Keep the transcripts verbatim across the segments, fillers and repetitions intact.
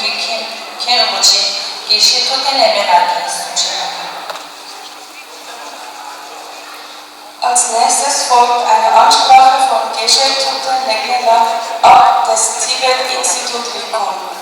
མཁན་མཁན་རིན་པོ་ཆེ་དགེ་བཤེས་ཐུབ་བསྟན་ལེགས་སྨོན་ལགས་ཀྱིས་གསུང་བཤད་གནང་གི་ཡོད། Als nächstes folgt eine Ansprache von Geshe Thubten Leknela, Abt des Tibet-Institut Lekum.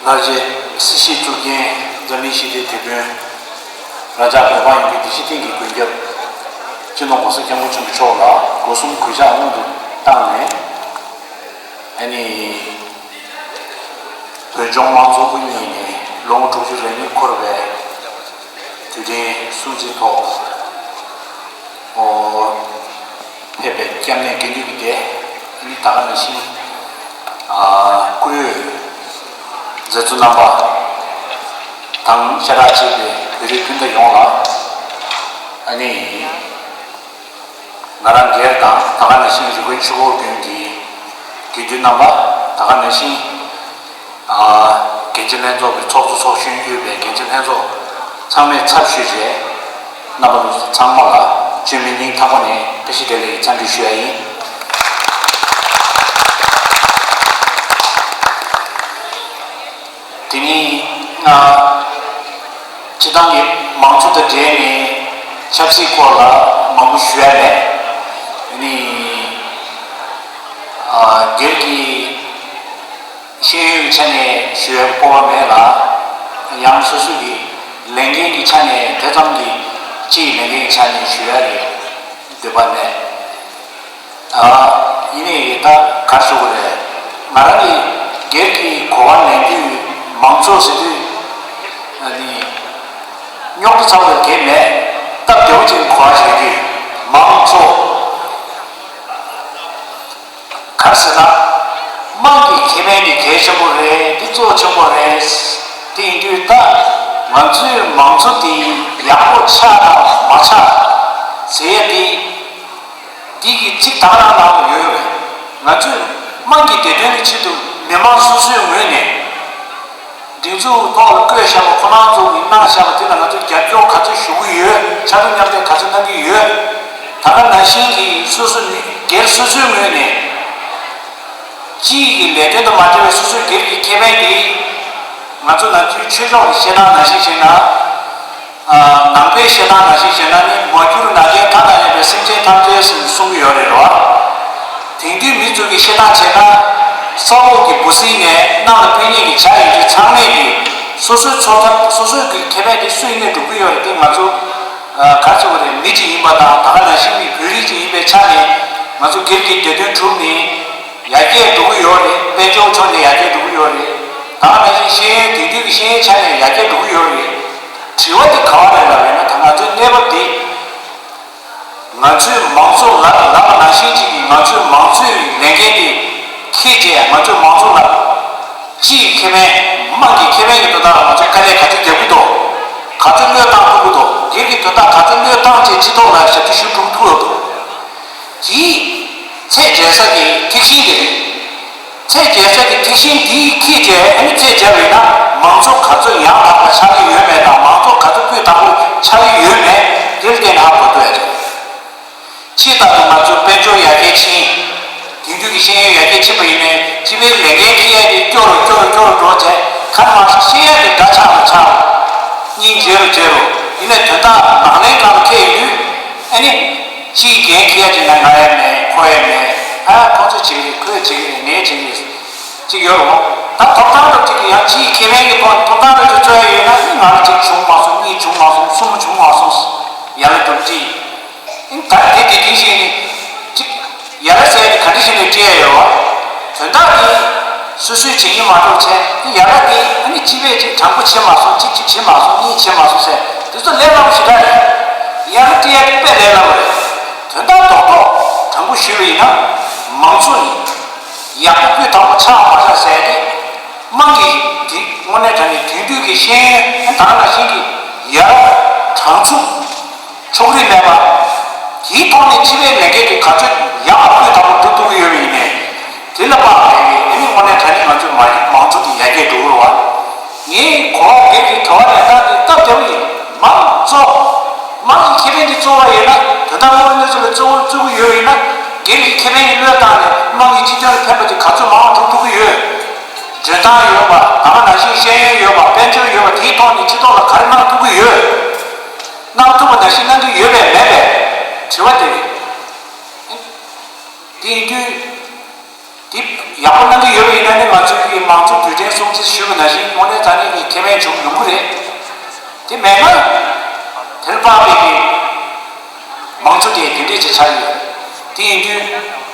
སྔར་རྗེས་སྲིད་ཞིའི་གཙུག་རྒྱན་འཛམ་གླིང་ཞི་བདེའི་དེད་དཔོན་ར་ཇ་བོད་འབངས་ཡོངས་ཀྱི་བདེ་སྐྱིད་བསྟན་གྱི་མགོན་སྐྱབས་སྤྱི་ནོར་༸གོང་ས་༸སྐྱབས་མགོན་ཆེན་པོ་མཆོག་ལ་སྒོ་གསུམ་གུས་ཕྱག་སྔོན་དུ་བཏང་ནས། ཨ་ནི། བོད་ལྗོངས་དམངས་གཙོ་དབུ་བརྙེས་ནས་ལོ་ངོ་དྲུག་ཅུ་རེ་གཉིས་འཁོར་བའི་དུས་དྲན་སྲུང་བརྩིའི་ཐོག་ཨོ། ཕེབས་པའི་སྐྱབས་གནས་དགེ་འདུན་གྱི་སྡེ། ཨ་ནི་ད་ག་ནང་བཞིན། ཨ། བཀུར་འོས་མཛད་གཙོ་རྣམ་པ་དང་ཤ་ཁྲག་གཅིག་པའི་བོད་རིགས་སྤུན་ཟླ་ཡོངས་ལ། ཨ་ནི། ང་རང་སྒེར་དང་ད་ག་ནང་བཞིན་རི་ཀོན་ཆུ་བོ་དགོན་གྱི་དགེ་འདུན་རྣམ་པ། ད་ག་ནང་བཞིན་ཨ། འགན་འཛིན་ལྷན་ཚོགས་ཀྱི་ཚོགས་གཙོ་ཚོགས་གཞོན་དབུས་པའི་འགན་འཛིན་ལྷན་ཚོགས་ཚང་མའི་ཚབ་ཞུས་བྱས། རྣམ་པ་ཚོ་ཚང་མ་ལ་བཅོས་མིན་སྙིང་ཐག་པ་ནས་བཀྲ་ཤིས་བདེ་ལེགས་ཀྱི་འཚམས་འདྲི་ཞུ་ཡ་ཡིན། དེ་ནས་ང་སྤྱི་བཏང་གི་མང་གཙོ་དང་འབྲེལ་ནས་ཆབ་སྲིད་སྐོར་ལ་མང་པོ་ཞུ་ཡ་མེད། ཨ་ནི་ཨ། སྒེར་གྱི་ཤེས་ཡོན་གྱི་ཆ་ནས་ཞུ་ཡ་སྤོབས་པ་མེད་ལ། ཡང་སོ་སོ་གི་ལས་འགན་གྱི་ཆ་ནས་དེ་ཙམ་གྱི་སྤྱིའི་ལས་འགན་གྱི་ཆ་ནས་ཞུ་ཡ་གི་འདོད་པ་མེད། ཨ། ཡིན་ནའི་ད་ག་རེ་ཞུ་དགོས་རེད། ང་རང་གི་སྒེར་གྱི་གོ་བ་ལེན་དུས་མང་གཙོ་ཟེར་དུས་ཨ་ནི་རྙོག་དྲ་ཚ་བོ་གལ་མེད། སྟབས་བདེ་བོ་ཅིག་གོ་བ་ཞིག་ལེན་དུས་མང་གཙོ། ག་རེ་ཟེར་ན། དམངས་ཀྱི་ཁེ་ཕན་དེ་གལ་ཆེན་པོ་རེད། འདི་གཙོ་ཆེན་པོ་རེད། དེ་ཡིན་དུས་ད་ང་ཚོའི་མང་གཙོ་དེ་ཡག་པོ་ཆགས་དང་མ་ཆགས་ཟེར་ཡ་དེ། འདི་གི་ཚིག་དག་རང་ནང་དུ་ཡོད་རེད། ང་ཚོས་དམངས་ཀྱི་བདེ་དོན་གྱི་ཆེད་དུ་མི་མང་སོ་སོའི་ངོས་ནས་སྒྲིག་འཛུགས་ཐོག་ལ་བསྐོས་བཞག་པ་ཁོ་རང་ཚོ་གིས་གནང་བཞག་པ་དེ་ལ་ང་ཚོས་རྒྱབ་སྐྱོར་ག་ཚོད་ཞུ་གི་ཡོད། ཕྱར་གྲུ་མཉམ་འདེགས་ག་ཚོད་གནང་གི་ཡོད། ད་ག་ནང་བཞིན་གྱི་སོ་སོ་ནི་སྒེར་སོ་སོའི་ངོས་ནས་སྤྱི་ཡི་ལས་དོན་དང་མ་འབྲེལ་བའི་སོ་སོའི་སྒེར་གྱི་ཁེ་ཕན་དེ་ང་ཚོ་ནམ་རྒྱུན་ཆོས་ཕྱོགས་ཀྱི་བཤད་སྟངས་ནང་བཞིན་བྱས་ན། ནང་པའི་བཤད་སྟངས་ནང་བཞིན་བྱས་ན་ནི་མ་གྱུར་ནམ་མཁའི་མཐའ་དང་མཉམ་པའི་སེམས་ཅན་ཐམས་ཅད་ཟེར་གསུང་གི་ཡོད་རེད་རོ། དེང་དུས་མི་ཚོ་གི་བཤད་སྟངས་བྱས་ན། ས་འོག་གི་འབུ་སྲིན་ནས་གནམ་ལ་ཕན་ཉེས་ཀྱི་བྱ་ཡིན་དུས་ཚང་མས་ཀྱི་སོ་སོའི་ཚོགས་ཐབས་སོ་སོའི་གི་ཁེ་ཕན་དེ་སུ་ཡིན་ནས་སྒྲུབ་ཀྱི་ཡོད་རེད་དེ་ང་ཚོ་ག་ཚོད་རེད། མི་གཅིག་ཡིན་པ་དང་ད་ག་ནང་བཞིན་གྱི་བོད་རིགས་གཅིག་ཡིན་པའི་ཆ་ནས་ང་ཚོ་སྒེར་གྱི་བདེ་དོན་སྒྲུབ་ནས་ཡར་རྒྱས་འགྲོ་གི་ཡོད་རེད། དཔལ་འབྱོར་ཕྱོགས་ནས་ཡར་རྒྱས་འགྲོ་གི་ཡོད་རེད། ད་ག་ནང་བཞིན་ཤེས་ཡོན་དེང་དུས་ཀྱི་ཤེས་ཡོན་ཆ་ནས་ཡར་རྒྱས་འགྲོ་གི་ཡོད་རེད། དྲི་བ་དེ་ག་བ་རེད་ལབ་ཡོད་ན་ད་ང་ཚོའི་གནས་བབ་དེ། ང་ཚོའི་མང་གཙོ་ལབ་ལབ་པ་ནང་བཞིན་ཅིག་གིས་ང་ཚོའི་མང་གཙོའི་ལས་འགན་དེ་འཁྱེར་བྱས་ང་ཚོའི་མང་གཙོ་ལ་སྤྱིའི་ཁེ་ཕན་དམངས་ཀྱི་ཁེ་ཕན་གྱི་དོན་དག་ལ་ང་ཚོས་དཀའ་ལས་ག་ཚོད་རྒྱག་གི་འདུག་ག་ཚོད་བློས་བཏང་ཐུབ་ཀྱི་འདུག་སྒེར་གྱི་དོན་དག་ག་ཚོད་བློས་བཏང་བྱས་སྤྱི་ཚོགས་ལ་ཞབས་ཕྱི་ཞུ་ཐུབ་ཐུབ་ཡོད་འདུག་དེའི་ཚད་འཇལ་ས་གི་ཐེག་ཆེན་དེ་རེད། ཚད་འཇལ་ས་ཀྱི་ཐེག་ཆེན་འདིའི་ཁྱེད་ཀྱིས་ཨ་ནི་ཚད་འཇལ་བས་ན་མང་གཙོ་ག་ཚོད་ཡང་དག་པ་ཆགས་ཀྱི་ཡོད་མེད་དང་མང་གཙོ་ག་ཚོད་སྤུས་དག་པོ་ཆགས་ཀྱི་ཡོད་མེད་དེར་བལྟས་ནས་ཧ་གོ་ཐུབ་ཡ་རེད། ཕྱི་ལྟར་དུ་ང་ཚོའི་དཔལ་འབྱོར་ཡར་རྒྱས་ཕྱིན། དེང་དུས་ཀྱི་ཤེས་ཡོན་ཡར་རྒྱས་ཕྱིན་པ་ཡིན་ནའི་སྤྱི་པའི་ལས་འགན་འཁྱེར་ཡ་དེ་སྐྱོ་རུ་སྐྱོ་རུ་སྐྱོ་རུ་འགྲོ་བྱས་ཁ་མ་ཤེས་ཡ་དེ་འདྲ་ཆགས་རུ་ཆགས་རུ། སྙིང་རྗེ་རུ་རྗེ་རུ་ཡིན་ནའི་དོན་དག་ནག་ལན་གང་འཁེལ་ཡོད་དུས་ཨ་ནི། སྤྱིའི་འགན་འཁྱེར་ཡ་དེ་ན་ང་ཡ་མེད་ཁོ་ཡ་མེད། ཨ་ཁོ་ཚོ་བྱེད་ཀྱི་རེད་ཁོས་བྱེད་ཀྱི་རེད་ངས་བྱེད་ཀྱི་རེད། ཅིག་ཡོད་རེད་བ། ད་ཐོབ་ཐང་རབ་ཅིག་གི་ཡང་སྤྱིའི་ཁེ་ཕན་གྱི་ཐོག་ཐོབ་ཐང་རབ་ཅིག་རྩོད་ཡ་ཡོད་ན་ཨི་ང་ལ་གཅིག་བྱུང་མ་སོང་གཉིས་བྱུང་མ་སོང་གསུམ་བྱུང་མ་སོང་ཡ་ལ་གྲུབ་ཀྱི། ཨི་ད་དེ་དེ་དེ་བཞིན་ནི། དོན་དག་འདི་སོ་སོས་བྱེད་ཀྱི་མ་གཏོགས་བྱས་ཏེ་ཡ་ར་དེ་ཨ་ནི་སྤྱི་པས་ཅིག་དྲང་པོ་བྱེད་མ་སོང་། གཅིག་གཅིག་བྱེད་མ་སོང་། གཉིས་བྱེད་མ་སོང་ཟེར་དེ་ཚོ་ལས་སླ་པོ་ཞེ་དྲག་རེད། ཡ་ར་སྤྲད་ཡ་དཔེ་ལས་སླ་པོ་རེད། དོན་དག་རྡོག་རྡོག་དྲང་པོ་ཞུས་པ་ཡིན་ན་མང་གཙོ་ཡིན། ཡག་པོ་སྤུས་དག་པོ་ཆགས་མ་ཆགས་ཟེར་ཏེ་དམངས་ཀྱི་དེ་དངོས་གནས་དྲང་གནས་དེང་དུས་ཀྱི་ཤེས་ཡོན་ད་ག་ནང་བཞིན་གྱི་ཡ་ར་དྲང་ཚུགས། ཕྱོགས་རིས་མེད་པ། དེའི་ཐོག་ནས་སྤྱི་པའི་ལས་འགན་དེ་ག་ཚོད་ཡག་པ་སྤུས་དག་པོ་སྒྲུབ་ཐུབ་ཀྱི་ཡོད་པ་ཡིན་ནའི། དེ་ལ་དཔག་པའི་ཨ་ནི་དངོས་གནས་དྲང་གནས་ང་ཚོའི་མ་མང་གཙོ་དེ་ཡར་རྒྱས་འགྲོ་གི་རེད་བ། ངས་གོ་བ་སྒེར་གྱི་དྲི་བ་ལན་སྟངས་དེ་སྟབས་བདེ་པོ་ཡིན། མང་གཙོ། དམངས་ཀྱི་ཁེ་ཕན་དེ་གཙོ་བོ་ཡིན་ན་དོན་དག་དངོས་གནས་ཚུལ་ལ་གཙོ་བོ་བཙུགས་ཀྱི་ཡོད་ཡིན་ན། སྒེར་གྱི་ཁེ་ཕན་གྱི་བློས་བཏང་ནས་དམངས་ཀྱི་སྤྱི་དོན་ལ་ཕན་པ་དེ་ག་ཚོད་མང་བ་སྒྲུབ་ཐུབ་ཀྱི་ཡོད། འཇོན་ཐང་ཡོད་པ། ད་ག་ནང་བཞིན་ཤེས་ཡོན་ཡོད་པ། དཔལ་འབྱོར་ཡོད་པ། དེའི་ཐོག་ནས་སྤྱི་ཚོགས་ལ་ག་རེ་གནང་ཐུབ་ཀྱི་ཡོད། གནང་ཐུབ་པ་ནང་བཞིན་གནང་གི་ཡོད་པས་མེད་པས་དྲི་བ་དེ་རེད། དེ་ཡིན་དུས། དེ་ཡག་པོ་གནང་གི་ཡོད་པ་ཡིན་ན་ནི་ང་ཚོའི་གི་མང་གཙོ་དུས་དྲན་སྲུང་བརྩི་ཞུས་པ་ནང་བཞིན་དངོས་གནས་དྲང་གནས་ཀྱི་ཁེ་ཕན་བྱུང་ཡོང་གི་རེད། དེ་མེད་ན་དེར་དཔག་པའི་གི་མང་གཙོ་དེ་དེ་འདྲས་ཅིག་ཆགས་ཡོད། དེ་ཡིན་དུས།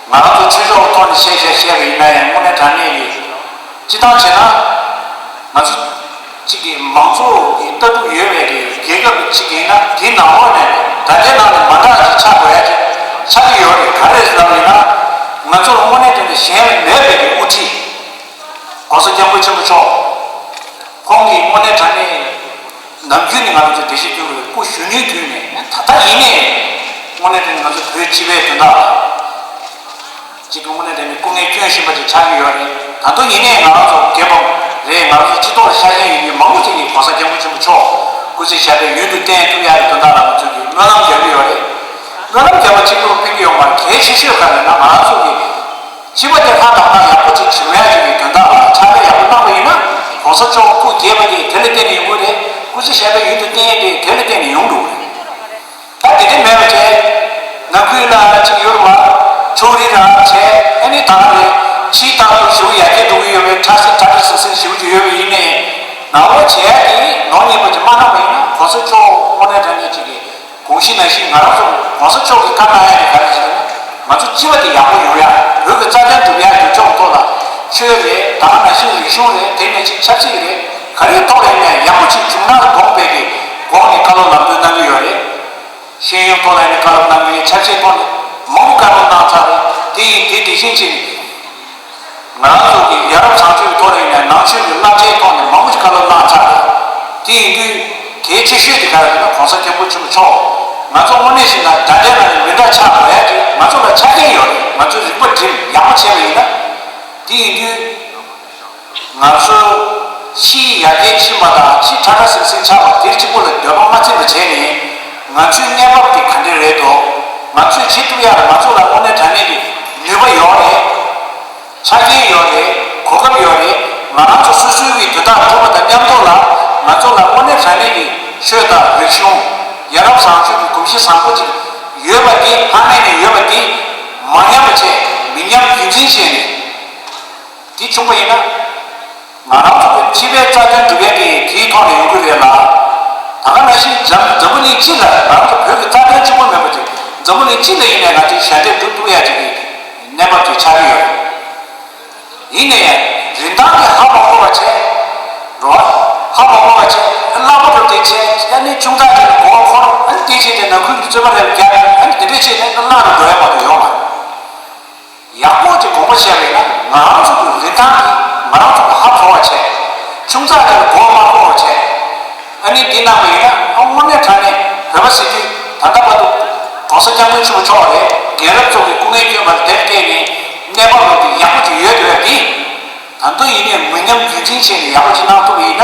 ང་རང་ཚོ་ཆོས་ཕྱོགས་ཐོག་ནས་བཤད་བཤད་བཤད་པ་ཡིན་ན་ཡང་དངོས་གནས་དྲང་གནས་ཡིན། སྤྱི་བཏང་བྱས་ན། ང་ཚོ་གཅིག་གི་མང་གཙོ་གི་ལྟ་གྲུབ་ཡོད་པའི་གི་རྒྱལ་ཁབ་གཅིག་ཡིན་ན་དེའི་ནང་ལོགས་ནས་ད་ལྟའི་ནང་ནས་མ་འདྲ་ཅིག་ཆགས་དགོས་ཡ་ཅིག་ཆགས་ཀྱི་ཡོད་རེད། ག་རེ་ཟེར་ལབ་ཡིན་ན། ང་ཚོ་ལ་དངོས་གནས་དྲང་གནས་གཞན་ལ་མེད་པའི་གི་དབུ་ཁྲིད། ༸གོང་ས་༸སྐྱབས་མགོན་ཆེན་པོ་མཆོག་ཁོང་གིས་དངོས་གནས་དྲང་གནས་ནམ་རྒྱུན་ནས་ང་རང་ཚོ་བདེ་སྐྱིད་སྐྱོང་བའི་སྐུ་གཞོན་ནུའི་དུས་ནས་ད་ལྟ་ཡིན་ནའི་དངོས་གནས་དྲང་གནས་ང་ཚོ་བོད་སྤྱི་པའི་དོན་དག་ལ་གཅིག་གི་དངོས་གནས་དྲང་གནས་སྐུ་ངལ་སྐྱོན་བཞིན་པ་ཅིག་ཆགས་ཀྱི་ཡོད་རེད། ད་དུང་ཡིན་ནའི་ང་རང་ཚོ་རྒན་པ་རེད། ང་རང་ཚོ་སྤྱི་ཚོགས་ལ་ཤ་ཞེན་ཡོད་མཁན་མང་པོ་ཅིག་གིས་༸གོང་ས་༸སྐྱབས་མགོན་ཆེན་པོ་མཆོག་སྐུ་ཚེ་ཞབས་པད་ཡུན་དུ་བརྟན་ཐུབ་ཡག་གི་དོན་དག་ལ་ང་ཚོ་གིས་སྨོན་ལམ་རྒྱག་གི་ཡོད་རེད། སྨོན་ལམ་རྒྱག་པ་གཅིག་པུར་ཕན་གྱི་ཡོད་མ་རེད། གལ་ཆེ་ཤོས་ག་རེ་ན་ང་རང་ཚོ་གིས། སྤྱི་པ་དེ་ལྷ་དང་ལྷ་ཡག་པོ་ཅིག་བྱེད་མཁན་ཅིག་གི་དོན་དག་ལ་ཕྱག་ལས་ཡག་པོ་གནང་བ་ཡིན་ན་༸གོང་ས་མཆོག་སྐུ་རྒྱས་པ་དེ་དེ་ལ་བརྟེན་ནས་ཡོང་གི་རེད། སྐུ་ཚེ་ཞབས་པད་ཡུན་དུ་བརྟན་ཡས་དེ་དེ་ལ་བརྟེན་ནས་ཡོང་འགྲོ་གི་རེད། ད་དེ་འདྲ་མེད་པ་བྱས། ནང་ཁུལ་ལ་ཅིག་ཡོད་རེད་བ། ཕྱོགས་རིས་རང་བྱས་ཨ་ནི་ད་ག་རེད། ཕྱིའི་ལྟ་བ་ཞེ་པོ་ཡར་རྒྱས་འགྲོ་གི་ཡོད་པའི་ཁྲ་ཁྲ་ཁྲ་སིང་སིང་ཞེ་པོ་ཅིག་ཡོད་པ་ཡིན་ནའི། ནང་ལོགས་བྱས་ཏེ་ནོར་ཉེས་པ་ཅིག་མ་གནང་བ་ཡིན་ན་༸གོང་ས་མཆོག་དངོས་གནས་དྲང་གནས་ཅིག་གི་དགོངས་གཞི་ནང་བཞིན་ང་རང་ཚོ་༸གོང་ས་མཆོག་གིས་བཀའ་གནང་ཡ་དེ་ག་རེ་ཟེར་ན། ང་ཚོ་སྤྱི་པ་དེ་ཡག་པོ་ཡོང་ཡ། བོད་ཀྱི་རྩ་དོན་སྒྲུབ་ཡ་དེ་ཕྱོགས་ཐོག་ལ་ཆོས་རེད། ད་ག་ནང་བཞིན་རིག་གཞུང་རེད། དེ་ནང་བཞིན་ཆབ་སྲིད་རེད། ག་རེའི་ཐོག་ལ་ཡིན་ནའི་ཡག་པོ་ཅིག་བྱུང་ན་དགོངས་པའི་གི་སྒོ་ནས་བཀའ་སློབ་ལམ་སྟོན་གནང་གི་ཡོད་རེད། ཤེས་ཡོན་ཐོག་ལ་ཡིན་ནའི་བཀའ་སློབ་གནང་གི་རེད། ཆབ་སྲིད་ཐོག་ནས་མང་པོ་བཀའ་སློབ་གནང་ཚར་རེད། དེ་ཡིན་དེ་དེ་བཞིན་ཅིག་ང་རང་ཚོ་གི་ཡ་རབས་བཟང་སྤྱོད་ཀྱི་ཐོག་ནས་ཡིན་ནའི་ནང་ཆོས་ཀྱི་བསླབ་བྱའི་ཐོག་ནས་མང་པོ་ཞིག་བཀའ་སློབ་གནང་ཚར་རེད། དེ་ཡིན་དུས་གལ་ཆེ་ཤོས་དེ་ག་རེ་རེད་ན་༸གོང་ས་༸སྐྱབས་མགོན་ཆེན་པོ་མཆོག་ང་ཚོ་དངོས་གནས་བྱས་ན་དགྲ་འདྲེ་ལ་ནི་མི་འདྲ་ཆགས་དགོས་ཡ་དེ་ང་ཚོ་ལ་ཆ་རྐྱེན་ཡོད་རེད། ང་ཚོའི་རིག་པ་སྒྲིམ་ཡག་པོ་བྱས་པ་ཡིན་ན། དེ་ཡིན་དུས་ང་ཚོ་ཕྱིའི་ཡར་རྒྱས་ཕྱིན་པ་དང་ཕྱི་ཁྲ་ཁྲ་སིང་སིང་ཆགས་པ་དེ་གཅིག་པོ་ལ་འདོད་པ་མ་ཚིམ་པ་བྱས་ནས་ང་ཚོའི་གནས་བབ་དེ་ག་འདྲ་རེད་འདུག་ང་ཚོས་བྱེད་ཐུབ་ཡ་ལ་ང་ཚོ་ལ་དངོས་གནས་དྲང་གནས་ཀྱི་ནུས་པ་ཡོད་རེད། ཆ་རྐྱེན་ཡོད་རེད། གོ་སྐབས་ཡོད་རེད། ང་རང་ཚོ་སོ་སོའི་གི་དོན་དག་སྒྲུབ་པ་དང་མཉམ་དུ་ལ་ང་ཚོ་ལ་དངོས་གནས་དྲང་གནས་ཀྱི་ཆོས་དང་རིག་གཞུང་། ཡ་རབས་བཟང་སྤྱོད་ཀྱི་གོམས་གཤིས་བཟང་པོ་ཅིག་ཡོད་པ་འདི་ཕ་མེས་ནས་ཡོད་པ་འདི་མ་ཉམས་པ་བྱས། མི་ཉམས་རྒྱུན་འཛིན་བྱས་ནས་འདི་བྱུང་བ་ཡིན་ན། ང་རང་ཚོ་གི་སྤྱི་པའི་རྩ་དོན་སྒྲུབ་ཡ་དེ་དེའི་ཐོག་ནས་ཡོང་གི་རེད་ལ། ད་ག་ནང་བཞིན་འཛམ་འཛམ་བུ་གླིང་སྤྱི་ལ་ང་རང་ཚོ་བོད་ཀྱི་རྩ་དོན་གཅིག་པོ་མིན་པ་ཅིག་འཛམ་བུ་གླིང་སྤྱི་ལ་ཡིན་ནའི་ང་ཚོས་ཞལ་འདེབས་སྒྲུབ་ཐུབ་ཡ་ཅིག་གི་གནས་བབ་ཅིག་ཆགས་ཀྱི་ཡོད་རེད། ཡིན་ནའི་རིན་ཐང་གི་ཧ་མ་གོ་བ་བྱས། རོ། ཧ་མ་གོ་བ་བྱས། གླ་པོ་རུ་དེ་བྱས། ཨ་ནི་ཆུང་ཙག་ཅིག་ལ་གོ་བ་འཁོར། ཨ་ནི་དེ་བྱས་ཏེ་ནང་ཁུལ་གྱི་རྩོད་པ་རེ་རྒྱག་ཨ་ནི་དེ་འདྲས་བྱས་ནས་གླ་རུ་འགྲོ་ཡ་མ་གཏོགས་ཡོང་མ་རེད། ཡག་པོ་ཅིག་དགོངས་པ་བཞེས་པ་ཡིན་ན་ང་རང་ཚོ་གི་རིན་ཐང་གི་ང་རང་ཚོ་གི་ཧ་གོ་བ་བྱས། ཆུང་ཙག་ཅིག་ལ་གོ་བ་མ་གོ་བ་བྱས། ཨ་ནི་འདི་གནང་བ་ཡིན་ན་ཨ་དངོས་གནས་དྲང་གནས་བོད་པ་ཟེར་དུས་ད་ལྟ་བར་དུ་༸གོང་ས་༸སྐྱབས་མགོན་ཆེན་པོ་མཆོག་རེད། རྒན་རབས་ཚོ་གི་སྐུ་ངལ་སྐྱོན་པ་དེར་བརྟེན་ནས་གནས་བབ་ལོག་དེ་ཡག་པོ་ཅིག་ཡོད་འདུག་ཡ་འདི། ད་དུང་ཡིན་ནའི་མི་ཉམས་རྒྱུན་འཛིན་བྱས་ནས་ཡག་པོ་ཅིག་གནང་ཐུབ་པ་ཡིན་ན།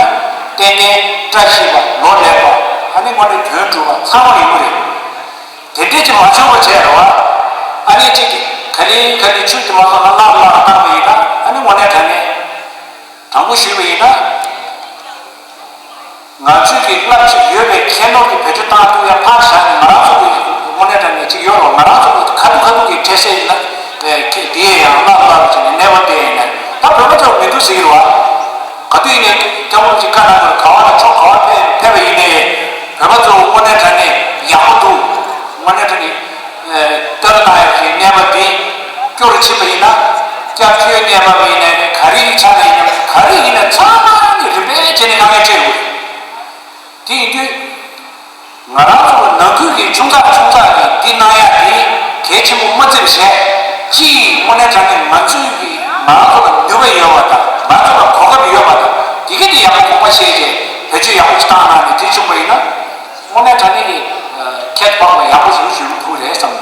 ཏན་ཏན་བཀྲ་ཤིས་པ་ལོ་ལེགས་པ་ཨ་ནི་དངོས་གནས་དོན་འགྲུབ་པ་ཚང་མ་ཡོང་གི་རེད། དེ་འདྲས་ཅིག་མ་བྱུང་བ་བྱས་རེད་བ། ཨ་ནི་ཅིག་ག་ལེ་ག་ལེ་ཆུ་དེ་མ་སོང་ན་བརླག་བརླག་བཏང་བ་ཡིན་ན་ཨ་ནི་དངོས་གནས་དྲང་གནས་དྲང་པོ་ཞུས་པ་ཡིན་ན། ང་ཚོས་ཀྱི་རླབས་ཆེ་ཡོད་པའི་ཁྱད་ནོར་གྱི་བེད་སྤྱོད་བཏང་ཐུབ་ཡ་ཕར་བཞག་ནས་ང་རང་ཚོ་གི་དངོས་གནས་དྲང་གནས་ཅིག་ཡོད་རེད་བ། ང་རང་ཚོ་གི་ཁ་ཐུག་ཁ་ཐུག་གི་འཕྲལ་སེལ་ཡིན་ན་དེ་ཡང་བརླག་བརླག་བྱས་ནས་གནས་བབ་དེ་ཡིན་ན་ད་བོད་པ་ཚོ་མི་འདུག་ཟེར་གྱི་རེད་བ། ག་དུས་ཡིན་ནའི་སྐྱབས་མགོན་གྱིས་བཀའ་གནང་དགོས་རེད། ག་བ་ལ་ཕྱོགས་ག་བ་ཕེབས་ཕེབས་པ་ཡིན་ནའི་བོད་པ་ཚོ་དངོས་གནས་དྲང་གནས་ཡག་པོ་འདུག་དངོས་གནས་དྲང་གནས་ཨེ་བསྟར་གནང་ཡག་གི་གནས་བབ་འདི་ སྐྱོར་ཕྱིན་པ་ཡིན་ན། སྐྱབས་བཅོལ་གནས་བབ་ཡིན་ནའི་རེད། ག་རེ་ཡིན་ཆ་ནས་ཡིན་ན། ག་རེ་ཡིན་ན་ཚང་མ་ནི་རིམ་པས་བྱས་ནས་དཀའ་ངལ་འཕྲད་དགོས་རེད། དེ་ཡིན་དུས། ང་རང་ཚོ་ལ་ནང་ཁུལ་གྱི་ཆུང་ཙག་ཆུང་ཙག་གི་འདི་གནང་ཡ་དེ་གལ་ཆེན་པོ་མ་བརྩིས་པ་བྱས། གཅིག་དངོས་གནས་དྲང་གནས་ང་ཚོའི་གི་ང་རང་ཚོ་ལ་ནུས་པ་ཡོད་པ་དང་། ང་ཚོ་ལ་གོ་སྐབས་ཡོད་པ་དང་། དེ་ག་དེ་ཡག་པོ་དགོངས་པ་བཞེས་བྱས་བེད་སྤྱོད་ཡག་པོ་ཞིག་བཏང་གནང་ནས་དེ་བྱུང་བ་ཡིན་ན། དངོས་གནས་དྲང་གནས་ཀྱི་ཁྱད་འཕགས་པ་ཡག་པོ་ཞིག་ཞུ་ཐུབ་རེད་བསམ་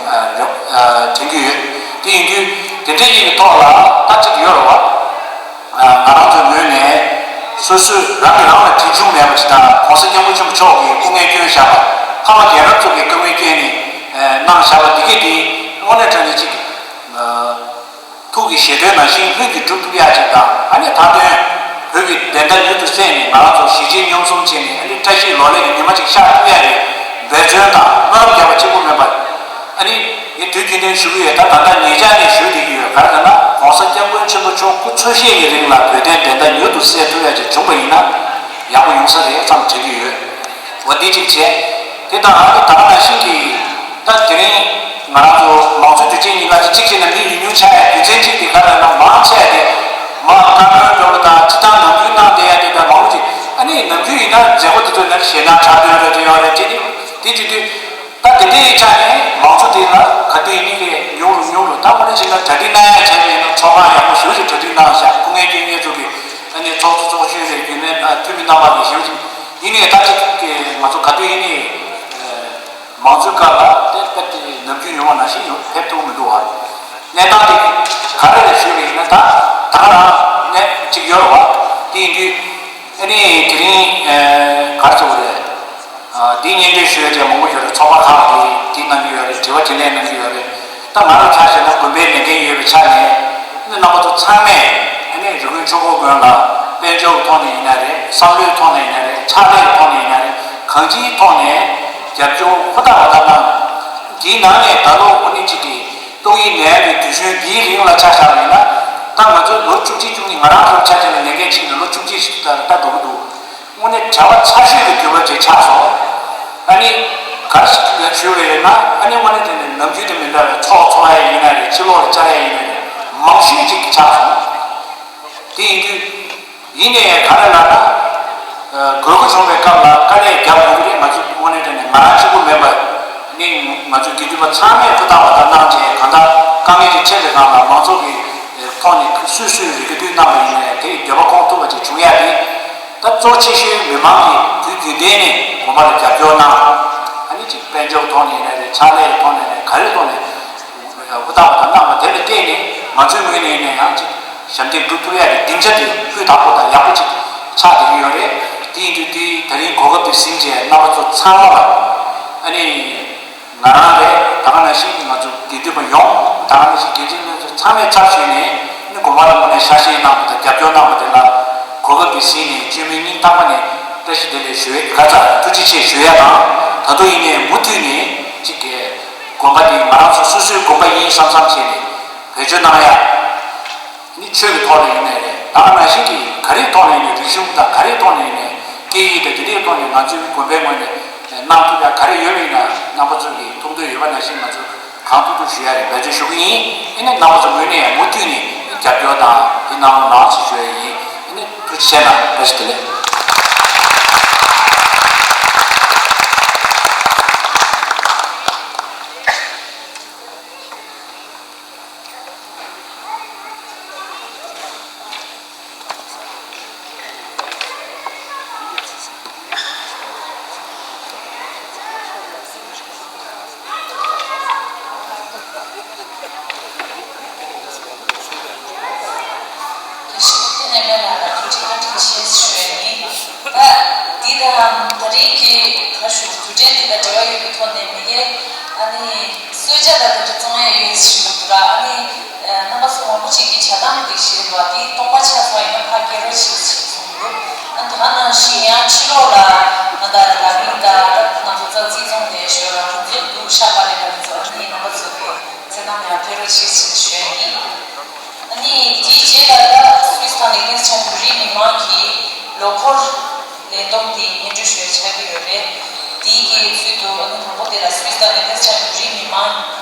དྲན་གྱི་ཡོད། དེ་ཡིན་དུས་དེ་འདྲའི་ཡིན་གྱི་ཐོག་ལ་ད་གཅིག་ཡོད་རེད་བ། ང་རང་ཚོའི་ངོས་ནས་སོ་སོས་རང་གིས་རང་ལ་དྲིན་ཆུང་མེད་པ་ཞིག་དང་། ༸གོང་ས་༸སྐྱབས་མགོན་ཆེན་པོ་མཆོག་གིས་སྐུ་ངལ་བསྐྱོན་བཞག་པ། ཕ་མ་རྒན་རབས་ཚོ་གིས་སྐུ་ངལ་བསྐྱོན་ནས་གནང་བཞག་པ་འདི་གས་དེ་དངོས་གནས་དྲང་གནས་ཅིག་ཐུགས་ཀྱི་བཞེད་དོན་ནང་བཞིན་ལྷུན་གྱིས་གྲུབ་ཐུབ་ཡ་ཅིག་དང་། ཨ་ནི་མཐའ་དོན་བོད་ཀྱི་བདེན་མཐའ་མྱུར་དུ་གསལ་ནས། ང་རང་ཚོ་གཞིས་བྱེས་མཉམ་འཛོམས་བྱས་ནས། ཨ་ནི་བཀྲ་ཤིས་ལོ་ལེགས་ཀྱི་ཉི་མ་ཅིག་ཤར་ཐུབ་ཡ་གི་འབད་བརྩོན་དང་སྨོན་ལམ་རྒྱག་པ་གཅིག་པུ་མིན་པར། ཨ་ནི་ངས་དུས་རྒྱུན་ལྡན་ཞུ་གི་ཡོད། ད་ད་ལྟ་ཉེ་ཆར་ནས་ཞུ་བསྡད་ཀྱི་ཡོད། ག་རེ་ཟེར་ན། ༸གོང་ས་༸སྐྱབས་མགོན་ཆེན་པོ་མཆོག་སྐུ་འཚོ་བཞུགས་ཀྱི་རིང་ལ་བོད་དོན་བདེན་མཐའ་མྱུར་དུ་གསལ་ཐུབ་ཡ་ཅིག་བྱུང་བ་ཡིན་ན་ཡག་པོ་ཡོང་ས་རེད་བསམ་དྲན་གྱི་ཡོད། འོ་འདི་གཅིག་བྱས། དེ་དང་ཨ་ནི་ད་ག་ནང་བཞིན་གྱི་ད་དེ་རིང་ང་རང་ཚོ་མང་གཙོའི་དུས་ཆེན་ཉིན་ཀ་དེ་གཅིག་བྱས་ན་མི་ཉུང་ཉུང་ཆགས་ཡ་རྒྱུ་མཚན་གཅིག་དེ་ག་རེ་ལབ་ན། མང་ཆེ་བ་དེ་མར་བཀའ་མོལ་འགྲོ་བ་དང་། སྤྱིར་བཏང་ནམ་རྒྱུན་གནང་བསྡད་ཡ་དེ་འདྲ་མང་པོ་ཅིག་ཨ་ནི་ནམ་རྒྱུན་ཡིན་ན་མཛད་སྒོ་དེ་ཚོ་ནང་ཞལ་ནང་ཕྱག་དོན་རེ་རེ་ཡོད་རེད། དེ་ནི་དེ་བྱེད་དུས་ད་དེ་འདྲའི་ཆ་ནས་མང་གཙོ་དེ་ལ་ག་དུས་ཡིན་ནའི་ཉུང་རུ་ཉུང་རུ། ད་དངོས་གནས་བྱས་ན་གྲ་སྒྲིག་གནང་ཡ་བྱས་པ་ཡིན་ན་ཚོགས་ཁང་ཡག་པོ་ཞེ་པོ་ཅིག་གྲ་སྒྲིག་གནང་བཞག་སྐུ་ངལ་བསྐྱོན་མཁན་ཚོ་གི་ཨ་ནི་ཚོགས་གཙོ་ཚོགས་གཞོན་རེད། རྒྱུན་ལས་འཐུས་མི་རྣམ་པ་གི་ཞེ་པོ་ཅིག་ཡིན་ནའི་ད་ཅིག་ང་ཚོ་ག་དུས་ཡིན་ནའི་མང་གཙོའི་སྐབས་ལ་དེ་དཔེ་དེ་ནམ་རྒྱུན་ཡོང་བ་ནང་བཞིན་ཡོང་ཕེབས་ཐུབ་མི་འདུག་བ། གནས་སྟངས་དེ་ག་རེ་ལ་ཞུས་པ་ཡིན་ན། ད་ད་ག་རང་གནས་གཅིག་ཡོད་རེད་བ། དེ་ཡིན་དུས་ཨ་ནི་དེ་རིང་ག་རེ་ཟེར་དགོས་རེད། འདི་སྙན་སྒྲོན་ཞུ་ཡ་དེ་མང་པོ་ཡོད་རེད། ཚོགས་པ་ཁག་གིས་དེ་གནང་གི་ཡོད་རེད། དྲི་བ་དྲིས་ལན་གནང་གི་ཡོད་རེད། ད་ང་རང་ཆ་བཞག་ན་དགོན་པའི་ལས་འགན་ཡོད་པའི་ཆ་ནས། ཨ་ནི་རྣམ་པ་ཚོ་ཚང་མས་ཨ་ནི་རི་ཀོན་ཆོས་འཁོར་དགོན་ལ་དཔལ་འབྱོར་གྱི་ཐོག་ནས་ཡིན་ན་རེད། བསམ་བློའི་ཐོག་ནས་ཡིན་ན་རེད། ཕྱག་ལས་ཀྱི་ཐོག་ནས་ཡིན་ན་རེད། གང་ཅིའི་ཐོག་ནས་རྒྱབ་སྐྱོར་ཧུར་ཐག་ཧུར་ཐག་གནང་། དེའི་ནང་ནས་ད་ལོ་ཨ་ནི་གཅིག་གི་ཏོག་དབྱིབས་ནད་ཡམས་ཀྱི་དུས་གཞོན་འདིའི་རིང་ལ་ཆ་བཞག་པ་ཡིན་ན། ད་ང་ཚོ་ལོ་བཅུ་གཅིག་བཅུ་གཉིས། ང་རང་ཚོ་ཆ་བཞག་ན་ལས་འགན་ཕྱིན་ནས་ལོ་བཅུ་གཅིག་ཞིག་ད་ལྟ་འགྲོ་གི་འདུག་དངོས་གནས་བྲེལ་བ་ཚ་ཤོས་ཀྱི་དུས་བབ་ཅིག་ཆགས་སོང་། ཨ་ནི་ག་རེ་ཞིག་ཞུ་བ་ཡིན་ན། ཨ་ནི་དངོས་གནས་དེ་ནི་ནམ་རྒྱུན་དང་མི་འདྲ་བའི་ཚོགས་འཚོགས་ཡ་ཡིན་ན་རེད། ཕྱི་ལོགས་ལ་བཅར་ཡ་ཡིན་ན་རེད། མང་ཤོས་ཅིག་ཆགས་སོང་། དེ་ཡིན་དུས་ཡིན་ནའི་ག་རེ་ལབ་ན། དགོས་མཁོ་བྱུང་བའི་སྐབས་ལ་དཀའ་ལས་རྒྱབ་དགོས་ཀྱི་རེད། ང་ཚོ་དངོས་གནས་དྲང་གནས་ང་རང་གཅིག་པུ་མིན་པར་ནི་ང་ཚོ་དགེ་འདུན་པ་ཚང་མས་ཧུར་ཐག་ཧུར་ཐག་གནང་བྱས། གང་ལྟར་དཀའ་ངལ་ཅིག་འཕྲད་པའི་སྒང་ལ་མང་ཚོགས་ཀྱི་ཐོག་ནས་སུས་སུས་རེ་སྐུལ་གནང་བ་ཡིན་ནའི་དེའི་འདོད་པ་སྐོང་ཐུབ་པ་ཅིག་བྱུང་ཡ་དེ། ད་གཙོ་ཆེ་ཤོས་མི་མང་གིས་དུས་རྒྱུན་ལྡན་ནས་དགོན་པ་ལ་རྒྱབ་སྐྱོར་གནང་། ཨ་ནི་ཅིག་དཔལ་འབྱོར་ཐོག་ནས་ཡིན་ན་རེད། ཕྱག་ལས་ཀྱི་ཐོག་ནས་ཡིན་ན་རེད། ག་རེའི་ཐོག་ནས་ཧུར་ཐག་ཧུར་ཐག་གནང་བ་དེ་ལ་བརྟེན་ནས་ང་ཚོའི་ངོས་ནས་ཡིན་ན་ཡང་ཅིག་ཞབས་འདེགས་སྒྲུབ་ཐུབ་ཡ་གི་སྡིངས་ཆ་དེ་སྤུས་དག་པོ་དང་ཡག་པོ་ཅིག་ཆགས་བསྡད་ཀྱི་ཡོད་རེད། དེ་ཡིན་དུས་དེ་ད་རིང་གོ་སྐབས་དེ་ཟིན་བྱས་རྣམ་པ་ཚོ་ཚང་མ་ལ་ཨ་ནི། ང་རང་རེད། ད་ག་ནང་བཞིན་ང་ཚོ་དགེ་འདུན་པ་ཡོངས། ད་ག་ནང་བཞིན་དགེ་ཆེ་ལྷན་ཚོགས་ཚང་མས་ཚབ་ཞུས་ནས་ནི་དགོན་པ་ལ་དངོས་གནས་ཤ་ཞེན་གནང་བ་དང་རྒྱབ་སྐྱོར་གནང་བ་དེ་ལ་གོ་སྐབས་འདི་ཟིན་ནས་བཅོས་མིན་སྙིང་ཐག་པ་ནས་བཀྲ་ཤིས་བདེ་ལེགས་ཞུ་བའི་དགའ་ཚོར་ཐུགས་རྗེ་ཆེ་ཞུ་ཡ་དང་། ད་དུང་ཡིན་ནའི་མུ་མཐུད་ནས་ཅིག་གི་དགོན་པ་འདི་ང་རང་ཚོ་སོ་སོའི་དགོན་པ་ཡིན་བསམ་བསམ་བྱས་ནས་བེད་སྤྱོད་གནང་ཡ། ནི་ཆོས་ཀྱི་ཐོག་ནས་ཡིན་ནའི་རེད། ད་ག་ནང་བཞིན་གྱི་ག་རེའི་ཐོག་ནས་ཡིན་ནའི། རིག་གཞུང་དང་ག་རེའི་ཐོག་ནས་ཡིན་ནའི། སྐད་ཡིག་དང་དེ་འདྲའི་ཐོག་ནས་ང་ཚོའི་དགོན་པའི་ངོས་ནས་གནང་ཐུབ་ཡ་ག་རེ་ཡོད་པ་ཡིན་ན་རྣམ་པ་ཚོ་གི་ཐུགས་འདོད་ཡོད་པ་ནང་བཞིན་ང་ཚོ་གང་ཐུབ་ཐུབ་ཞུ་ཡ་རེད། འབད་བརྩོན་ཞུ་གི་ཡིན། ཨ་ནི་རྣམ་པ་ཚོ་ངོས་ནས་ཡང་མུ་མཐུད་ནས་རྒྱབ་སྐྱོར་དང་དེ་གནང་རོགས་གནང་ཞེས་ཞུ་ཡ་ཡིན། ཨ་ནི་ཐུགས་རྗེ་ཆེ་གནང་། བཀྲ་ཤིས་བདེ་ལེགས། ཞིག་ཏུ་ནས་ལ་ལ་ཐུགས་རྗེ་བཀའ་དྲིན་ཆེ་ཞུ་ཡ་ཡིན། ད་འདི་དང་ད་རེས་ཀྱི་ཁ་ཤུ་དུས་དྲན་འདི་དང་འབྲེལ་བ་ཡོད་པའི་ཐོག་ནས་མི་སྒེར་ཨ་ནི་གསོལ་ཇ་དང་དེ་འདྲ་བཙོང་ཡ་ཡོད་ཞུ་འདུག་ར། ཨ་ནི་རྣམ་པ་ཚོ་མང་པོ་ཅིག་གིས་ཇ་དམ་འདི་བཞེས་འདུག་འདི་སྟོང་པ་ཆགས་སོང་ཡིན་ན་ཕར་སྐྱེལ་རོགས་བྱེད་ཞེས་གསུངས་འདུག་ཨ་ནི་ད་ག་ནང་བཞིན་ཡང་ཕྱི་ལོགས་ལ་ང་དང་ལ་མིང་དང་རབ་ཏུ་ང་ཚོ་ཙག་ཙིག་བཙོང་བསྡད་ཞོར་རང་ཚོ་འདུག་ཤག་པ་རེད། ང་ཚོ་ཨ་ནི་རྣམ་པ་ཚོ་གི་ཚེ་ནང་ཡང་ཕེབས་རོགས་བྱེད་ཞེས་ཞུ་ཡ་ཡིན། ཨ་ནི་དེའི་རྗེས་ལ་ད་སུད་སི་དང་ནེ་ཐར་ལེན་ཌི་བོད་རིགས་མི་མང་གི་ལོ་འཁོར་ལས་བསྡོམས་དེ་སྙན་སྒྲོན་ཞུ་ཡ་ཆགས་ཀྱི་ཡོད་རེད། དེའི་གི་ཚུལ་དུ་ཨ་ནི་དང་པོ་དེ་ལ་སུད་སི་དང་ནེ་ཐར་ལེན་ཌི་བོད་རིགས་མི་མང་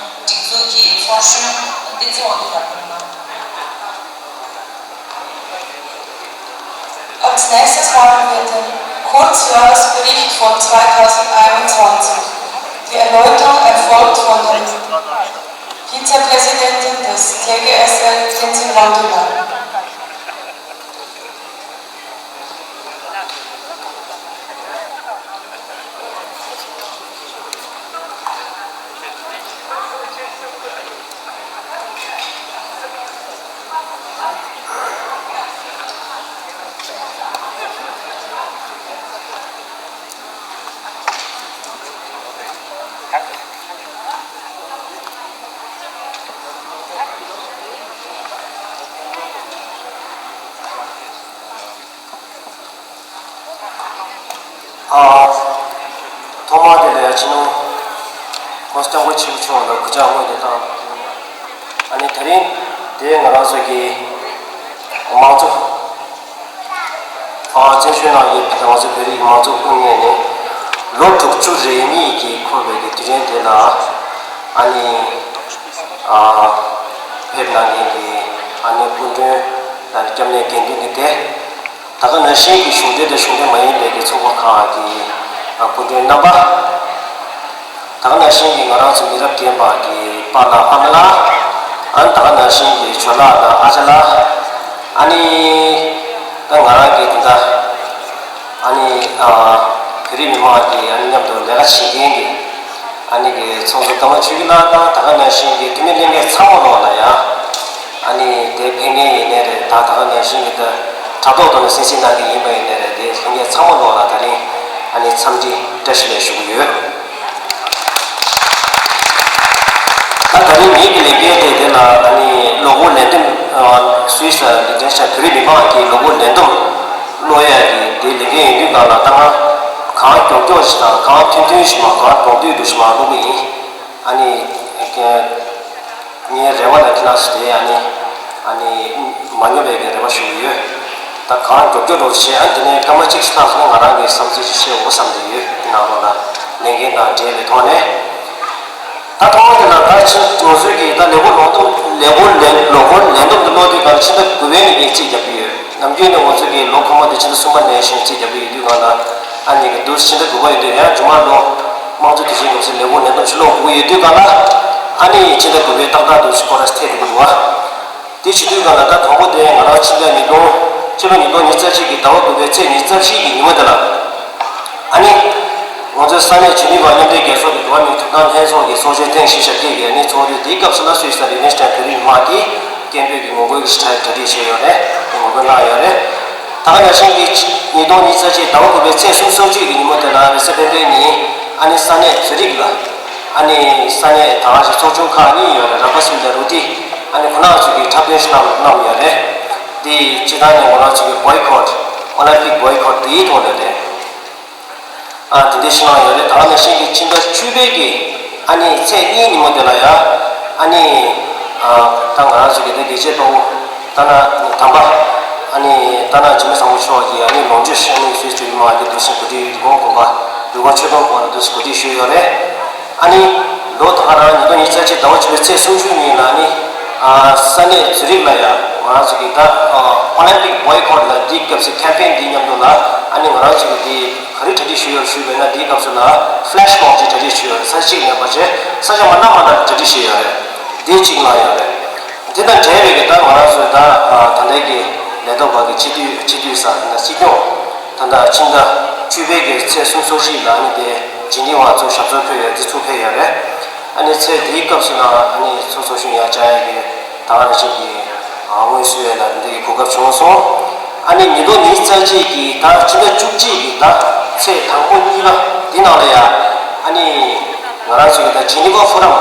སྒྲིག་འཛུགས་ཀྱི་ཚོགས་གཞོན། Als nächstes haben wir den Kurzjahresbericht von zweitausendeinundzwanzig. Die Erläuterung erfolgt von der Vizepräsidentin des T G S L, Prinzin Rotula. ཨ། ཐོག་མར་དེ་ལ་ཡ་ཕྱི་ནང་༸གོང་ས་༸སྐྱབས་མགོན་ཆེན་པོ་མཆོག་ལ་གུས་ཕྱག་སྔོན་དུ་བཏང་། ཨ་ནི་དེ་རིང་དེ་ང་རང་ཚོ་གི་མང་གཙོ་ཨ་བཙན་བྱོལ་ནང་གི་ང་ཚོ་བོད་རིགས་མང་གཙོ་དབུ་བརྙེས་ནས་ལོ་དྲུག་ཅུ་རེ་གཉིས་ཀྱི་འཁོར་བའི་གི་དུས་དྲན་དེ་ལ་ཨ་ནི་ཨ་ཕེབས་གནང་མཁན་གྱི་ཨ་ནི་སྐུ་མགྲོན་ཨ་ནི་སྐྱབས་གནས་དགེ་འདུན་གྱི་སྡེ། ད་ག་ནང་བཞིན་གྱི་གཞུང་འབྲེལ་དང་གཞུང་འབྲེལ་མ་ཡིན་པའི་གི་ཚོགས་པ་ཁག་གི་སྐུ་མགྲོན་རྣམ་པ། ད་ག་ནང་བཞིན་གྱི་ང་རང་ཚོ་མི་རབས་རྒན་པ་གི་པཱ་ལགས་ཨ་མ་ལགས། ཨ་ནི་ད་ག་ནང་བཞིན་གྱི་ཇོ་ལགས་དང་ཨ་ཅག་ལགས། ཨ་ནི་ད་ང་རང་གི་དེ་འདྲ་ཨ་ནི་ཨ་བོད་རིགས་མི་མང་གི་ཨ་ནི་མཉམ་དུ་ལས་ཀ་བྱེད་མཁན་གྱི་ཨ་ནི་གི་ཚོགས་གཙོ་ཀརྨ་ཆོས་སྐྱིད་ལགས་དང་། ད་ག་ནང་བཞིན་གྱི་འཐུས་མི་ལྷན་རྒྱས་ཚང་མ་ལོག་ལ་ཡ། ཨ་ནི་དེ་ཕེབས་མཁན་ཡིན་ནའི་རེད། ད་ད་ག་ནང་བཞིན་གྱི་ད་དྲ་ཐོག་ཐོག་ནས་གསན་གཟིགས་གནང་མཁན་ཡིན་པ་ཡིན་ནའི་རེད། དེ་ལྷན་རྒྱས་ཚང་མ་ལོག་ལ་ད་རིང་ཨ་ནི་འཚམས་འདྲི་བཀྲ་ཤིས་བདེ་ལེགས་ཞུ་གི་ཡོད། ད་ད་རིང་ངེད་ཀྱི་ལས་འགན་དེ་དེ་ལ་ཨ་ནི་ལོ་འཁོར་ལས་བསྡོམས་སུད་སི་ལ་ལི་ཏན་ཤ་བོད་རིགས་མི་མང་གི་ལོ་འཁོར་ལས་བསྡོམས་ཀློག་ཡ་གི་དེ་ལས་འགན་ཡིན་དུས་གང་ལ་ད་ང་གང་མགྱོགས་མགྱོགས་ཤིག་དང་གང་ཐུང་ཐུང་ཞིག་མ་གང་མགྱོགས་མགྱོགས་ཤིག་མ་ཀློག་གི་ཡིན། ཨ་ནི་ངའི་རེ་བ་ལ་ཁྱེད་རང་ཚོ་དེ་ཨ་ནི་ཨ་ནི་མ་ཉོབ་པའི་རེ་བ་ཞུ་གི་ཡོད། ད་གང་མགྱོགས་མགྱོགས་འགྲོ་བྱེད། ཨ་ནི་དེ་ནས་སྐར་མ་གཅིག་ལྷག་སོང་ན་ང་རང་གི་བསམ་ཚུལ་ཅིག་བཤད་འོ་བསམ་གྱི་ཡོད། ནང་ལོགས་ལ་ལས་འགན་དང་འབྲེལ་བའི་ཐོག་ནས། ད་ཐོག་མ་དེ་ལ་ད་ཕྱིན་ང་ཚོའི་གི་ད་ལས་འགུལ་ལོ་འདུམ་ལས་འགུལ་ལས་ལོ་འཁོར་ལས་འདུམ་དུ་ཀློག་དུས་གང་ཕྱི་ཟླ་དགུ་པའི་ནས་ངས་རྩིས་རྒྱག་གི་ཡོད། ནམ་རྒྱུན་ནས་ང་ཚོའི་གི་ལོ་ཁོ་མ་དེ་ཕྱི་ཟླ་གསུམ་པ་ནས་བཞིན་རྩིས་རྒྱག་གི་ཡོད་དུས་གང་ལ་ཨ་ནི་གི་འདུག་ཕྱི་ཟླ་དགུ་པ་ཡོད་དུས་ཡང་རྗེས་མ་ལོ་དམངས་གཙོ་དུས་ཆེན་གོང་ས་ལས་འགུལ་ལས་འདུམ་ཞིག་ཀློག་དགོས་ཀྱི་ཡོད་དུས་གང་ལ་ཨ་ནི་ཕྱི་ཟླ་དགུ་པའི་ཏག་ཏག་འདུག་ཁོ་ར་ཐེ་དུ་གི་འདུག་བ། དེ་བྱེད་དུས་གང་ལ་ད་དང་པོ་དེ་ང་རང་ཕྱི་ཟླ་ཉིས་སྟོང་ཕྱི་ལོ་ཉིས་སྟོང་ཉི་ཤུ་རྩ་གཅིག་གི་ཟླ་བ་དགུ་པའི་ཚེས་ཉི་ཤུ་རྩ་བཞི་གི་ཉིན་མོ་དེ་ལ། ཨ་ནི། ང་ཚོའི་ས་གནས་ཇི་ནི་ཝ་མཉམ་འབྲེལ་རྒྱལ་ཚོགས་ཀྱི་འགྲོ་བ་མིའི་ཐོབ་ཐང་ལྷན་ཚོགས་ཀྱི་ཚོགས་ཆེན་ཐེངས་བཞི་ཞེ་བརྒྱད་ཀྱི་ཨ་ནི་ཚོགས་དུས་དེའི་སྐབས་སུ་ལ་སུད་སི་དང་ལི་ནེ་སི་ཊན་བོད་རིགས་མི་མང་གིས་སྐད་འབོད་ཀྱི་ངོ་རྒོལ་གྱི་གྲ་སྒྲིག་བྱས་ཡོད་རེད། ངོ་རྒོལ་གནང་ཡོད་རེད། ད་ག་ནང་བཞིན་གྱི་ཉིས་སྟོང་ཉི་ཤུ་རྩ་གཅིག་ཟླ་བ་དགུ་པའི་ཚེས་སུམ་ཅུ་སོ་གཅིག་གི་ཉིན་མོ་དེ་ལ་རེས་གཟའ་སྤེན་པའི་ཉིན་ཨ་ནི་ས་གནས་ཛུ་རིག་ལ་ཨ་ནི་ས་གནས་ད་ག་ཞིག་ཚོགས་ཆུང་ཁག་གཉིས་ཡོད་རེད། ར་ཕ་སིལ་དང་རུ་ཏི། ཨ་ནི་ཁོ་རང་ཚོ་གིས་འཁྲབ་སྟོན་ཞིག་གནང་གནང་ཡོད་རེད། དེ་སྤྱི་བཏང་ནས་ང་རང་ཚོ་གི་བོའི་ཁོ་ཊི་ཨོ་ལིམ་པིག་བོའི་ཁོ་ཊི་དེའི་ཐོག་ལ་རེད། ཨ་དེ་འདྲ་ཞིག་གནང་ཡོད་རེད། ད་ག་ནང་བཞིན་གྱི་ཕྱི་ཟླ་བཅུ་པའི་གི་ཨ་ནི་ཚེས་གཉིས་ཉིན་མོ་དེ་ལ་ཡ་ཨ་ནི་ཨ་ད་ང་རང་ཚོ་གི་དེ་དགེ་བྱེད་དཔའ་བོ་ད་ན་དམ་པ་ཨ་ནི་ད་ན་འཇིགས་མེད་བཟང་པོ་མཆོག་གི་ཨ་ནི་ལོངས་སྤྱོད་ཨ་ནི་སུད་སི་མི་མང་གི་འདུ་ཤེས་གོ་སྒྲིག་ཡོད་དགོངས་དགོངས་པ་འདུ་ཁང་མཆོད་ཁང་སྐོར་ལ་འདུ་ཤེས་གོ་སྒྲིག་ཞུས་ཡོད་རེད། ཨ་ནི་ལོ་ད་ག་རང་ཉིས་སྟོང་ཉི་ཤུ་རྩ་གཅིག་ཟླ་བ་བཅུ་པའི་ཚེས་སུམ་ཅུ་ཉིན་ལ་ཨ་ནི་ཨ་ས་གནས་ཛུ་རིག་ལ་ཡ་ང་རང་ཚོ་གི་ད་ཨོ་ལིམ་པིག་བོའི་ཁོ་ཊི་ལ་འདིའི་སྐབས་སུ་ཁེམ་པེན་འདིའི་མཉམ་དུ་ལ་ཨ་ནི་ང་རང་ཚོ་གི་འདི་ག་རེ་གྲ་སྒྲིག་ཞུས་ཡོད་ཞུས་པས་ན། འདིའི་སྐབས་སུ་ལ་ཕི་ལེ་ཤི་མོབ་ཅིག་གྲ་སྒྲིག་ཞུས་ཡོད་རེད། ས་གཅིག་ནས་ཕར་ཆེ་ས་ཆ་མ་འདྲ་མ་འདྲ་གྲ་སྒྲིག་ཞུས་ཡོད་རེད། འདི་གཅིག་གནང་ཡོད་རེད། དེ་དང་འབྲེལ་བའི་གི་ད་ང་རང་ཚོའི་ད་ད་ལྟའི་གི་ལས་ཐོག་བར་གི་སྤྱི་འཐུས་སྤྱི་འཐུས་ས་ད་སྲིད་སྐྱོང་ད་ད་ཕྱི་ཟླ་བཅུ་པའི་གི་ཚེས་སུམ་ཅུ་སོ་གཅིག་ལ་ཨ་ནི་དེ་ཇི་ནི་ཝ་ཚོ་ཞབས་སོར་ཕེབས་ཡོད། དེ་ཚུར་ཕེབས་ཡོད་རེད། ཨ་ནི་ཚེས་དེའི་སྐབས་སུ་ལ་ཨ་ནི་ཚོགས་གཙོ་གཞོན་ཡར་བཅར་ཡ་གི་ད་ག་ནང་བཞིན་གྱི་ཨ་སྔོན་བསུ་ཡས་ལ་འདི་གི་གོ་སྐབས་བྱུང་སོང་། ཨ་ནི་ཉིས་སྟོང་ཉི་ཤུ་རྩ་གཅིག་གི་ད་ཕྱི་ཟླ་བཅུ་གཅིག་གི་ད་ཚེས་དང་པོ་གཉིས་པ་འདི་ནང་ལ་ཡ་ཨ་ནི་ང་རང་ཚོ་གི་ད་ཇི་ནི་ཝ་ཕོ་རམ་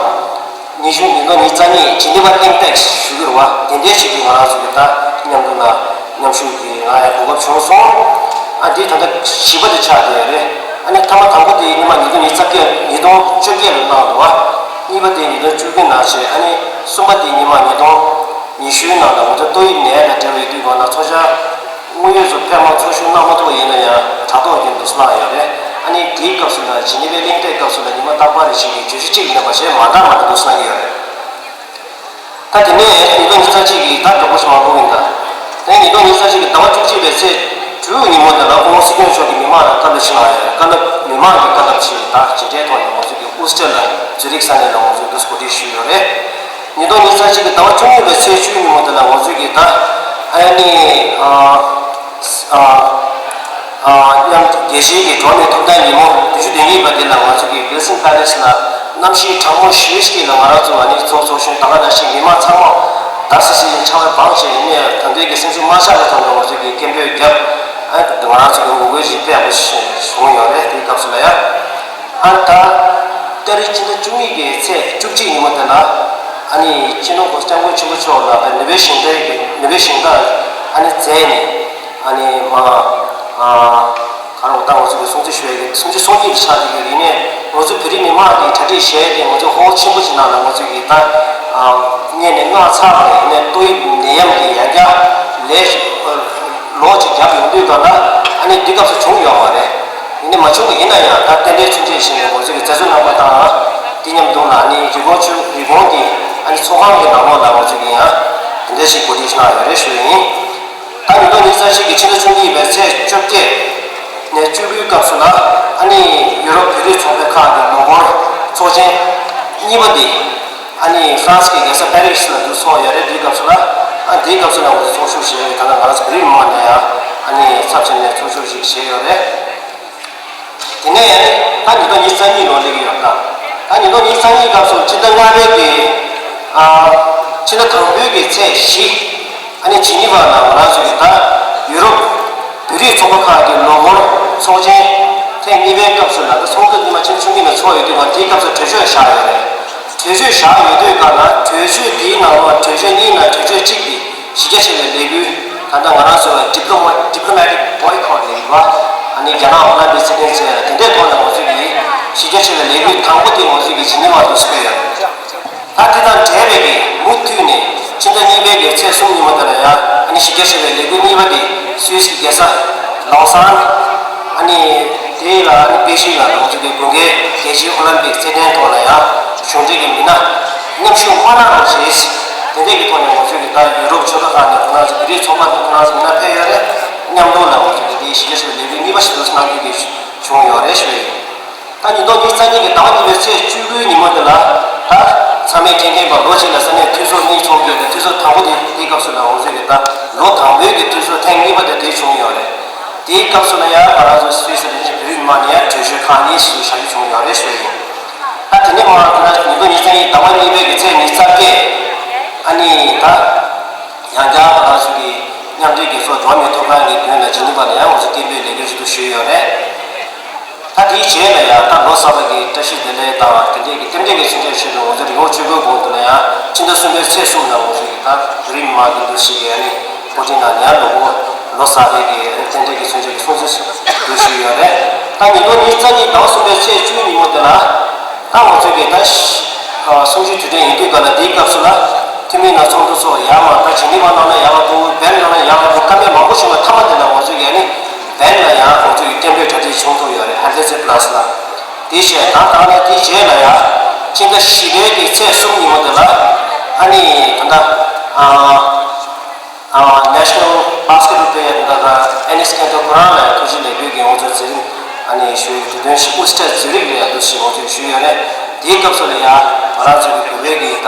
ཉི་ཤུ་ཉིས་སྟོང་ཉི་ཤུ་རྩ་གཉིས་ཇི་ནི་ཝ་ཨིམ་པེག་ཊི་ཞུ་གི་རེད་བ། དེ་འདྲའི་ཞིག་གི་ང་རང་ཚོ་གི་ད་མཉམ་དུ་ལ་མཉམ་ཞུགས་ཀྱི་ང་ཡང་གོ་སྐབས་བྱུང་སོང་། ཨ་འདི་ད་ལྟ་བཞི་པ་དེ་ཆགས་བསྡད་ཡོད་རེད། ཨ་ནི་མཐའ་མ་དང་པོ་དེ་ཉི་མ་ཉིས་སྟོང་ཉི་ཤུ་རྩ་བརྒྱད་ཉིས་སྟོང་བཅོ་བརྒྱད་ལ་གནང་འདུག་བ། གཉིས་པ་དེ་ཉིས་སྟོང་བཅུ་དགུ་ནང་བཞིན། ཨ་ནི་གསུམ་པ་དེ་ཉི་མ་ཉིས་སྟོང་ཉི་ཤུའི་ནང་ལ་ང་ཚོ་ཏོག་དབྱིབས་ནད་དང་འབྲེལ་བའི་དུས་སྒང་ལ་ཚོགས་བཅར་དངོས་ཡོད་ཚོ་ཕེབས་མ་ཚོགས་ཞུགས་གནང་མ་ཐུབ་པ་ཡིན་ན་ཡང་དྲ་ཐོག་བརྒྱུད་འདུག་སེ་གནང་ཡོད་རེད། ཨ་ནི་དེའི་སྐབས་སུ་ལ་ཇི་ནི་ཝའི་གླེང་སྟེགས་སྐབས་སུ་ལ་ཉི་མ་རྟག་པར་རེ་བཞིན་གྱི་བརྗོད་གཞི་གཅིག་མེད་པ་བྱས་མ་འདྲ་མ་འདྲ་འདུག་སེ་གནང་གི་ཡོད་རེད། ད་ ད་དེ་ནས་ཉིས་སྟོང་ཉི་ཤུ་རྩ་གཅིག་གི་ཟླ་དྲུག་པ་ཞིག་མ་འགོར་གིན་ད། དེ་ཉིས་སྟོང་ཉི་ཤུ་རྩ་གཅིག་གི་ཟླ་བ་བཅུ་གཅིག་པའི་ཚེས་དྲུག་ཉིན་མོ་དེ་ལ་སྐུ་ངོ་སྲིད་སྐྱོང་མཆོག་གིས་མི་མང་ལ་བཀའ་སློབ་ཞིག་གནང་ཡོད། བཀའ་སློབ་མི་མང་གི་བཀའ་སློབ་ཞིག་ད་ཇི་འདྲའི་ཐོག་ནས་ང་ཚོ་གི་ཨུ་སི་ཊེ་ལ་ཛུ་རིག་ས་གནས་ལ་ང་ཚོས་འདུག་གོ་སྒྲིག་ཞུས་ཡོད་རེད། ཉིས་སྟོང་ཉི་ཤུ་རྩ་གཅིག་གི་ཟླ་བ་བཅུ་གཉིས་པའི་ཚེས་བཅུ་ཉིན་མོ་དེ་ལ་ང་ཚོས་ཀྱི་ད་ཨ་ནི་ཨ་ཨ་ཨ་མཉམ་དུ་རྒྱལ་སྤྱིའི་གི་འགྲོ་བ་མིའི་ཐོབ་ཐང་ཉིན་མོ་བདུན་ཅུ་དོན་གཉིས་པ་འདི་ལ་ང་ཚོ་གི་ཝིལ་སན་པེ་ལེ་སི་ལ་གནམ་གཤིས་གྲང་མོ་ཞེ་པོ་ཞིག་ལ་ང་རང་ཚོ་ཨ་ནི་ཚོགས་ཚོགས་ཞུས། ད་ག་ནང་བཞིན་མི་མང་ཚང་མ་འདར་སིག་སིག་ཡིན། ཆར་པ་བངས་བྱས་ཡིན་ནའི་ད་ལྟའི་གི་སེམས་ཤུགས་མ་ཆག་པའི་ཐོག་ནས་ང་ཚོ་གི་སྐད་འབོད་བརྒྱབ། ཨ་ང་རང་ཚོ་གི་ངོ་རྒོལ་ཞིག་སྤེལ་དགོས་བྱུང་ཡོད་རེད། དེའི་སྐབས་སུ་ལ་ཡ། ཨ་ད་ཏ་རིག་སྤྱི་ཟླ་བཅུ་གཉིས་ཀྱི་ཚེས་བཅུ་གཅིག་ཉིན་མོ་དེ་ལ་ཨ་ནི་སྤྱི་ནོར་༸གོང་ས་༸སྐྱབས་མགོན་ཆེན་པོ་མཆོག་ལ་ནོ་བེལ་ཞི་བདེ་གི་ནོ་བེལ་ཞི་བདེ་ཨ་ནི་མཛད་ནས་ཨ་ནི་མ་ཨ་ག་རེ་ད་ང་ཚོ་གི་སྲུང་བརྩི་ཞུ་ཡ་གི་སྲུང་བརྩི་སྲུང་བརྩི་གི་ཆ་དེ་གི་རིག་གནས་ང་ཚོ་བོད་རིགས་མི་མང་གི་གྲ་སྒྲིག་བྱས་ཏེ་ང་ཚོ་ཧོལ་ཆེན་པོ་ཅིག་ནང་ལ་ང་ཚོ་གི་ད་ཨ་སྔས་ནས་མངགས་ཚར་བ་ཡིན་ནའི་ཏོག་དབྱིབས་ནད་ཡམས་ཀྱི་ཡང་བསྐྱར་ལས་ལོག་ཅིག་བརྒྱབ་ཡོང་དུས་ག་ལ་ཨ་ནི་འདི་སྐབས་སུ་བྱུང་ཡོད་མ་རེད། ཡིན་ནའི་མ་བྱུང་བ་ཡིན་ན་ཡང་ད་རྟེན་འབྲེལ་མཚོན་བྱེད་བྱས་ནས་ང་ཚོས་ཀྱི་མཛད་གཙོ་རྣམ་པ་དང་དེ་མཉམ་དུ་ལ་ཨ་ནི་རི་ཀོན་ཆུ་རི་ཀོན་གྱི་ཨ་ནི་ཚོགས་ཁང་གི་ནང་ལོགས་ལ་ང་ཚོས་ཀྱི་ཡང་དེ་འདྲ་ཞིག་གོ་སྒྲིག་གནང་ཡོད་རེད་ཞུ་ཡ་ཡིན། ད་ཉིས་སྟོང་ཉི་ཤུ་རྩ་གཅིག་གི་ཕྱི་ཟླ་བཅུ་གཉིས་པའི་ཚེས་བཅོ་བརྒྱད་ནས་བཅུ་དགུའི་སྐབས་སུ་ལ་ཨ་ནི་ཡུ་རོབ་བོད་རིགས་ཚོགས་པའི་ཁག་གི་ལོ་འཁོར་ཚོགས་ཆེན་གཉིས་པ་འདི་ཨ་ནི་ཧྥ་རན་སི་གི་རྒྱལ་ས་པེ་རི་སི་ལ་འདུ་ཚོགས་ཡོད་རེད། དེའི་སྐབས་སུ་ལ་ཨ་དེའི་སྐབས་སུ་ལ་ང་ཚོ་ཚོགས་ཞུགས་བྱས་ཡོད། ད་ལྟ་ང་རང་ཚོ་བོད་རིགས་མི་མང་ནས་ཡང་ཨ་ནི་ཚབ་བྱས་ནས་ཚོགས་ཞུགས་ཤིག་བྱས་ཡོད་རེད། དེ་ནས་ད་ཉིས་སྟོང་ཉི་ཤུ་རྩ་གཉིས་ལོ་སླེབས་ཀྱི་ཡོད་ད། ད་ཉིས་སྟོང་ཉི་ཤུ་རྩ་གཉིས་སྐབས་སུ་ཕྱི་ཟླ་ལྔ་པའི་གི་ཨ་ཕྱི་ཟླ་དང་པོའི་གི་ཚེས་བཞི་ཨ་ནི་ཇི་ནི་ཝ་ལ་ང་རང་ཚོ་གི་ད་ཡུ་རོབ་བོད་རིགས་ཚོགས་པ་ཁག་གི་ལོ་འཁོར་ཚོགས་ཆེན་ཐེངས་གཉིས་པའི་སྐབས་སུ་ལ་ད་ཚོགས་འདུ་ཉི་མ་ཆེན་པོ་ཆུང་ཆུང་ནས་ཚོགས་ཡོད་དུས་ང་དེའི་སྐབས་སུ་གྲོས་ཆོད་བཞག་ཡོད་རེད། གྲོས་ཆོད་བཞག་ཡོད་དུས་སྐབས་ལ་གྲོས་ཆོད་དེའི་ནང་ལ་གྲོས་ཆོད་གཉིས་ནང་གྲོས་ཆོད་གཅིག་དེ་གཞི་རྒྱ་ཆེ་བའི་ལས་འགུལ་ད་ལྟ་ང་རང་ཚོ་ལ་ཌི་པི་ལོ་མ་ཌི་པི་ལོ་མ་ཊིག་བྷོའི་ཁོ་ཊི་ལས་འགུལ་བ་ཨ་ནི་རྒྱ་ནག་ཨོ་ལམ་པིག་རྩེད་འགྲན་ཟེར་ཡ་དེ་འདྲའི་ཐོག་ནས་ང་ཚོ་གིས་གཞི་རྒྱ་ཆེ་བའི་ལས་འགུལ་དང་པོ་དེ་ང་ཚོ་གིས་ཇི་ནི་ཝ་དུ་སྤེལ་ཡོད། ད་དེ་དང་འབྲེལ་བའི་གི་མུ་མཐུད་ནས་ཕྱི་ཟླ་གཉིས་པའི་གི་ཚེས་གསུམ་ཉིན་མོ་དེ་ལ་ཡང་ཨ་ནི་གཞི་རྒྱ་ཆེ་བའི་ལས་འགུལ་གཉིས་པ་དེ་སུད་སི་གི་རྒྱལ་ས་ལོ་སཱན་ཨ་ནི་དེ་ལ་ཨ་ནི་པེ་ཅིང་ལ་ང་ཚོ་གི་དགུན་ཁའི་རྒྱལ་སྤྱིའི་ཨོ་ལམ་པིག་རྩེད་འགྲན་ཐོག་ལ་ཡང་གཞུང་འབྲེལ་གྱི་མི་སྣ་མཉམ་ཞུགས་མ་གནང་རོགས་བྱེད། དེ་འདྲའི་གི་ཐོག་ནས་ང་ཚོས་གི་ད་ཡུ་རོབ་ཆོལ་ཁ་ཁག་ནས་ཁོ་རང་ཚོ་བོད་རིགས་ཚོགས་པ་ནས་ཁོ་རང་ཚོ་མི་སྣ་ཕེབས་ཡོད་རེད། མཉམ་དུ་ལ་ང་ཚོ་གི་དེའི་གཞི་རྒྱ་ཆེ་བའི་ལས་འགུལ་གཉིས་པ་ཞིག་ཏུ་གནང་རྒྱུ་གི་བྱུང་ཡོད་རེད་ཞུ་ཡིན། ད་ཉིས་སྟོང་ཉི་ཤུ་རྩ་གཉིས་ཀྱི་ཟླ་བ་གཉིས་པའི་ཚེས་བཅུ་དགུའི་ཉིན་མོ་དེ་ལ་ད་ཚང་མས་མཁྱེན་མཁྱེན་པ་ལོ་གཅིག་ལ་ས་གནས་འཐུས་ཚོགས་གཉིས་ཚོགས་ཀྱི་འཐུས་ཚོགས་དང་པོ་དེ་དེའི་སྐབས་སུ་ལ་ང་ཚོས་གི་ད་ལོ་དང་པོའི་གི་འཐུས་ཚོགས་ཐེངས་གཉིས་པ་དེ་དེ་བྱུང་ཡོད་རེད། དེའི་སྐབས་སུ་ལ་ཡང་ང་རང་ཚོ་སུད་སི་རེད་ཅེས་བོད་རིགས་མི་མང་ནས་ཡང་གྲོས་ཆོད་ཁག་གཉིས་ཞིག་བཞག་རྒྱུ་བྱུང་ཡོད་རེད་ཞུ་ཡིན། ད་དེ་ནས་མར་ད་ལྟ་ཉིས་སྟོང་ཉི་ཤུ་རྩ་གཉིས་ཟླ་བ་གཉིས་པའི་གི་ཚེས་ཉི་ཤུ་རྩ་བརྒྱད་ཨ་ནི་ད་ཡང་བསྐྱར་ང་རང་ཚོ་གི་མཉམ་འབྲེལ་རྒྱལ་ཚོགས་འགྲོ་བ་མིའི་ཐོབ་ཐང་གི་དོན་ལ་ཇི་ནི་ཝ་ལ་ཡང་ང་ཚོ་སྐད་འབོད་ལས་འགུལ་ཞིག་ཏུ་ཞུས་ཡོད་རེད། ད་དེའི་རྗེས་ལ་ཡང་ད་ལོ་གསར་པ་གི་བཀྲ་ཤིས་བདེ་ལེགས་དང་དེ་འདྲའི་གི་རྟེན་འབྲེལ་གྱི་མཚོན་ཆ་ཆེད་དུ་ང་ཚོ་རི་བོ་ཆོས་འཁོར་དགོན་དུ་ལ་ཡང་ཕྱི་ཟླ་གསུམ་པའི་ཚེས་གསུམ་ལ་ང་ཚོ་གི་ད་བོད་རིགས་མི་མང་གི་འདུ་ཤེས་ཀྱི་ཨ་ནི་བོ་ཊི་ནང་ནས་ཡང་ལོ་འཁོར་ལོ་གསར་པའི་གི་རྟེན་འབྲེལ་གྱི་མཚོན་ཆ་གི་སྲུང་བརྩི་འདུ་ཤེས་ཡོད་རེད། ད་ཉིས་སྟོང་ཉི་ཤུ་རྩ་གཉིས་ཟླ་བ་གསུམ་པའི་ཚེས་བཅུ་ཉིན་མོ་དེ་ལ་ད་ང་ཚོ་གི་ད་གསུམ་བཅུའི་དུས་དྲན་ཡིན་དུས་ག་ལ་དེའི་སྐབས་སུ་ལ་འཐུས་མི་ནང་ཚོགས་འདུ་སོགས་ཡར་མར་ད་ཇི་ནི་ཝ་གནང་ན་ཡག་པ་འདུག་བྷན་གནང་ན་ཡག་པ་འདུག་བཀའ་མོལ་མང་པོ་བྱུང་བའི་མཐའ་མ་དེ་ལ་ང་ཚོ་གི་ཨ་ནི་བྷན་ལ་ཡང་ང་ཚོ་གི་སྐད་འབོད་གྲ་སྒྲིག་བྱུང་ཐུབ་ཡོད་རེད། ཧན་ཌི་རེཌ་པ་ལ་སི་ལ། དེ་བྱས་ད་ད་ནས་དེ་རྗེས་ལ་ཡང་ཕྱི་ཟླ་བཞི་པའི་གི་ཚེས་གསུམ་ཉིན་མོ་དེ་ལ་ཨ་ནི་ད་ལྟ་ཨ་National Basketball Player ད་ལྟ་ཨེ་ནི་སི་ཀན་ཏོ་ཁོ་རང་ལ་ཡང་ཐུགས་རྗེ་ལེགས་འབུལ་གྱི་ང་ཚོ་མཛད་རིམ་ཨ་ནི་ཞུ་ཡི་དུས་སྟོན་ཞིག་ཨུ་སི་ཊར་ཛུ་རིག་ལ་ཡང་འདུ་ཞིག་ང་ཚོས་ཞུས་ཡོད་རེད། དེའི་སྐབས་སུ་ལ་ཡང་ང་རང་ཚོ་གི་བོད་པའི་གི་ད་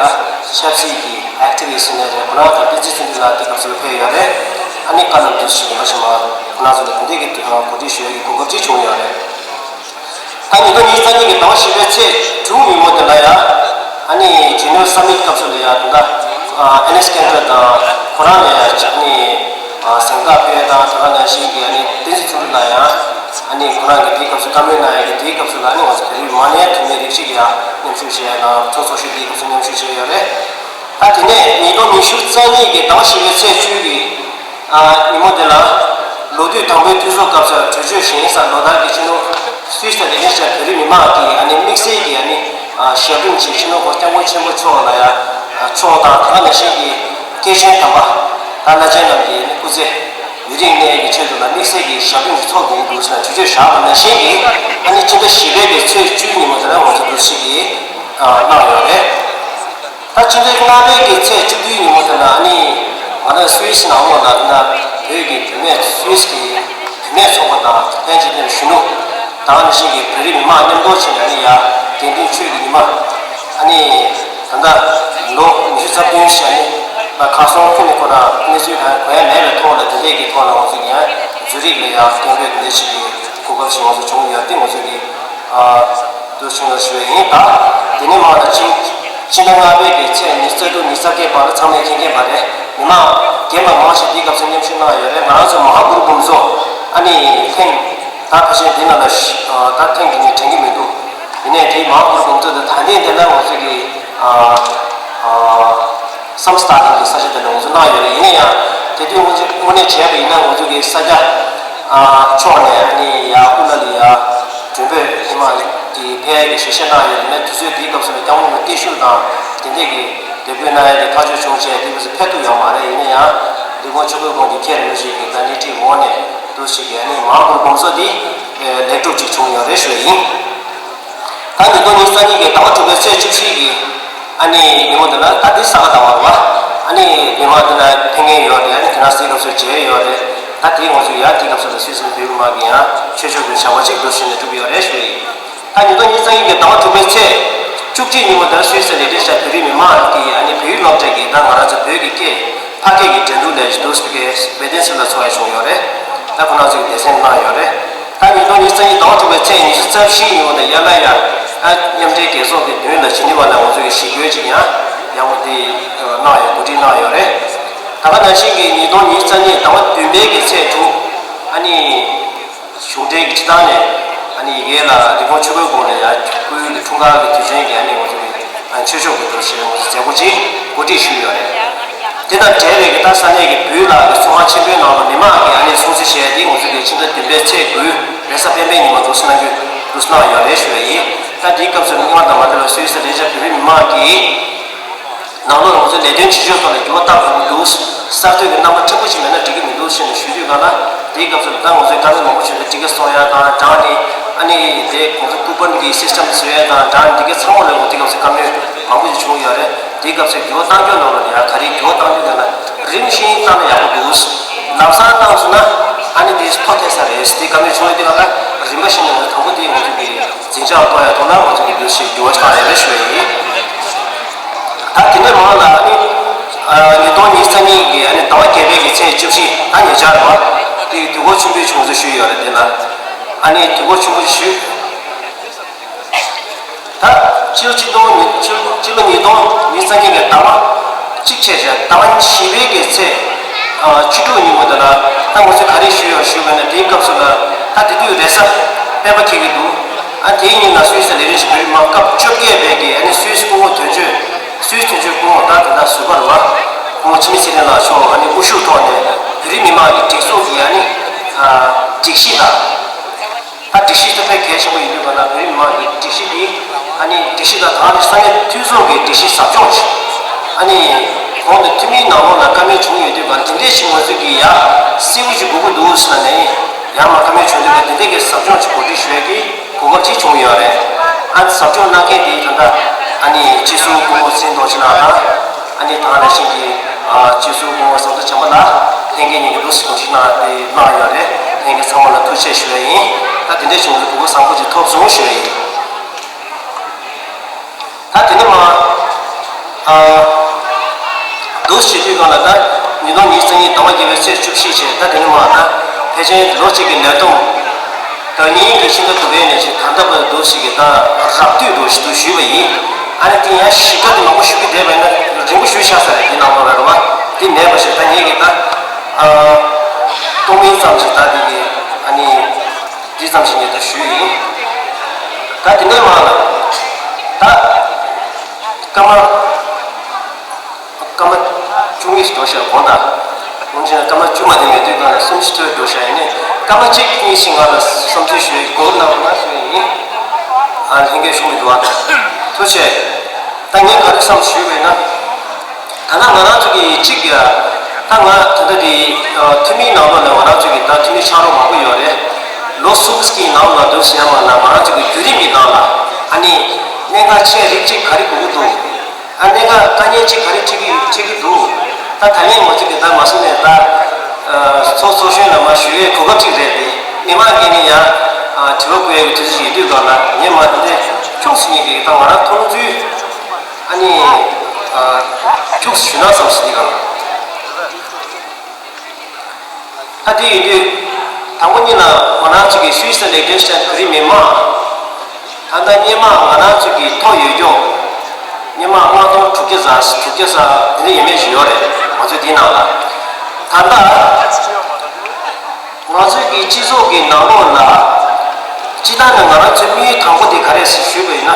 ཆབ་སྲིད་ཀྱི་ཨེག་ཊི་བི་སི་ཊི་ནས་རེད། ཁོ་རང་དང་བསྟན་འཛིན་ཚེ་རིང་ལགས་དེ་སྐབས་སུ་ཕེབས་ཡོད་རེད། ཨ་ནི་བཀའ་སློབ་འདུ་ཞིག་ཡིན་པ་ཞིག་མ་ཁོ་རང་ཚོ་ལ་དེ་འདྲའི་གི་གོ་སྐབས་ཅིག་བྱུང་ཡོད་རེད། ད་ཉིས་སྟོང་ཉི་ཤུ་རྩ་གཉིས་ཀྱི་ཟླ་བ་བཞི་པའི་ཚེས་དྲུག་ཉིན་མོ་དེ་ལ་ཡང་ཨ་ནི་ཇི་ནི་ཝ་སམ་མིཊ་སྐབས་སུ་ལ་ཡང་ད་ལྟ་ཨེ་ནི་སི་ཀན་ཏོ་དང་ཁོ་རང་ལ་ཡང་ཨ་ནི་གཟེངས་རྟགས་ཕུལ་དང་ད་ག་ནང་བཞིན་གྱི་ཨ་ནི་བསྟན་འཛིན་ཚེ་རིང་ལགས་ཡང་ཨ་ནི་ཁོ་རང་གི་དེའི་སྐབས་སུ་བཀའ་མོལ་གནང་ཡ་གི་དེའི་སྐབས་སུ་ལ་ཨ་ནི་ང་ཚོ་བོད་རིགས་མང་ནས་འཐུས་མི་རིགས་གཅིག་ཡང་མཉམ་ཞུགས་བྱས་དང་ཚོགས་ཚོགས་ཞུགས་དེའི་སྐབས་སུ་མཉམ་ཞུགས་བྱས་ཡོད་རེད། ད་དེ་ནས་ཉིས་སྟོང་ཉི་ཤུ་རྩ་གཉིས་ཀྱི་ཟླ་བ་བཞི་པའི་ཚེས་བཅུ་གི་ཨ་ཉིན་མོ་དེ་ལ་ལོ་དུས་དང་པོའི་འཐུས་ཚོགས་སྐབས་སུ་གྲོས་ཆོད་བཞིན་ས་ལོ་ལྟར་གྱི་ཕྱི་ནང་སུད་སི་དང་ལས་འཛིན་བྱ་བོད་རིགས་མི་མང་གི་ཨ་ནི་དམིགས་བསལ་གྱི་ཨ་ནི་ཨ་ཞབས་དྲུང་ཆེ་སྤྱི་ནོར་༸གོང་ས་༸སྐྱབས་མགོན་ཆེན་པོ་མཆོག་ལ་ཡང་ཨ་མཆོག་དང་ད་ག་ནང་བཞིན་གྱི་སྐྱེས་ཆེན་དམ་པ་དང་བླ་ཆེན་རྣམས་ཀྱི་ཨ་ནི་སྐུ་ཚེ་ཡུན་རིང་གནས་ཀྱི་ཆེད་དུ་ལ་དམིགས་བསལ་གྱི་ཞབས་དྲུང་གི་ཚོགས་འདུ་འདུག་ཟེར་ནས་གྲོས་ཆོད་བཞག་པ་ནང་བཞིན་གྱི་ཨ་ནི་སྤྱི་ཟླ་བཞི་པའི་གི་ཚེས་བཅུའི་ཉིན་མོ་དེ་ལ་ང་ཚོ་འདུ་ཞིག་གིས་ཨ་གནང་ཡོད་རེད། ད་ ཕྱི་ཟླ་ལྔ་པའི་གི་ཚེས་བཅུ་བདུན་ཉིན་མོ་དེ་ལ་ཨ་ནི་ང་རང་སུད་སི་ནང་ལོགས་ལ་ད་བོད་ཀྱི་བུད་མེད་སུད་སི་གི་བུད་མེད་ཚོགས་པ་དང་ལྷན་ཅིག་ཏུ་གཞོན་ནུ་དང་ནང་བཞིན་གྱི་བོད་རིགས་མི་མང་མཉམ་དུ་བྱས་ནས་ཨ་ནི་ཡ་དགེ་འདུན་ཆོས་ཀྱི་ཉི་མ་ཨ་ནི་ད་ལྟ་ལོ་ཉི་ཤུ་རྩ་བདུན་ཞིག་ཨ་ནི་ང་ཁ་སང་ཁྱོན་ནས་ཁོ་རང་གནས་ཚུལ་གང་གོ་ཡ་མེད་པའི་ཐོག་ལ་དེ་འདྲས་ཀྱི་ཐོག་ལ་ང་ཚོ་ཡང་ཛུ་རིག་ལ་ཡང་སྟོན་པའི་དེ་འདྲས་ཞིག་གི་གོ་སྐབས་ཤིག་ང་ཚོ་བྱུང་ཡོད་དེ་ང་ཚོ་གི་ཨ། འདུག་བྱུང་ལ་ཞུ་བ་ཡིན། ད་དེ་ནས་མར་ལ་ཕྱི་ཕྱི་ཟླ་ལྔ་པའི་གི་ཚེས་ཉི་ཤུ་རྩ་དྲུག་ཉི་ཤུ་རྩ་བརྒྱད་བར་ལ་ཚང་མས་མཁྱེན་མཁྱེན་པ་རེད། མི་མང་རྒན་པ་མང་ཞིག་འདིའི་སྐབས་སུ་མཉམ་ཞུགས་གནང་ཡོད་རེད། ང་རང་ཚོ་མ་ཧཱ་གུ་རུ་འབུམ་ཚོགས་ཨ་ནི་ཐེངས་ད་ཕལ་ཆེར་འདི་ནང་ལ་ཤི་ད་ཐེངས་ཀྱི་ནི་དྲན་གྱི་མི་འདུག་ཡིན་ནའི་དེའི་མ་ཧཱ་གུ་རུ་འབུམ་ཚོགས་དེ་ད་ཐེངས་དེ་ལ་ང་ཚོ་གི་ཨ་ཨ་སམ་སྟ་ཐང་གི་ས་ཆ་དེ་ལ་ང་ཚོ་གནང་ཡོད་རེད། ཡིན་ན་ཡང་དེ་དུས་དངོས་གནས་དངོས་གནས་བྱས་པ་ཡིན་ན་ང་ཚོ་གི་ས་སྐྱ་ཕྱོགས་ནས་ཨ་ནི་ཡ་ཨུ་ལ་ལི་ཡ་མགྲོན་འབོད་ཉི་མ་གི་ཕེབས་ཀྱི་ཞལ་བཞེས་གནང་ཡོད་རེད། དུས་ཚོད་དེའི་སྐབས་སུ་ལ་སྐྱབས་མགོན་བསྟན་ཞུ་དང་དེ་འདྲས་ཀྱི་འབོད་སྐུལ་གནང་ཡ་གི་ཐག་གཅོད་བྱུང་བྱས་དེ་སྐབས་སུ་ཕེབས་ཐུབ་ཡོད་མ་རེད། ཡིན་ན་ཡང་ལས་ཁུངས་ཆུ་ཁོལ་ཁོངས་ཀྱི་ཁྱེད་རང་ཞིག་གི་ད་སྣེ་ཁྲིད་འོག་ནས་འདུག་ཞིག་གི་ཨ་ནི་མ་ཧཱ་གུ་རུ་འབུམ་ཚོགས་འདི་ལེགས་གྲུབ་ཅིག་བྱུང་ཡོད་རེད་ཞུ་ཡ་ཡིན། ད་ཉིས་སྟོང་ཉི་ཤུ་རྩ་གཉིས་ཀྱི་ཟླ་བ་དྲུག་པའི་ཚེས་བཅུ་བཞི་གི་ཨ་ནི་ཉིན་མོ་དེ་ལ་ད་འདི་ས་ག་ཟླ་བ་རེད་བ། ཨ་ནི་མི་མང་དེ་ལ་ཕེབས་མཁན་ཡོད་རེད། ཨ་ནི་དེ་ན་སྲིད་སྐབས་སུ་མཇལ་ཡོད་རེད། ད་དེ་ང་ཚོ་ཡང་དེ་སྐབས་སུ་ལ་སུད་སི་བོད་མི་མང་གི་ཡང་ཆོས་ཕྱོགས་ཀྱི་བྱ་བ་ཅིག་འདུག་ཞུས་ནས་གྲུབ་ཡོད་རེད་ཞུ་ཡིན། ད་ཉིས་སྟོང་ཉི་ཤུ་རྩ་གཉིས་ཀྱི་ཟླ་བ་དྲུག་པའི་ཚེས་བཅུ་གཅིག་ཉིན་མོ་དེར་སུད་སི་ལས་བྲེལ་ཤག་བོད་རིགས་མི་མང་གིས་ཨ་ནི་བོད་ཡིག་སློབ་གྲྭ་གི་ད་ང་རང་ཚོ་བོད་ཀྱི་སྐད་ཕ་སྐད་ཀྱི་འགྲན་བསྡུར་ལས་ཞུ་འདུག་ཟེར་གི་བེ་ཏན་སི་ལ་ཚོགས་ཡ་བྱུང་ཡོད་རེད། ད་ཁོ་རང་ཚོས་སྡེ་ཚན་གནང་ཡོད་རེད། ད་ཉིས་སྟོང་ཉི་ཤུ་རྩ་གཉིས་ཟླ་བ་དྲུག་པའི་ཚེས་ཉི་ཤུ་རྩ་བཞི་ཉིན་མོ་དེ་ཡར་ལ་ཡ་ཨ་མཉམ་འབྲེལ་རྒྱལ་ཚོགས་ཀྱི་མདུན་ལ་ཇི་ནི་ཝ་ལ་ང་ཚོ་གི་ཞི་རྒོལ་ཅིག་ཡང་ཡག་པོ་དེ་གནང་ཡོད། གོ་སྒྲིག་གནང་ཡོད་རེད། ད་ག་ནང་བཞིན་གྱི་ཉིས་སྟོང་ཉི་ཤུ་རྩ་གཉིས་ཟླ་བ་བདུན་པའི་གི་ཚེས་དྲུག་ཨ་ནི། གཞུང་འབྲེལ་གྱི་ཁྲི་ཐང་ནས་ཨ་ནི་ཡི་གེ་ལ་རི་བོང་ཆུ་ཁོལ་དགོན་ལ་ཡང་སྐུའི་འཁྲུངས་སྐར་གྱི་དུས་ཆེན་གྱི་ཨ་ནི་ང་ཚོ་གི་ཨ་ཆོས་ཕྱོགས་ཀྱི་དུས་ཆེན་ང་ཚོ་མཛད་སྒོ་ཅིག་གོ་སྒྲིག་ཞུས་ཡོད་རེད། དེ་དང་འབྲེལ་བའི་གི་ད་ས་གནས་ཀྱི་བོད་ལ་གི་ཚོགས་ཁང་ཆེན་པོའི་ནང་ལ་མི་མང་གི་ཨ་ནི་སྲུང་བརྩི་བྱས་ཏེ་ང་ཚོ་གི་ཕྱི་ཟླ་བདུན་པའི་ཚེས་དགུ་རེས་གཟའ་སྤེན་པའི་ཉིན་མོ་འདུག་སེ་གནང་རྒྱུ་འདུག་སེ་གནང་ཡོད་རེད་ཞུ་ཡ་ཡིན། ད་འདིའི་སྐབས་སུ་སྔོན་མ་དང་མ་འདྲ་བའི་སུད་སི་ལས་བྱེད་བོད་མི་མང་གིས། ནང་ལོགས་ང་ཚོའི་ལས་དོན་བྱེད་ཕྱོགས་ཐོག་ལ་འགྱུར་བ་བཏང་དགོས་ཀྱི་འདུག་གསར་གཏོད་ཀྱི་རྣམ་པ་ཕྲན་བུ་ཞིག་མེད་ན་འགྲིག་གི་མི་འདུག་ཟེར་ནས་ཞུ་དུས་གང་ལ་དེའི་སྐབས་སུ་ད་ང་ཚོའི་བཀའ་མོལ་མང་པོ་བྱུང་སྟེ་འགྲིག་གི་སོང་ཡ་དང་དྲང་ནས་ཨ་ནི་དེ་ང་ཚོ་ཀུ་པན་གྱི་སིས་ཊམ་བཟོ་ཡ་དང་དྲང་ནས་འགྲིག་གི་ཚང་མ་ལ་ང་ཚོའི་སྐབས་སུ་བཀའ་མོལ་མང་པོ་ཞིག་བྱུང་ཡོད་རེད། དེའི་སྐབས་སུ་འགྱུར་བ་གཏང་རྒྱུ་ནང་ལ་ཡ་ག་རེ་འགྱུར་བ་གཏང་རྒྱུ་ཡོད་ན་རིམ་བཞིན་བཏང་ན་ཡག་པོ་འདུག་ལམ་སང་བཏང་སོང་ན་ཨ་ནི་དེ་ཐོ་ཐེ་ས་རེད་དེ་བཀའ་མོལ་བྱུང་ཡོད་དུས་གང་ལ་རིམ་པ་བཞིན་ནས་ང་ཚོ་དང་པོ་དེ་ང་ཚོ་གི་འཛིན་བྱང་གཏོང་ཡ་ཐོག་ལ་ང་ཚོ་གི་འདུ་ཤེས་འགྱུར་བ་ཆགས་ཡ་རེད་ཞུ་ཡ་ཡིན། ད་དེ་ནས་མར་ལ་ཨ་ནི་ཉིས་སྟོང་ཉི་ཤུ་རྩ་གཉིས་ཀྱི་ཨ་ནི་ཟླ་བ་བརྒྱད་པའི་གི་ཚེས་བཅུ་བཞི་ད་ཉེ་ཆར་བ་དེ་དུས་འཁོར་ཆེན་པོའི་བྱུང་ཚུལ་ཞུས་ཡོད་རེད། དེ་ལ་ཨ་ནི་དུས་འཁོར་ཆེན་པོ་ཞུས། ད་སྤྱི་ལོ་ཆིག་སྟོང་ཉིས་སྤྱི་ལོ་ཉིས་སྟོང་ཉི་ཤུ་རྩ་གཉིས་ཀྱི་ཟླ་བ་གཅིག་བྱས་བྱས་ཟླ་བ་བཞི་པའི་གི་ཚེས་བཅུ་དྲུག་ཉིན་མོ་དེ་ལ་ད་ང་ཚོས་ག་རེ་ཞུས་ཡོད་ཞུས་པ་ན་དེའི་སྐབས་སུ་ལ་ད་དེ་དུས་རེས་གཟའ་སྤེན་པ་འཁེལ་གི་འདུག་ཨ་དེའི་ཉིན་ལ་སུད་སི་ལས་རིམ་ཞིག་བོད་རིགས་མང་སྐབས་བཅོ་བརྒྱད་པའི་གི་ཨ་ནི་སུད་སི་སྐུ་ངོ་དོན་གཅོད་སུད་སི་དོན་གཅོད་སྐུ་ངོ་ད་དེ་ལ་ཟུར་པ་རེད་བ། སྐུ་ངོ་འཆི་མེད་ཚེ་རིང་ལགས་མཆོག་ཨ་ནི་དབུ་བཞུགས་ཐོག་ནས་བོད་རིགས་མི་མང་གི་སྒྲིག་འཛུགས་ཀྱི་ཨ་ནི་སྒྲིག་གཞི་དང་། ད་སྒྲིག་གཞི་དེ་དཔེ་གལ་ཆེན་པོ་ཡིན་དུས་ག་ལ་བོད་རིགས་མི་མང་གི་སྒྲིག་གཞི་འདི་ཨ་ནི་སྒྲིག་གཞི་དང་ད་ནི་ས་གནས་འཐུས་ཚོགས་ཀྱི་སྒྲིག་གཞི་ཟབ་སྦྱོང་བྱས། ཨ་ནི་གོང་དུ་འཐུས་མིའི་ནང་ལོགས་ལ་བཀའ་མོལ་བྱུང་ཡོད་དུས་ག་ལ་དེ་འདྲས་ཞིག་ང་ཚོས་ཀྱི་ཡ་གསལ་པོ་ཞིག་དགོས་ཀྱི་འདུག་ཟེར་ནས་ཡར་མར་བཀའ་མོལ་བྱུང་དུས་ག་དེ་འདྲས་ཀྱི་ཟབ་སྦྱོང་ཞིག་གོ་སྒྲིག་ཞུ་ཡ་གི་གོ་སྐབས་ཅིག་བྱུང་ཡོད་རེད། ཨ་ནི་ཟབ་སྦྱོང་གནང་མཁན་དེ་ད་ལྟ་ཨ་ནི་སྤྱི་ཟུར་སྐུ་ངོ་ཚེ་རིང་རྡོ་རྗེ་ལགས་དང་། ཨ་ནི་དེ་ནང་བཞིན་གྱི་ཨ་སྤྱི་ཟུར་སྐུ་ངོ་ཟམ་གདོང་བྱམས་པ་ལགས་ལྷན་རྒྱས་གཉིས་ཀྱིས་འདུག་སེ་གོ་སྒྲིག་གནང་སྟེ་གནང་ཡོད་རེད། ལྷན་རྒྱས་ཚང་མ་ལ་ཐུགས་རྗེ་ཆེ་ཞུ་ཡ་ཡིན། ད་དེ་འདྲས་བྱུང་ཚེ་གོ་སྐབས་བཟང་པོ་ཅིག་ཐོབ་སོང་ཞུ་ཡ་ཡིན། ད་དེ་ནས་མར་ཨ་འདུག་སེ་བྱེད་དུས་གང་ལ་ད་ཉིས་སྟོང་ཉི་ཤུ་རྩ་གཉིས་ཟླ་བ་བརྒྱད་པའི་ཚེས་བཅུ་བཞི་བྱས། ད་དེ་ནས་མར་ད་ཕལ་ཆེར་ལོ་གཅིག་གི་ལས་བསྡོམས་ཟླ་གཉིས་ཀྱི་ཕྱི་ཟླ་དྲུག་པའི་ནས་བྱས་ད་ལྟ་བར་འདུག་སེ་གི་ད་རགས་བསྡུས་འདྲ་ཞིག་ཏུ་ཞུས་པ་ཡིན། ཨ་ནི་དེ་ཡང་ཞིབ་ཕྲ་དེ་མང་པོ་ཞུ་གི་བསྡད་པ་ཡིན་ན་རིང་པོ་ཞུས་ཤག་ས་རེད། དེ་ནང་ལོགས་ལ་རེད་བ། དེ་མེད་པ་ཞིག་ད་ངེད་ཀྱིས་ད་ཨ་སྟོང་མིན་ཙམ་ཞིག་ད་དེ་གི་ཨ་ནི་འདི་ཙམ་ཞིག་ངས་ད་ཞུས་ཡིན། ད་དེ་ནས་མར་ལ་ད་སྐར་མ་སྐར་མ་བཅུ་གཉིས་ཤིག་འགྲོ་ཤག་དགོངས་དག། འོན་ཀྱང་སྐར་མ་བཅུ་མ་དེ་ཡོད་དུས་གང་ལ་གསུམ་ཅིག་ཐོལ་འགྲོ་ཤག་ཡིན་ནའི་སྐར་མ་གཅིག་གཉིས་ཤིག་ང་ལ་བསམ་ཚུལ་ཞུ་ཡི་གོ་སྐབས་གནང་རོགས་གནང་ཞུ་ཡི་ཡིན། ཨ་ལྷན་རྒྱས་ཞུ་མི་འདུག་བ། ཐུགས་རྗེ་ཆེ། ད་ངས་ག་རེ་བསམ་ཞུས་པ་ཡིན་ན། ད་ལྟ་ང་རང་ཚོ་གི་གཅིག་ཡ། ད་ང་ད་ལྟ་དེ་འཐུས་མིའི་ནང་ལོགས་ལ་ང་རང་ཚོ་གི་ད་འཐུས་མི་ཕྱག་རོགས་མང་པོ་ཡོད་རེད། ལོ་གསུམ་གྱི་ནང་ལ་འདུག་ཟེར་ཡ་མ་ན་ང་རང་ཚོ་གི་བརྒྱུད་རིམ་གྱི་ནང་ལ་ཨ་ནི་གནད་འགག་ཆེ་རིགས་གཅིག་ག་རེ་དགོས་ཀྱི་འདུག་ཨ་གནད་འགག་དཀའ་ངལ་གཅིག་ག་རེ་འཕྲད་ཀྱི་འཕྲད་ཀྱི་འདུག་ད་ད་ལན་ང་ཚོ་གི་ད་མ་སུ་ནས་ད་ཚོགས་གཙོ་གཞོན་ལ་མ་ཞུ་བའི་གོ་སྐབས་གཅིག་རེད་དེ། མི་མང་གིས་ནི་ཡང་དྲི་བ་བཀོད་ཡག་གི་དུས་ཚོད་ཡིན་དུས་གང་ལ་ངས་མ་དེ་འདྲ་ཁྱུག་ཙམ་ཡིན་པའི་ད་ང་རང་མཐོང་ཚུལ་ཨ་ནི་ཁྱུག་ཙམ་ཞུ་ན་བསམ་སྲིད་དེ་གང་། ད་དེ་ཡིན་དུས་དང་པོ་ཉིད་ལ་ང་རང་ཚོ་གི་སུད་སི་དང་ལིག་ཏེན་སི་ཊན་བོད་རིགས་མི་མང་། ད་ལྟ་སྔོན་མ་ང་རང་ཚོ་གི་ཐོ་ཡོད་ཀྱོག་སྔོན་མ་ལྔ་སྟོང་དྲུག་བརྒྱ་ཙམ་དྲུག་བརྒྱ་ཙམ་དེ་འདྲ་ཡས་མས་ཞིག་ཡོད་རེད། ང་ཚོའི་དེའི་ནང་ལ་ད་ལྟ་ང་ཚོའི་གི་སྤྱི་ཚོགས་ཀྱི་ནང་ལོགས་ལ་སྤྱི་བཏང་ནས་ང་རང་ཚོའི་དམིགས་ཡུལ་དང་པོ་དེ་ག་རེ་ཞུས་པ་ཡིན་ན།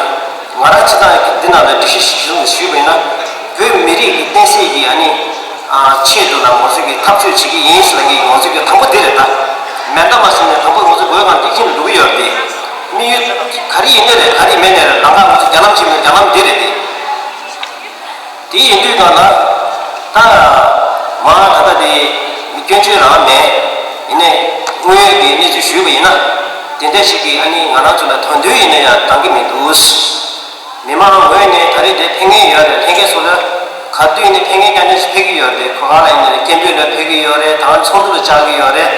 ང་རང་སྤྱི་བཏང་གི་འདི་ནང་ལ་སྒྲིག་གཞི་ཞིག་ཞུས་པ་ཡིན་ན། བོད་མི་རིགས་ཀྱི་བསྟན་སྲིད་ཀྱི་ཨ་ནི་ཆེད་དུ་ལ་ང་ཚོས་ཀྱི་འཐབ་རྩོད་བྱེད་ཀྱི་ཡིན་ཟེར་ལབ་ཀྱི་ང་ཚོས་ཀྱི་དང་པོ་འདི་རེད་ད། མེ་མདའ་མ་ཟིན་ནས་དང་པོ་ང་ཚོ་མགོའི་སྒང་འདི་ཁྱེར་ནས་འགྲོ་གི་ཡོད་རེད་དེ། དམིགས་ཡུལ་ག་རེ་ཡིན་ནའི་རེད། ག་རེ་མེད་ནའི་རེད། ལམ་ཁ་ང་ཚོ་རྒྱ་ལམ་ཆེན་མོའི་རྒྱ་ལམ་འདི་རེད་དེ། དེ་ཡིན་དུས་གང་ལ་ད་མ་ད་ལྟ་དེ་སྐྱོན་བརྗོད་རང་མེད། ཡིན་ནའི་དངོས་ཡོད་ཀྱི་གནས་ཚུལ་ཞུས་པ་ཡིན་ན། དེ་འདྲ་ཞིག་གིས་ཨ་ནི་ང་རང་ཚོ་ལ་དོན་དོན་ཡིན་ན་ཡང་འདང་གི་མི་འདུག་མི་མང་ངོས་ནས་ད་རེས་དེ་ཕན་ངེས་ཡོད་རེད། ལྷན་རྒྱས་ཚོ་ལ་ག་དུས་ནས་ཕན་ངེས་རྐྱང་རྐྱང་ཞིག་ཕེབས་ཀྱི་ཡོད་རེད། ཁོ་ག་ལ་ཡིན་ནའི་སྐད་འབོད་ལ་ཕེབས་ཀྱི་ཡོད་རེད། ད་ཚོགས་འདུ་ལ་བཅར་གྱི་ཡོད་རེད།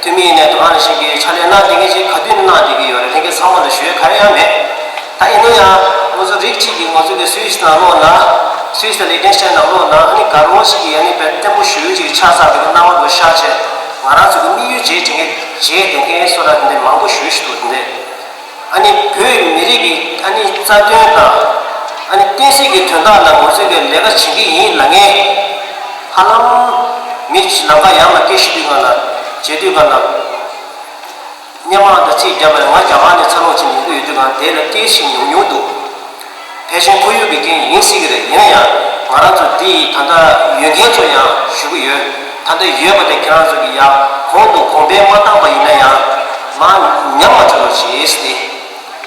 འཐུས་མི་ཡིན་ནའི་དུ་ག་ནང་བཞིན་གྱི་ཕྱག་ལས་གནང་བསྡད་མཁན་ཞིག་ག་དུས་ནས་གནང་བསྡད་ཀྱི་ཡོད་རེད། ལྷན་རྒྱས་ཚང་མ་ལ་ཞུ་ཡས་ག་རེ་ཡང་མེད། ད་ཡིན་ན་ཡང་ང་ཚོ་རིགས་གཅིག་གིས་ང་ཚོ་གི་སུད་སི་ནང་ལོགས་ན། སུད་སི་དང་ལིག་ཏེན་སི་ཊན་ནང་ལོགས་ན་ཨ་ནི་དགའ་རོགས་ཤིག་གིས་ཨ་ནི་དཔེ་བརྟན་པོ་ཞེ་པོ་ཅིག་ཆགས་ཚར་བའི་སྣང་བ་འདུག་ཤག་བྱས། ང་རང་ཚོ་གི་དམིགས་ཡུལ་བརྗེད་བྱེད་མཁན་བརྗེད་བསྡད་མཁན་བཟོ་འདྲ་དེ་འདྲ་མང་པོ་ཞེ་པོ་ཞིག་འདུག་དེ་འདྲ། ཨ་ནི་བོད་མི་རིགས་ཀྱི་ཨ་ནི་རྩ་དོན་དང་། ཨ་ནི་བསྟན་སྲིད་ཀྱི་དོན་དག་ལ་ང་ཚོས་ཀྱི་ལས་ཀ་བྱེད་ཀྱི་ཡིན་ལབ་མཁན། ཧ་ལམ་མི་ལམ་ཁ་ཡར་མར་སྐད་ཤོད་དུས་སྒང་ལ། བྱེད་དུས་སྒང་ལ། སྔོན་མ་དང་རྩིས་བརྒྱབ་པ་ཡིན་ན་ང་རྒྱ་གར་ནས་འཚར་ལོངས་བྱས་ནས་ཡོང་གི་ཡོད་དུས་སྒང་དེ་ལ་སྐད་ཞིག་ཉུང་ཉུང་འདུག་ཕལ་ཆེར་ཁོར་ཡུག་གི་རྐྱེན་ཡིན་སྲིད་ཀྱི་རེད། ཡིན་ན་ཡང་ང་རང་ཚོ་འདི་ད་ལྟ་ཡོད་མཁན་ཚོ་ཡང་ཞུ་གི་ཡོད། ད་ལྟ་ཡོད་པ་དེ་ཁྱེད་རང་ཚོ་གིས་ཡང་གོང་དུ་གོང་འཕེལ་མ་བཏང་པ་ཡིན་ན་ཡང་མར་ཉམས་མ་འགྲོ་བ་བྱེད་ཟེར་ཏེ།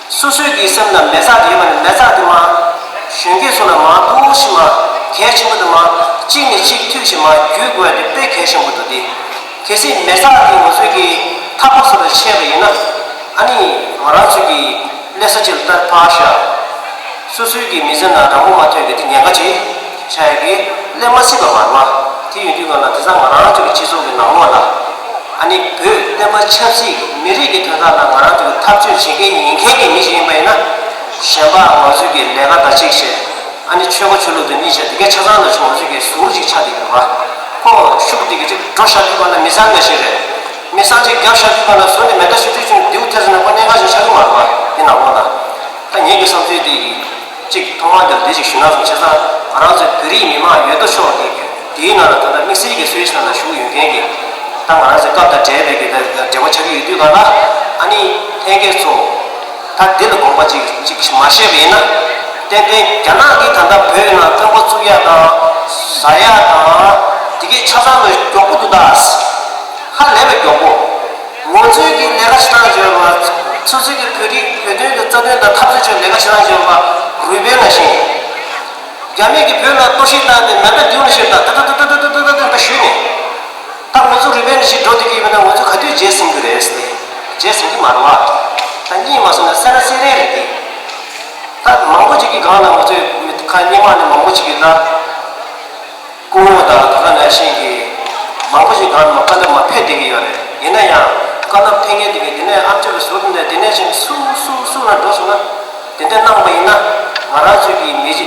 སོ་སོའི་གི་སེམས་ལ་མེ་སྟག་དེ་ཡོད་པ་ནི་མེ་སྟག་དེ་མར་གཞོན་སྐྱེས་ཚོ་ལ་མར་ཐུག་ཤིག་མར་གལ་ཆེན་པོ་དེ་མར་གཅིག་ནས་གཅིག་མཐུད་ཤིག་མར་བརྒྱུད་དགོས་ཡ་དེ་དཔེ་གལ་ཆེན་པོ་འདུག་སྟེ། གལ་སྲིད་མེ་སྟག་དེ་ང་ཚོའི་གི་ཐག་པ་སོ་ལ་ཆད་པ་ཡིན་ན། ཨ་ནི་ང་རང་ཚོའི་གི་སླེབས་ས་ཅིག་ལ་ལྟར་ཕར་བཞག་སོ་སོའི་གི་མི་ཚེ་ནང་རང་དབང་མ་ཐོན་གི་དེ་ཉེན་ཁ་ཅིག་ཆགས་ཡ་གི་སླེབས་མ་སྲིད་པ་མ་རེད་བ། དེ་ཡིན་དུས་གང་ལ་དེང་སང་ང་རང་ཚོའི་གི་སྤྱི་ཚོགས་གི་ནང་ལོགས་ལ། ཨ་ནི་བོད་བསྟན་པ་ཆབ་སྲིད་མི་རིགས་ཀྱི་དོན་དག་ལ་ང་རང་ཚོ་གི་འཐབ་རྩོད་བྱེད་མཁན་ཡིན་མཁན་གྱི་མི་ཞིག་ཡིན་པ་ཡིན་ན། གཞན་པ་ང་ཚོའི་གི་ལས་ཀ་དང་གཅིག་བྱས། ཨ་ནི་ཆོལ་ཁ་ཆོས་ལུགས་དང་གཉིས་བྱས་དེ་གའི་ཆ་ཚང་ལ་ང་ཚོའི་གི་ཟུར་ཅིག་ཆགས་བསྡད་ཀྱི་རེད་བ། ཁོ་ཤུགས་དེ་གི་ཅིག་འགྲོ་བཞག་དུས་གང་ལ་མི་ཚང་འདྲ་ཞིག་རེད། མི་ཚང་ཅིག་རྒྱབ་བཞག་དུས་གང་ལ་ཟུར་ནས་མེ་མདའ་ཞིག་ཚུད་བྱུང་། མདེའུ་ཐེ་ཟེར་ན་ཁོ་གནད་འགག་ཅིག་ཆགས་ཀྱི་མ་རེད་བ། དེ་ནང་ལོགས་ལ། ད་ངེད་ཀྱི་བསམ་ཚུལ་དེ་གི་ཅིག་ཐོག་མར་འདིར་འདི་ཅིག་ཞུ་ན་བཟང་། བྱས་ཙང་ང་རང་ཚོའི་བོད་རིགས་མི་མང་ཡོད་དོ་ཅོག་གི་དེའི་ནང་ལ་ད་ལྟ་དམིགས་བསལ་གྱི་སུད་སི་ནང་ལ་བཞུགས་ཡོད་མཁན་གྱི་ད་ང་རང་ཚོའི་སྐབས་དང་འབྲེལ་བའི་གི་ད་འབྲེལ་བ་ཆགས་ཀྱི་ཡོད་དུས་གང་ལ། ཨ་ནི་ལྷན་རྒྱས་ཚོ་ད་འདི་ལ་དགོངས་པ་ཅིག་ཅིག་མ་བཞེས་པ་ཡིན་ན། ཏན་ཏན་རྒྱ་ནག་གིས་ད་ལྟ་བོད་ནང་སྟོན་པ་བཙུགས་ཡ་དང་ཟ་ཡ་དང་དེ་གའི་ཆ་ཚང་ལ་མགྱོགས་པོ་འདུག་ད། ཧ་ལས་པའི་མགྱོགས་པོ། ང་ཚོའི་གི་ལས་ཀ་བྱེད་སྟངས་བརྗོད་པ། སོ་སོའི་གི་བོད་རིགས་བོད་དོན་གི་རྩ་དོན་དང་འཐབ་རྩོད་ཆེད་ལས་ཀ་བྱེད་སྟངས་བརྗོད་པ། རུས་སྦལ་ནང་བཞིན། རྒྱ་མི་གི་བོད་ལ་གཏོར་བཤིག་བཏང་སྟེ་མེ་མདའ་མདུན་ལ་བཤད་པ་ད་ད་ད་ད་ད་ཞུས་ནས། ད་ང་ཚོ་རུས་སྦལ་ནང་བཞིན་འགྲོ་བསྡད་ཀྱི་ཡོད་ན་ང་ཚོ་ག་དུས་རྗེས་ཟིན་གི་རེད་ཟེར་ཏེ། རྗེས་ཟིན་གི་མ་རེད་བ། ད་གཉིད་མ་སོང་ན་སེ་ར་སེ་རེ་རེད་དེ། ད་མང་པོ་ཅིག་གི་སྒང་ལ་ང་ཚོའི་མི་ཁ་སྔོན་མ་ནས་མང་པོ་ཅིག་གིས་ད། སྐུ་ངོ་དང་ད་ག་ནང་བཞིན་གྱི་མང་པོ་ཞིག་གང་ལ་བཀའ་སློབ་མ་ཕེབས་བསྡད་ཀྱི་ཡོད་རེད། ཡིན་ན་ཡང་བཀའ་སློབ་ཕེབས་མཁན་དེ་གས་དེ་ནས་ཨ་མཆོག་གི་ཟུར་དེ་ནས་དེ་ནས་ཅིག་སུ་སུ་སུ་ལ་འགྲོ་སོང་ན་དེ་འདྲ་གནང་བ་ཡིན་ན། ང་རང་ཚོའི་གི་མི་ཚེ་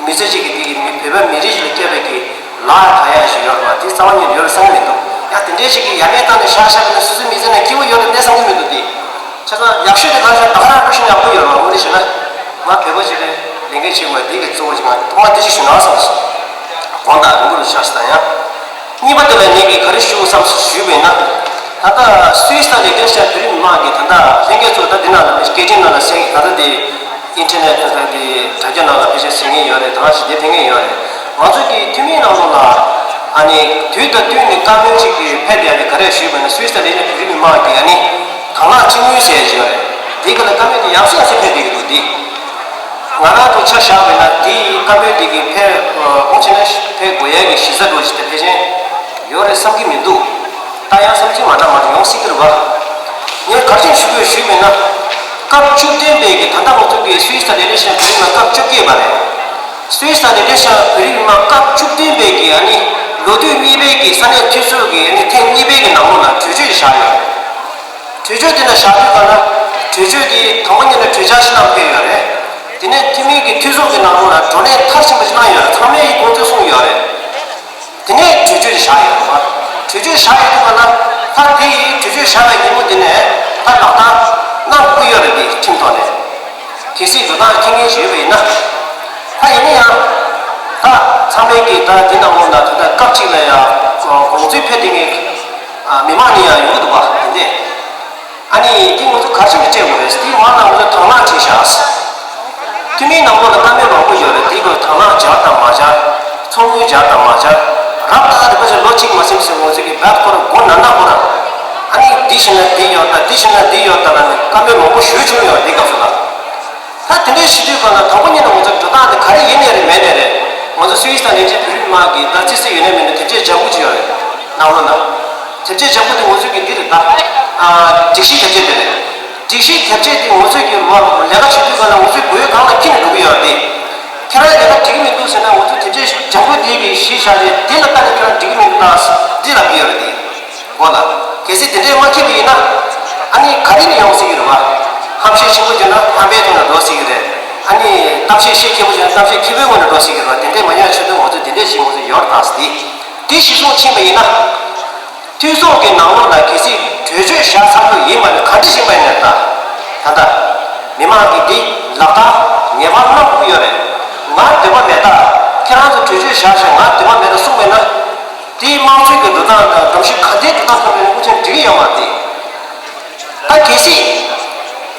མི་ཚེ་གཅིག་གི་དེ་གི་མི་བོད་པ་མི་རིགས་ཤིག་ལ་སྐྱེས་པའི་གི་ལག་ཁ་ཡ་ཞིག་ཡོད་རེད་བ། དེ་རྩ་བ་ཉིད་ཡོད་རེད་བསམ་གྱི་མི་འདུག་ཡང་དེ་འདྲའི་ཞིག་གི་ཡ་མེད་བཏང་ནས་བཞག་བཞག་པ་ན་སོ་སོའི་མི་ཚེ་ནང་སྐྱིད་པོ་ཡོད་རེད་བསམ་གྱི་མི་འདུག་དེ། བྱས་ཙང་ཡག་ཤོས་དེ་གང་ཤར་ད་ག་རང་འགྲོ་ཤེས་ཡག་པོ་ཡོད་རེད་བ། དངོས་གནས་བྱས་ན་ང་བོད་པ་ཅིག་རེད། ལས་འགན་བྱེད་དགོས་འདི་གི་གཙོ་བོ་ཅིག་ང་ཐོག་མ་འདི་ཅིག་ཞུ་ན་བསམ་སོང་། དགོངས་དག་རིང་པོ་རུ་ཆགས་སོང་ད་ཡང་། གཉིས་པ་དེ་ལ་ངས་ཀྱིས་ག་རེ་ཞུ་བསམ་ཞུས་པ་ཡིན་ན། ད་ལྟ་སུད་སི་དང་ལིག་ཏེན་སི་ཊན་བོད་རིགས་མི་མང་གིས་ད་ལྟ་ལྷན་རྒྱས་ཚོ་ད་འདི་ནང་ལ་སྐད་འཕྲིན་ནང་ལ་གསན་ད་ལྟ་འདི་ཨིན་ཊར་ནེཊ་ད་ལྟ་འདི་དྲ་རྒྱ་ནང་ལ་ཕལ་ཆེར་གཟིགས་མཁན་ཡོད་རེད། ད་ག་ཞིག་འདི་ཕེབས་མཁན་ཡོད་རེད། ང་ཚོ་གི་འཐུས་མིའི་ནང་ལོགས་ལ་ཨ་ནི་དུས་དང་བསྟུན་ནས་བཀའ་མོལ་ཅིག་གི་ཕེབས་བསྡད་ཡ་དེ་ག་རེ་ཞུས་པ་ཡིན་ན། སུད་སི་དང་ལིག་ཏེན་བོད་རིགས་མི་མང་གིས་ཨ་ནི་དང་བླངས་གཅིག་སྨོན་ཟེར་ཡ་ཅིག་ཡོད་རེད། འདི་ག་ལ་བཀའ་མོལ་དེ་ཡང་སེ་ཡང་སེ་ཕེབས་བསྡད་ཀྱི་འདུག་འདི། ང་རང་ཚོ་ཆ་བཞག་པ་ཡིན་ན་དེའི་བཀའ་མོལ་དེ་གི་ཕེབས་འོང་ཕྱིན་ན་ཕེབས་དགོས་ཡ་གི་གཞི་རྩ་འདྲ་བོ་ཞིག་དེ་ཕལ་ཆེར་ཡོད་རེད་བསམ་གྱི་མི་འདུག་ད་ཡང་བསམ་ཚུལ་མ་འདྲ་མ་འདྲ་ཡོང་སྲིད་ཀྱི་རེད་བ། ངས་ག་རེ་ཞུ་དགོས་ཞུས་པ་ཡིན་ན། སྐབས་བཅུ་བདུན་པའི་གི་ད་ལྟ་ང་ཚོ་གི་སུད་སི་དང་ལིག་ཏེན་སི་ཊན་བོད་རིགས་ནང་སྐབས་བཅོ་བརྒྱད་པ་རེད། སུད་སི་དང་ལི་ཊེ་ཤ་བོད་རིགས་མི་མང་སྐབས་བཅུ་བདུན་པའི་གི་ཨ་ནི་ལོ་དུས་གཉིས་པའི་གི་ས་གནས་འཐུས་ཚོགས་ཀྱི་ཨ་ནི་ཐེངས་གཉིས་པའི་གི་ནང་ལོགས་ལ་གྲོས་ཆོད་བཞག་ཡོད། གྲོས་ཆོད་དེ་ལ་བཞག་དུས་ག་ལ་གྲོས་ཆོད་དེ་དང་པོ་ཉིད་ལ་གྲོས་འཆར་ཞིག་བཏང་ཕེབས་ཡོད་རེད། དེ་ནས་འཐུས་མི་གི་འཐུས་ཚོགས་ཀྱི་ནང་ལོགས་ལ་བགྲོ་གླེང་མཐར་ཕྱིན་པ་ཞིག་གནང་ཡོད་རེད། ཚང་མས་ཡིད་དགོངས་ཚོད་གསུངས་ཡོད་རེད། དེ་ནས་གྲོས་ཆོད་བཞག་ཡོད་པ། གྲོས་ཆོད་བཞག་ཡོད་དུས་ག་ལ་ད་དེ་ཡིས་གྲོས་ཆོད་བཞག་པའི་ཉིན་མོ་དེ་ནས་ད་ལག་བསྟར་གནང་དགོས་ཡོད་རེད། དེ་ཁྲིམས་ཐོག་ནས། གལ་སྲིད་འགྲོ་སྟངས་མཁྱེན་མཁན་ཞིག་ཡོད་པ་ཡིན་ན། ད་ཡིན་ན་ཡང་། ད་ཚང་མས་ཀྱིས་ད་འདི་ནང་ལོགས་ན་ད་ལྟ་སྐབས་གཅིག་ལ་ཡང་དགོངས་ཚུལ་ཕེབས་བསྡད་མཁན་མི་མང་ནས་ཡང་ཡོང་གི་འདུག་པ། དེ་འདྲས། ཨ་ནི་འདི་ང་ཚོ་ག་རེ་བྱས་ནས་སྤྲད་དགོས་རེད། འདི་མ་ནང་ལ་དང་བླངས་བྱས་ཤག་འཐུས་མིའི་ནང་ལོགས་ལ་བཀའ་མོལ་མང་པོ་ཡོད་རེད། འདི་ག་དང་བླངས་སྦྱར་དང་མ་སྦྱར། ཚོགས་དངུལ་སྦྱར་དང་མ་སྦྱར། རབ་ད་ག་དེ་བ་ཞིག་ལོ་གཅིག་མ་ཟིན་ཟིན་ང་ཚོ་གི་བད་ཁོ་ར་མགོ་ན་ན་ཁོ་ར། ཨ་ནི་འདི་བྱས་ན་འདི་ཡོད་ད། འདི་བྱས་ན་འདི་ཡོད་ད་ལ་ནི་བཀའ་མོལ་མང་པོ་ཞུས་བྱུང་ཡོད། འདི་སྐབས་སུ་ལ། ད་དེ་འདྲའི་བྱེད་དུས་གང་ལ་དང་པོ་ཉིད་ནས་ང་ཚོ་འགྲོ་སྟངས་དེ་ག་རེ་ཡིན་ནའི་རེད་མེད་ནའི་རེད། ང་ཚོ་སུད་སི་དང་ལིང་ཅན་བོད་རིགས་མི་མང་གིས་ད་ཙི་ཙི་ཡོད་ནའི་མེད་ནའི་དེབ་སྐྱེལ་ལྗང་གུ་ཅིག་ཡོད་རེད། ནང་ལོགས་ན། དེབ་སྐྱེལ་ལྗང་གུ་དེ་ང་ཚོ་གི་འདི་རེད་ད། ཨ། སྒྲིག་གཞི་དེབ་སྐྱེལ་དེ་རེད། སྒྲིག་གཞི་དེབ་སྐྱེལ་དེ་ང་ཚོ་གི་ལོ་ལས་ཀ་བྱེད་དུས་གང་ལ་ང་ཚོའི་བོད་སྒང་ལ་འཁྱེར་ནས་འགྲོ་གི་ཡོད་རེད། ཁྱེད་རང་ལས་ཀ་འགྲིག་གི་མི་འདུག་ཟེར་ན་ང་ཚོ་དེབ་སྐྱེལ་ལྗང་གུ་དེ་གི་གཞི་བཞག་རེད། དེ་ལ་ལྟ་ནས་ཁྱེད་རང་འགྲིག་གི་མི་འདུག་ད་འདི་ལབ་ཀྱི་ཡོད་རེད་དེ། གོ་ལ། གལ་སྲིད་དེ་འདྲས་མ་འཁྱེར་བ་ཡིན་ན། ཨ་ནི་ག་རེ་ནས་ཡོང་སྲིད་ཀྱི་རེད་བ། ཧམ་བཤད་ཆེན་པོ་བྱས་ན་ཧམ་པའི་ཐོག་ནས་འགྲོ་སྲིད་ཀྱི་རེད། ཨ་ནི་གཏམ་བཤད་བཤད་མཁས་པོ་བྱས་ན་གཏམ་བཤད་མཁས་པོའི་ངོས་ནས་འགྲོ་སྲིད་ཀྱི་རེད་བ། དེ་འདྲས་མ་ཡོང་ཆེད་དུ་ང་ཚོ་དེ་འདྲས་ཞིག་ང་ཚོ་ཡོད་རེད་ད་ཟེར་ཏེ། དེ་གཞི་བཟུང་ཕྱིན་པ་ཡིན་ན། འཐུས་ཚོགས་ཀྱི་ནང་ལོགས་ལ་གལ་སྲིད་གྲོས་ཆོད་བཞག་ཚར་དུས་ཡིན་པ་ནི་ག་འདྲ་ཞིག་ཡིན་པ་ཡིན་ན་ད། ད་ལྟ། མི་མང་གིས་འདི་ལག་བསྟར་ངེས་པར་གནང་དགོས་ཀྱི་ཡོད་རེད། ང་འདོད་པ་མེད་ད། ཁྱེད་རང་ཚོ་གྲོས་ཆོད་བཞག་བཞག་ང་འདོད་པ་མེད་ད་གསུངས་པ་ཡིན་ན། དེའི་དམངས་གཙོའི་གི་འགྲོ་སྟངས་དང་སྒྲོམ་གཞི་ག་འདྲའི་འགྲོ་སྟངས་ཐོག་ནས་སྐུ་མཁྱེན་འགྲིག་གི་ཡོད་མ་རེད། ད་གལ་སྲིད།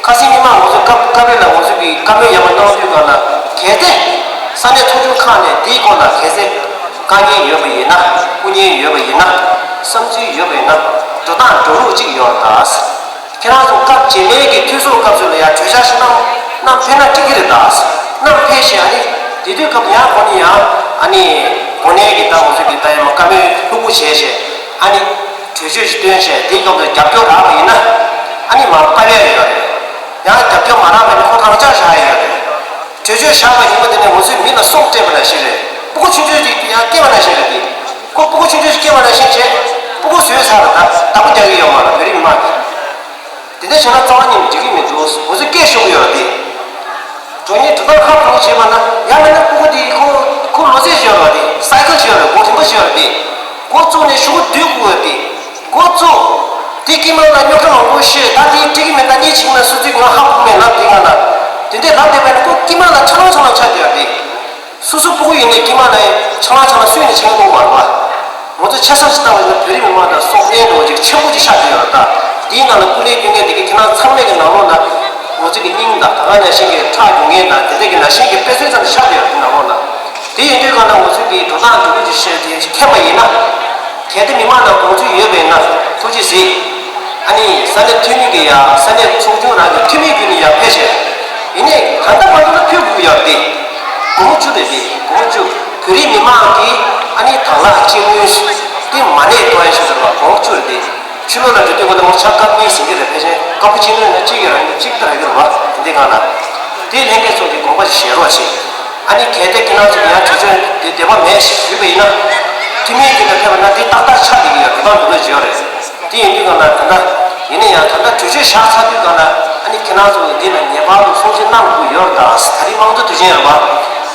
ཁ་སང་ཉི་མ་ང་ཚོས་སྐབས་སྐབས་རེ་ལ་ང་ཚོས་ཀྱི་བཀའ་མོལ་ཡག་པོ་གནང་དུས་གང་ལ་གལ་ཏེ། ས་གནས་ཚོགས་ཆུང་ཁག་ནས་དེའི་སྐོར་ལ་གལ་སྲིད་དཀའ་ངལ་ཡོད་པ་ཡིན་ན། སྐུ་ངལ་ཡོད་པ་ཡིན་ན། བསམ་ཚུལ་ཡོད་པ་ཡིན་ན། འགྲོ་སྟངས་འགྲོ་ལུགས་གཅིག་ཡོད་རེད་ད། ཁྱེད་རང་ཚོ་སྐབས་རྗེས་མའི་གི་འཐུས་ཚོགས་སྐབས་སུ་ལ་ཡང་གྲོས་འཆར་ཞིག་བསྣམས་བསྣམས་ཕེབས་ན་འགྲིག་གི་རེད་ད། བསྣམས་ཕེབས་ཤིག་ཨ་ནི་དེ་དུས་སྐབས་ཡང་ཁོ་ནི་ཡང་ཨ་ནི་གོ་གནས་ཀྱི་ད་ང་ཚོ་གི་ད་ཡང་མ་བཀའ་མོལ་ལྷུག་པོ་བྱས་ཤིག་ཨ་ནི་གྲོས་ཆོད་ཞིག་བཏོན་བྱས་དེའི་སྐབས་སུ་རྒྱབ་སྐྱོར་རག་པ་ཡིན་ན་ཨ་ནི་མར་ཕབ་ཡ་ཡོད་རེད། ཡང་རྒྱབ་སྐྱོར་མ་རག་པ་ཡིན་ན་ཁོ་རང་འཇགས་བཞག་ཡ་ཡོད་རེད། གྲོས་ཆོད་བཞག་པ་ཡིན་པ་དེ་ནས་ང་ཚོའི་མི་ལ་སྲོག་སྤྲད་པ་ནང་བཞིན་རེད། སྤུ་གུ་ཆུང་ཆུང་ཅིག་ཡང་སྐྱེས་པ་ནང་བཞིན་རེད་དེ། ཁོ་སྤུ་གུ་ཆུང་ཆུང་ཞིག་སྐྱེས་པ་ནང་བཞིན་བྱས། སྤུ་གུ་བཟོས་ཚར་ལ་ད་བདག་པོ་རྒྱག་གི་ཡོད་མ་རེད། བོད་རིགས་མི་མང་གིས། དེ་འདྲ་བྱས་ན་རྩ་བ་ཉིད་ནས་འགྲིག་གི་མི་འདུག་ང་ཚོས་སྐད་ཤོར་གི་ཡོད་རེད་དེ། འགྲོ་ཉེན་འགྲོ་སྟངས་ཁག་པོ་བྱས་པ་ན་ཡང་མིན་ན་སྤུ་གུ་དེ་ཁོ་ཁོ་ལོ་ཚད་ཅིག་ཡོད་རེད་དེ། སའི་ཀལ་ཅིག་ཡོད་རེད། འགོ་རིམ་པ་ཅིག་ཡོད་རེད་དེ། འགོ་བཙུགས་ནས་གཞུག་གུ་སྡོད་དགོས་རེད་དེ། འགོ་བཙུགས། དེ་དཀྱིལ་མ་ལ་རྙོག་དྲ་མང་པོ་བཤད། ད་དེ་འགྲིག་གི་མེད། ད་གཉིས་ཕྱིན་ན་སུ་ཚིག་ང་ཧ་གོ་མེད་ལབ་དེ་ང་ལ། དེ་འདྲས་ལབ་བསྡད་པ་ཡིན་ན་ཁོ་དཀྱིལ་མ་ལ་ཆ་ལང་ཆ་ལང་ཆགས་བསྡད་ཡོད་རེད་དེ། སོ་སོ་སྤུ་གུ་ཡིན་ནའི་དཀྱིལ་མ་ལ་ཡང་ཆང་ལང་ཆང་ལང་སུས་ནས་ཆང་འཐུང་བར་བ། ང་ཚོ་ཆ་ཚང་ཞིག་བཏང་བ་ཡིན་ན་བོད་རིགས་མི་མང་དང་སྲོག་ལྡན་འགྲོ་བ་ཅིག་ཆེན་པོ་ཅིག་ཆགས་བསྡད་ཡོད་རེད་ད། དེའི་ནང་ལ་སྐུ་ལས་བསྐྱོན་མཁན་དེ་གས་ཁྱེད་རང་ཚང་མས་ཀྱི་ནང་ལོགས་ལ་ང་ཚོ་གི་སྙིང་དང་ད་ག་ནང་བཞིན་གྱི་ཁྲག་རྒྱུག་མཁན་དང་དེ་འདྲ་གི་ནང་བཞིན་གྱི་དཔེ་མཚོན་ཙམ་ཞིག་ཆགས་བསྡད་ཡོད་རེད་ནང་ལོགས་ལ། དེ་ཡིན་དུས་གང་ལ་ང་ཚོ་གི་འགྲོ་སྟངས་འགྲོ་ལུགས་ཀྱི་ཤེས་དེ་མཁྱེན་པ་ཡིན་ན། གལ་ཏེ་མི་མང་དང་དགོངས་ཚུལ་ཡོད་པ་ཡིན་ན་ཐུགས་རྗེ་གཟིགས། ཨ་ནི་ས་གནས་འཐུས་མི་གི་ཡ་ས་གནས་ཚོགས་ཆུང་རང་གི་འཐུས་མི་བརྒྱུད་ནས་ཡར་ཕེབས་ཤིག་ཡིན་ནའི་ད་ལྟ་བར་དུ་ལ་ཕེབས་དགོས་ཡོད་རེད་དེ། སྒོར་མོ་བཅུ་རེད་དེ། སྒོར་མོ་བཅུ། བོད་རིགས་མི་མང་གིས་ཨ་ནི་དང་བླངས་སྤྱི་དངུལ་དེ་མ་གནས་གཏོང་ཡ་ཞིག་རེད་བ། སྒོར་མོ་བཅུ་རེད་དེ། ཕྱི་ལོགས་ལ་འགྲོ་དུས་ཁོ་ལ་སྒོར་ཆ་སྐར་གཉིས་ཟིན་གྱི་རེད། ཕལ་ཆེར་སྐར་མ་གཅིག་ནས་ན་གཅིག་གི་རང་གཅིག་ལྟར་ཡོད་རེད་བ། དེ་འདྲའི་སྒང་ལ། དེ་ལྷན་རྒྱས་ཚོ་གིས་དགོངས་པ་ཞིག་བཞེས་རོགས་བྱེད། ཨ་ནི་གལ་ཏེ་ཁྱེད་རང་ཚོ་ཡང་གྲོས་ཆོད་དེ་འདོད་པ་མེད་ཞེས་ཞུས་པ་ཡིན་ན། འཐུས་མིའི་རྒྱུན་ལ་ཕེབས་པ་ན་འདི་ཏག་ཏག་ཆགས་བསྡད་ཀྱི་ཡོད། འགྲོ་སྟངས་འགྲོ་ལུགས་ཅིག་ཡོད་རེད། དེ་ཡིན་དུས་གང་ལ་ད་ལྟ་ཡིན་ན་ཡང་ད་ལྟ་གྲོས་ཆོད་བཞག་ཚར་དུས་གང་ལ་ཨ་ནི་ཁྱེད་རང་ཚོ་འདི་ལ་ངེས་པར་དུ་སྲུང་བརྩི་གནང་དགོས་ཡོད་རེད་ད། ད་རིང་དམངས་གཙོ་དུས་ཆེན་ཡོད་རེད་པ།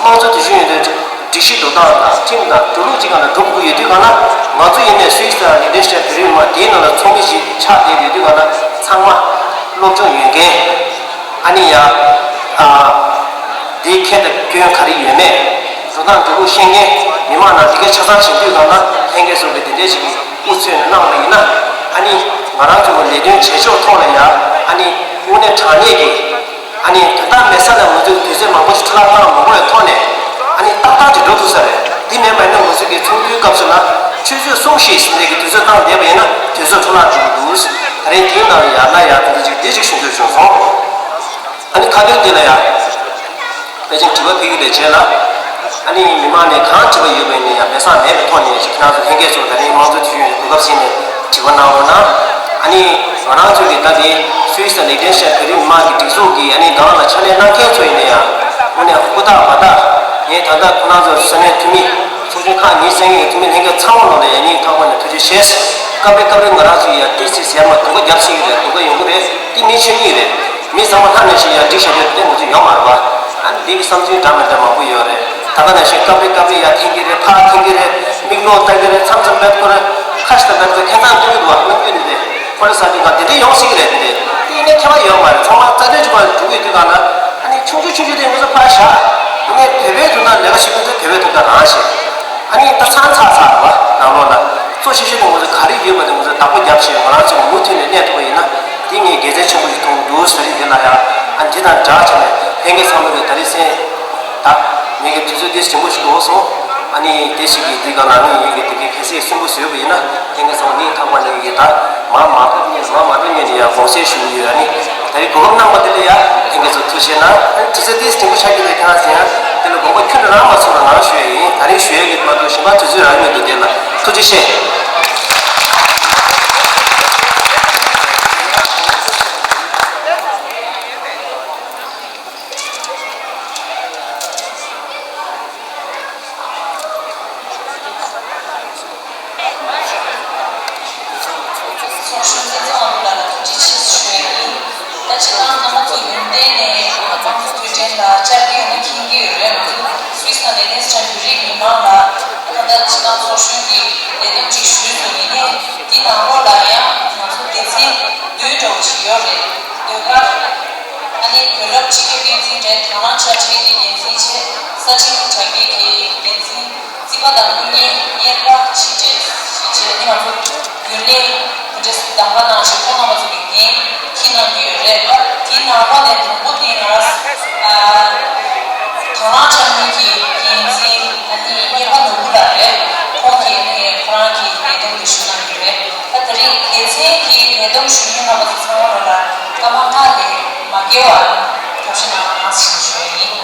དམངས་གཙོ་དུས་ཆེན་ཡོད་དུས་སྒྲིག་གཞི་འགྲོ་སྟངས་དང་ཁྲིམས་དང་འགྲོ་ལུགས་ཅིག་གང་ལ་འགྲོ་དགོས་ཡོད་དུས་གང་ལ་ང་ཚོ་ཡིན་ནའི་སུད་སི་དང་ལིང་ཏེན་ཤི་ཊེན་བོད་རིགས་མི་མང་དེའི་ནང་ལ་ཚོགས་མི་ཞིག་ཆགས་བསྡད་ཡོད་དུས་གང་ལ་ཚང་མ་སློབ་སྦྱོང་ཡོད་མཁན། ཨ་ནི་ཡ། ཨ། དེའི་ཁྱད་དང་སྐྱོན་ག་རེ་ཡོད་མེད། འགྲོ་སྟངས་འགྲོ་ལུགས་ཤེས་མཁན་མི་མང་ནང་དེ་ག་ཆ་ཚང་བྱེད་དུས་གང་ལ་ལྷན་རྒྱས་ཚོ་གི་དེ་འདྲའི་ཞིག་གི་དབུ་མཚོན་ནས་གནང་བ་ཡིན་ན། ཨ་ནི་ང་རང་ཚོ་གི་ལས་དོན་བྱེད་ཕྱོགས་ཐོག་ལ་ཡ། ཨ་ནི་དངོས་གནས་དྲང་གནས་ཀྱི། ཨ་ནི་ད་ལྟ་མེད་ས་ལ་ང་ཚོས་དུས་ཚོད་མང་པོ་ཞིག་འཕྲོ་བརླག་བཏང་མ་དགོས་པའི་ཐོག་ནས། ཨ་ནི་ཏག་ཏག་ཅིག་འགྲོ་ཐུབ་ས་རེད། དེ་མིན་པ་ཡིན་ན་ང་ཚོ་གི་ཚོགས་འདུའི་སྐབས་སུ་ལ་ཆུ་ཚོད་གསུམ་བཞི་ཟིན་ནས་ཀྱི་དུས་ཚོད་བཏང་བསྡད་པ་ཡིན་ན་དུས་ཚོད་འཕྲོ་བརླག་འགྲོ་གི་འདུག་ད་རིང་དེའི་ནང་ལ་ཡང་ན་ཡང་དེ་འདྲ་ཅིག་འདི་ཅིག་ཞུ་འདོད་བྱུང་སོང་། ཨ་ནི་ཁ་ཏོན་འདི་ལ་ཡང་ཕལ་ཆེར་དྲི་བ་ཕུལ་རྒྱུ་ལས་བྱས་ལ། ཨ་ནི་མི་མང་ནས་གང་དྲི་བ་ཡོད་པ་ཡིན་ན་ཡང་མེད་ས་མེད་པའི་ཐོག་ནས་ཅིག་ཁྱེད་རང་ཚོ་ལྷན་རྒྱས་ཚོ་ད་རིང་དམངས་གཙོ་དུས་ཆེན་ཡོད་གོ་སྐབས་ཟིན་ནས་དྲི་བ་གནང་རོགས་གནང་། ཨ་ནི་ང་རང་ཚོ་གི་ད་ལྟའི་སུད་སི་དང་ལིག་ཏེན་ཤི་ཊེན་བོད་རིགས་མི་མང་གི་སྒྲིག་འཛུགས་ཀྱི་ཨ་ནི་སྒང་ལ་ཕྱག་ལས་གནང་མཁན་ཚོ་ཡིན་ན་ཡང་དངོས་གནས་ཧུར་ཐག་འབད་ཐག་ངས་ད་ལྟ་ཁོ་རང་ཚོ་ས་གནས་འཐུས་མི་ཚོགས་ཆུང་ཁག་གཉིས་གསན་མཁན་གྱི་འཐུས་མི་ལྷན་རྒྱས་ཚང་མ་ལོག་ལ་ཡ་སྙིང་ཐག་པ་ནས་ཐུགས་རྗེ་ཆེ། སྐབས་རེ་སྐབས་རེ་ང་རང་ཚོ་ཡ་ཏི་སི་ཟེར་མ་དུམ་བུ་རྒྱབ་ཤེས་ཀྱི་རེད། དུམ་བུ་ཡོང་གི་རེད། དེ་མི་ཆེ་མི་རེད། མི་ཚང་མ་ལྷ་ནས་ཤིག་ཡ་འགྲིག་བྱ་རྒྱུ་དེ་ང་ཚོ་ཡོད་མ་རེད་པ། ཨ་ནི་འདི་གི་བསམ་ཚུལ་འདྲ་མི་འདྲ་མང་པོ་ཡོད་རེད། ད་ག་ནང་བཞིན་སྐབས་རེ་སྐབས་རེ་ཡ་འཐེན་གྱི་རེད། ཕར་འཐེན་གྱི་རེད། མིག་ལོག་ལྟ་གི་རེད། མཚམས་མཚམས་མེད་ཁོ་རེ་ཁ་ཤས་དང་མེད་ཁོ་རེ་ཁྱད་མཚར་མཐོང་གི་འདུག་བ། ནམ་རྒྱུན་ནས་དེ་ཁོ་རེ་ས་དེ་ག་དེ་འདྲ་ཡོང་སྲིད་ཀྱི་རེད། དེ་འདྲ་དེ་ཡིན་ན་ཁྱད་པར་ཡོད་མ་རེད། ཚང་མ་རྩ་འགྲན་གྱི་བར་འགྲོ་གི་ཡོད་དུས་ག་ལ། ཨ་ནི་ཆུང་ཆུང་ཆུང་ཆུང་དེ་ང་ཚོ་ཕར་བཞག་ཨ་ནི་བོད་པའི་དོན་དག་ལས་ཀ་བྱེད་མཁན་ཚོ་བོད་པའི་དོན་དག་རང་བྱེད། ཨ་ནི་ད་ཚང་ཚར་ཚར་བ་ནང་ལོགས་ལ་གཙོ་ཆེ་ཤོས་དེ་ང་ཚོ་ག་རེ་ཡོད་པ་དེ་ང་ཚོ་བདག་པོ་རྒྱབ་བྱས་ང་རང་ཚོ་མུ་མཐུད་ནས་གནས་ཐུབ་པ་ཡིན་ན་དེ་ངས་དགེ་མཚན་ཆེན་པོ་ཞིག་མཐོང་འདུག་ཟེར་རེད། དེ་ལ་ཡང་ཨ་འདི་དང་འདྲ་བྱས་ནས་ལྷན་རྒྱས་ཚང་མ་གིས་ད་རེས་གསན། ད་ངེད་ཀྱི་དུས་ཚོད་འདི་ཞིམ་པོ་ཞིག་འགྲོ་སོང་། ཨ་ནི་དེ་ཞིག་གིས་འདི་ག་ལ་ནི་ཡིན་གྱི་དེ་གའི་གལ་སྲིད་གསོན་པོ་བཟོས་པ་ཡིན་ན་ལྷན་རྒྱས་ཚང་མ་སྙིང་ཐག་པ་ནས་ཡིན། ད་མ་མ་ཐོབ་ཉིན་མ་མ་ཐོབ་ཉིན་ནས་ཡང་དགོངས་སེལ་ཞུ་གི་ཡོད། ཨ་ནི་ད་རེས་གོ་སྐབས་གནང་བ་དེ་ལ་ཡང་ལྷན་རྒྱས་ཚོ་ཐུགས་རྗེ་གནང་། ཨ་ནི་དུས་ཚོད་འདི་ཞིམ་པོ་ཆགས་ཀྱི་རེད། ཁྱེད་རང་ཚོ་ཡང་དེ་ལ་དགོངས་པ་ཁྱོན་ནས་རང་མ་ཚོམ་ལ་ང་ཞུ་ཡ་ཡིན། ད་རེས་ཞུ་ཡ་གི་མ་གཏོགས་གཞན་པ་དུས་ཚོད་རག་མི་འདུག་དེ་ལ་ཐུགས་རྗེ་ཆེ། ཚོགས་གཞོན་བསྟན་འཛིན་དབང་འདུས་ལགས་ལ་ཐུགས་རྗེ་ཆེ་ཞུ་ཡ་ཡིན། ད་སྤྱིར་བཏང་རྣམ་པ་ཚོ་ཡོན་ཏན་ནས་ང་ཚོ་དུས་དྲན་ལ་བཅར་གྱི་ཡོད་ན་མཁྱེན་གྱི་ཡོད་རེད། ང་ཚོ་སུད་སི་དང་ནེ་ཐར་ལེན་ཌི་བོད་རིགས་མི་མང་ལ་ད་ལྟ་སྤྱིར་བཏང་ཚོགས་གཞོན་གྱི་ལས་བསྡོམས་ཅིག་ཞུས་སོང་། ཡིན་ནའི་འདི་ནང་ལོགས་ལ་ཡང་ང་ཚོ་སྡེ་ཚན་བདུན་འདྲ་བོ་ཅིག་ཡོད་རེད། ཟློས་གར། ཨ་ནི་བོད་རབ་སྤྱི་ཁྱབ་འགན་འཛིན་རེད། དང་བླངས་དཔྱ་ཁྲལ་གྱི་འགན་འཛིན་བྱས། ས་ཆ་དྲ་རྒྱའི་གི་འགན་འཛིན། རྩིས་པ་དང་དངུལ་གཉེར། གཉེར་པ། ཕྱི་དྲིལ་བྱས་ནས་ང་ཚོ་རྒྱུན་ལས་དེ་འདྲས་གདམ་ག་གནང་བྱས་ཁོང་རྣམ་པ་ཚོ་གི་འགན་འཁྱེར་གནང་གི་ཡོད་རེད། ད་དེའི་ནང་ལོགས་ནས་དང་པོ་དེ་ང་རང་ཨ་དང་བླངས་དཔྱ་དངུལ་གྱི་འགན་འཛིན་ཨ་ནི་གཉེར་པ་ནོར་བུ་ལགས་རེད། ཁོང་གིས་ཨ་ནི་ཁོ་རང་གི་ལས་བསྡོམས་དེ་ཞུ་གནང་གི་ཡོད་རེད། ད་དེ་རིང་སྡེ་ཚན་གྱི་ལས་བསྡོམས་ཞུ་མཁན་རྣམ་པ་ཚོ་ཚང་མ་ལ་ལ་སྐར་མ་ལྔ་ལས་མ་བརྒལ་བ་ཐབས་ཤེས་གནང་རོགས་གནང་ཞེས་ཞུ་ཡ་ཡིན།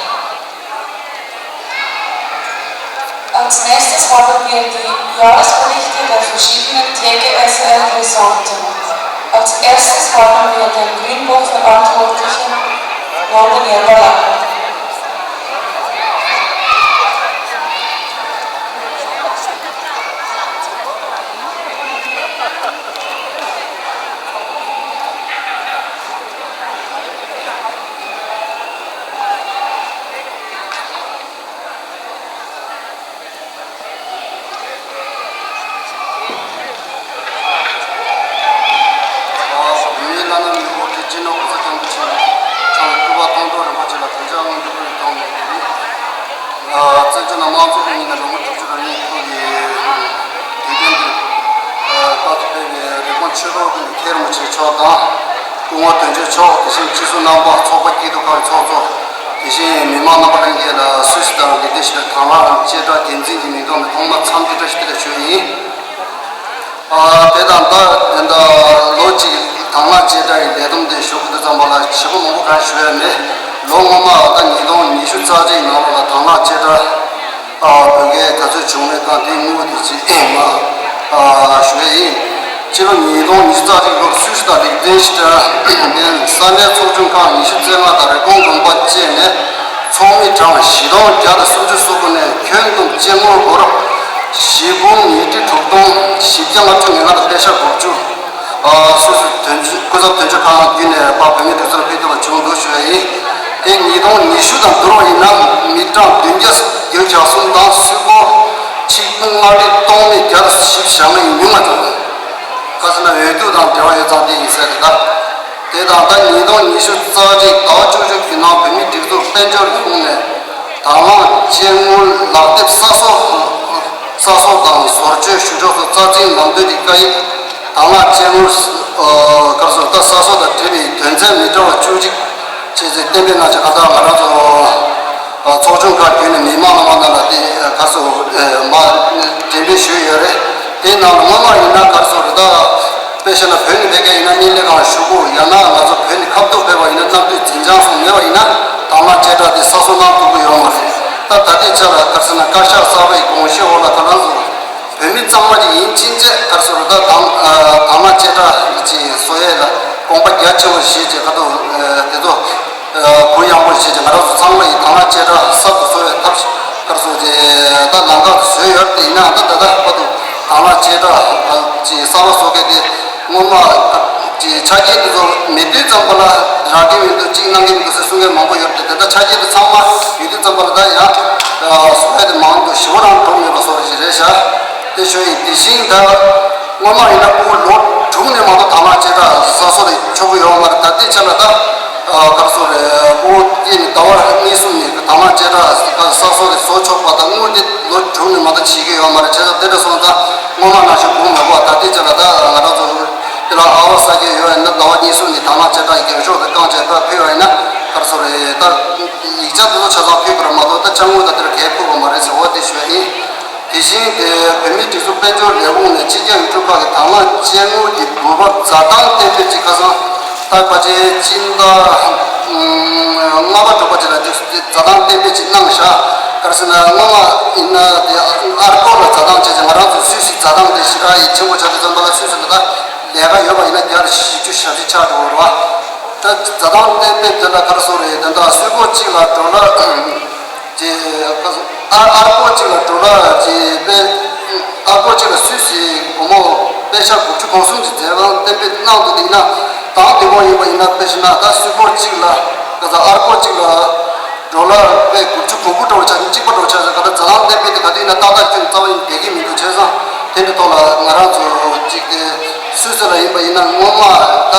Als nächstes haben wir die Jahresberichte der verschiedenen T G S L-Ressorten. Als erstes haben wir den Grünbuch-Verantwortlichen Norman Yerwala. བོད་མིའི་བླ་ན་མེད་པའི་དབུ་ཁྲིད་སྤྱི་ནོར་གོང་ས་སྐྱབས་མགོན་ཆེན་པོ་མཆོག་སྐུ་པར་གཏོང་གྲོགས་རིན་པོ་ཆེ་ལ་དམ་བཅའ་དངོས་འབྲེལ་ཕུལ་བའི་ཐོག་ནས། བཙན་བྱོལ་ནང་དམངས་གཙོ་གི་ཉིན་ནས་ལོ་ངོ་དྲུག་ཅུ་རེ་གཉིས་འཁོར་བའི་དུས་སྟོན་དུ། རྟག་ཏུ་ཕེབས་པའི་རིན་སྤུངས་ཆོས་གྲོགས་ཀུན་གྱི་མཁན་རིན་པོ་ཆེ་མཆོག་དང་། སྐུ་ངོ་དོན་གཅོད་མཆོག་དེ་བཞིན་སྤྱི་ཚོགས་རྣམ་པ། ཚོགས་པ་སྐྱིད་སྡུག་ཁག་གི་ཚོགས་གཙོ། དེ་བཞིན་མི་མང་རྣམ་པ་ལྷན་རྒྱས་ལ་སུད་སི་དང་འབྲེལ་བསྡད་བཞིན་པའི་དང་བླངས་དང་བཅས་དྲག་འགན་འཛིན་གྱི་མིང་ཐོག་ནས་ཐོག་མར་འཚམས་འདྲི་བཀྲ་ཤིས་བདེ་ལེགས་ཞུ་ཡི་ཡིན། ཨ་དེ་དང་ད་དེ་འདྲ་ལོ་གཅིག་དང་བླངས་བཅས་དྲག་གི་ལས་བསྡོམས་དེ་ཞུ་དགོས་དུས་ཙམ་པ་ལ་བྱེད་སྒོ་མང་པོ་གང་ཞུ་ཡ་མེད། ལོ་སྔོན་མ་ད་ཉིས་སྟོང་ཉི་ཤུ་རྩ་གཅིག་ནང་ལོགས་ལ་དང་བླངས་བཅས་དྲག་ཨ་བོད་སྐད་ག་ཚོད་བྱུང་མེད་དང་དེའི་དངུལ་དེ་ཅིག་མ་ཨ་ཞུ་ཡ་ཡིན། སྤྱི་ལོ་ཉིས་སྟོང་ཉི་ཤུ་རྩ་གཅིག་ལོར་སུད་སི་དང་ལིག་ཏེན་ཤི་ཏན་ས་གནས་ཚོགས་ཆུང་ཁག་ཉི་ཤུ་རྩ་ལྔ་དང་རི་ཀོན་དགོན་པ་བཅས་ནས་ཚོགས་མི་གྲངས་བཞི་སྟོང་བརྒྱ་དང་སུམ་ཅུ་སོ་དགུ་ནས་ཁྱོན་བསྡོམས་དཔྱ་དངུལ་སྒོར་བཞི་འབུམ་ཉིས་ཁྲི་དྲུག་སྟོང་བཞི་བརྒྱ་ལྔ་བཅུ་ང་ལྔ་དང་པེ་ཤ་དགུ་བཅུ། ཨ་སུད་སི་དོན་གཅོད་སྐུ་ཚབ་དོན་གཅོད་ཁང་བརྒྱུད་ནས་ཕར་བོད་མིའི་སྒྲིག་འཛུགས་ལ་ཕུལ་ཐུབ་པ་བྱུང་འདུག་ཞུ་ཡ་ཡིན། དེ་ཉིས་སྟོང་ཉི་ཤུ་དང་བསྡུར་བ་ཡིན་ན་མི་གྲངས་བདུན་བརྒྱ་བརྒྱད་ཅུ་གྱ་གསུམ་དང་སུད་སྒོར་ཆིག་སྟོང་ལྔ་ཁྲི་སྟོང་མེད་བརྒྱ་དང་བཞི་བཅུ་ཞེ་ལྔ་ཡིན་ཉུང་མ་བྱུང་། ཁ་སང་ན་འོས་བསྡུ་དང་འབྲེལ་བ་ཡོད་ཙང་དེ་ཡིན་ཟེར་རེད་ད། དེ་དང་ད་ཉིས་སྟོང་ཉི་ཤུ་རྩ་གཅིག་ཟླ་བ་བཅུ་བཞི་བརྒྱུད་ནང་བོད་མིའི་སྒྲིག་འཛུགས་དཔལ་འབྱོར་ཁོངས་ནས་དང་བླངས་དཔྱ་དངུལ་ལག་དེབ་གསར་བཟོ། གསར་བཟོ་དང་བཟོ་བཅོས་ཞུ་ཕྱོགས་སུ་རྩ་ཚིག་ལམ་སྟོན་གྱི་བཀའ་ཡིག་དང་བླངས་དཔྱ་དངུལ་ག་རེ་ཟེར་ད་གསར་བཟོ་དང་འབྲེལ་བའི་དོན་ཚན་མི་འདྲ་བ་བཅུ་གཅིག་བཅས་ཚེ་གཏན་འབེབས་གནང་ཆེད་ཁ་ཐག་ང་རང་ཚོ་ཚོགས་ཆུང་ཁག་བརྒྱུད་ནས་མི་མང་རྣམ་པ་ལ་དེ་ག་རེ་ཟེར་མ་འགྲེམས་སྤེལ་ཞུས་ཡོད་རེད། དེའི་ནང་ལ་སྔོན་མ་ཡིན་ན་ག་རེ་ཟེར་ད་དཔེ་བཤད་ན་བོད་ནས་ཕེབས་མཁན་ཡིན་ན་སྣེ་ལེན་ཁང་ལ་ཞུ་དགོས། ཡང་ན་ང་ཚོ་བོད་ནས་ཁ་ཐུག་ཕེབས་པ་ཡིན་ན་གནམ་དུས་འཛིན་བྱང་སོགས་མེད་པ་ཡིན་ན་དང་བླངས་བཅས་དྲག་དེ་གསར་བཟོ་གནང་ཐུབ་ཀྱི་ཡོད་མ་རེད། ད་ད་ལྟའི་ཆ་ལ་ག་རེ་ཟེར་ན་བཀའ་ཤག་གསར་པའི་དགོངས་གཞི་འོག་ལ་ད་ང་ཚོ་བོད་མི་གཙང་མ་ཅིག་ཡིན་ཕྱིན་ཆད་ག་རེ་ཟེར་ད་དང་དང་བླངས་བཅས་དྲག་ཅིག་བཟོ་ཡས་ལ་དགོངས་པ་རྒྱ་ཆེ་བོ་བཞེས་བྱས་ཁ་ཐུག་དེ་ཚོ་གུ་ཡངས་པོ་བཞེས་བྱས་ང་རང་ཚོ་ཚང་མ་ཡིས་དང་བླངས་བཅས་དྲག་གསར་དུ་བཟོ་བའི་ཐབས་ཤེས་ གར་སོང་ཅེས་ད་ལམ་ཁ་བཟོས་ཡོད་དེ་ཡིན་ནའང་ད་ད་ལྟ་བར་དུ་དང་བླངས་ཆེ་དྲགས་ཀྱི་གསར་པ་བཟོ་མཁན་དེ་སྔོན་མ་ཀྱི་ཆ་རྐྱེན་དེ་ཚོ་མེད་དུས་ཙམ་པ་ལ་རག་གི་མི་འདུག་གཅིག་གནང་གི་མི་འདུག་ཟེར་གསུང་མཁན་མང་པོ་ཡོད་དེ་དེ་ད་ཆ་རྐྱེན་དེ་ཚང་མ་ཡོད་དུས་ཙམ་པ་ལ་ད་ཡང་བཟོ་ཡ་དེ་མང་དུ་ཞེ་པོ་རང་གྲུབ་མེད་པ་བཟོ་རེ་ཞིག་རེད་ཤག་དེ་ཞུ་ཡིན། དེ་བཞིན་ད་སྔོན་མ་ཡིན་ན་ཕྲུ་གུ་ལོ་དྲུག་ནས་མ་གཏོགས་དང་བླངས་ཆེ་དྲགས་གསར་བཟོ་དེ་ཆོག་གི་ཡོད་མ་རེད། ད་ལྟའི་ཆ་ལ་ད་གར་སོང་རེད། ཕྲུ་གུ་སྐྱེས་ནས་ཟླ་བ་གཉིས་གསུམ་ནས་དང་བླངས་ཆེ་དྲགས་གསར་བཟོ་དེ་བཟོ་ཆོག་པ་དང་དངུལ་དེ་ལོ་དྲུག་ནས་མ་གཏོགས་བྱེད་ཀྱི་ཡོད་མ་རེད། བྱས་ཙང་དེ་འདྲ་སོང་ཙང་སྔོན་མ་ནང་བཞིན་དགོས་མ་དགོས། ད་ལྟའི་ཆ་ལ་ད་ང་རང་ཚོ་དེ་ལ་ཨ་བ་ས་སྐྱེས་ཡོད་ཡིན་ན་ཟླ་བ་གཉིས་གསུམ་ནས་དང་བླངས་ཆེ་དྲགས་ཀྱི་འགེངས་ཤོག་དེ་བསྐངས་བྱས་ད་ཕུལ་བ་ཡིན་ན་གར་སོང་རེད། ད་ཡིག་ཆ་དེ་ཚོ་ཆ་ཚང་ཕུལ་དགོས་རེད་མ་གཏོགས་ད་ཅ་དངོས་ད་དེར་གས་ཕུལ་བ་མ་རེད་ཟེར་བ་དེ་ཞུ་བ་ཡིན། དེ་བཞིན་དེ་བོད་མིའི་སྒྲིག་འཛུགས་དཔལ་འབྱོར་ལས་ཁུངས་ནས་ཕྱི་རྒྱལ་ཡུལ་གྲུ་ཁག་གི་དང་བླངས་ཅན་དངོས་ཀྱི་འབུལ་འབབ་འཛའ་ཐང་གཏན་འབེབས་ཀྱི་ཁ་སང་ད་ཕལ་ཆེར་སྤྱི་ཟླ་ལྔ་པ་དྲུག་པ་བཅས་ལ་འཛའ་ཐང་གཏན་འབེབས་ཀྱི་གནང་བཞག་ག་རེ་ཟེར་ན་སྔོན་མ་ཡིན་ན་དེ་ཨར་སྐོར་ལ་འཛའ་ཐང་བྱས་ཙང་ང་རང་ཚོ་སུད་སི་འཛའ་ཐང་དེ་ཞེ་དྲག་ཡིད་ཆེན་པོ་ཆགས་དུས་ཙམ་པ་ལ་སུད་སི་ལ་ད་ལས་ཀ་ཡོད་པ་ཡིན་ན་བརྒྱ་ཆ་བཞི་བཅུ་ཞེ་བཞི་ཆགས་འགྲོ་གི་རེད་བ། ད་འཛའ་ཐང་གཏན་འབེབས་དེ་ལ་ག་རེ་ཟེར་རེད། དེ་འདྲ་སུད་སྐོར་གཅིག་ལ་ཌོ་ལར། ཅེས་ཨ་ཨར་སྐོར་གཅིག་ལ་ཌོ་ལར་ཅེས་པས་ཨར་སྐོར་གཅིག་ལ་སུད་སི་སྒོར་མོ་པད་ཤག་དགུ་བཅུ་གོ་གསུམ་གྱི་འཛའ་ཐང་གཏན་འབེབས་གནང་འདུག་དེ་ཡིན་ན་དང་དེ་གོང་ཡིན་པ་ཡིན་ན་དཔེ་བཞག་ན་ད་སུད་སྐོར་གཅིག་ལ་ག་ཚ་ཨར་སྐོར་གཅིག་ལ་ཌོ་ལར་པད་དགུ་བཅུ་གོ་དགུ་འགྲོ་བ་ཆ་གཅིག་པ་འགྲོ་ཆ་ཟེར་ག་ད་འཛའ་ཐང་གཏན་འབེབས་དེ་ག་དུས་ཡིན་ན་ཏག་ཏག་ཁྱོན་རྩ་བ་ཡིན་བསྡད་ཀྱི་མི་འདུག་བྱས་ཙང་དེ་འདྲ་ཐོག་ལ་ང་རང་ཚོ་གཅིག་དེ་སུད་སི་ལ་ཡིན་པ་ཡིན་ན་སྔོན་མ་ད་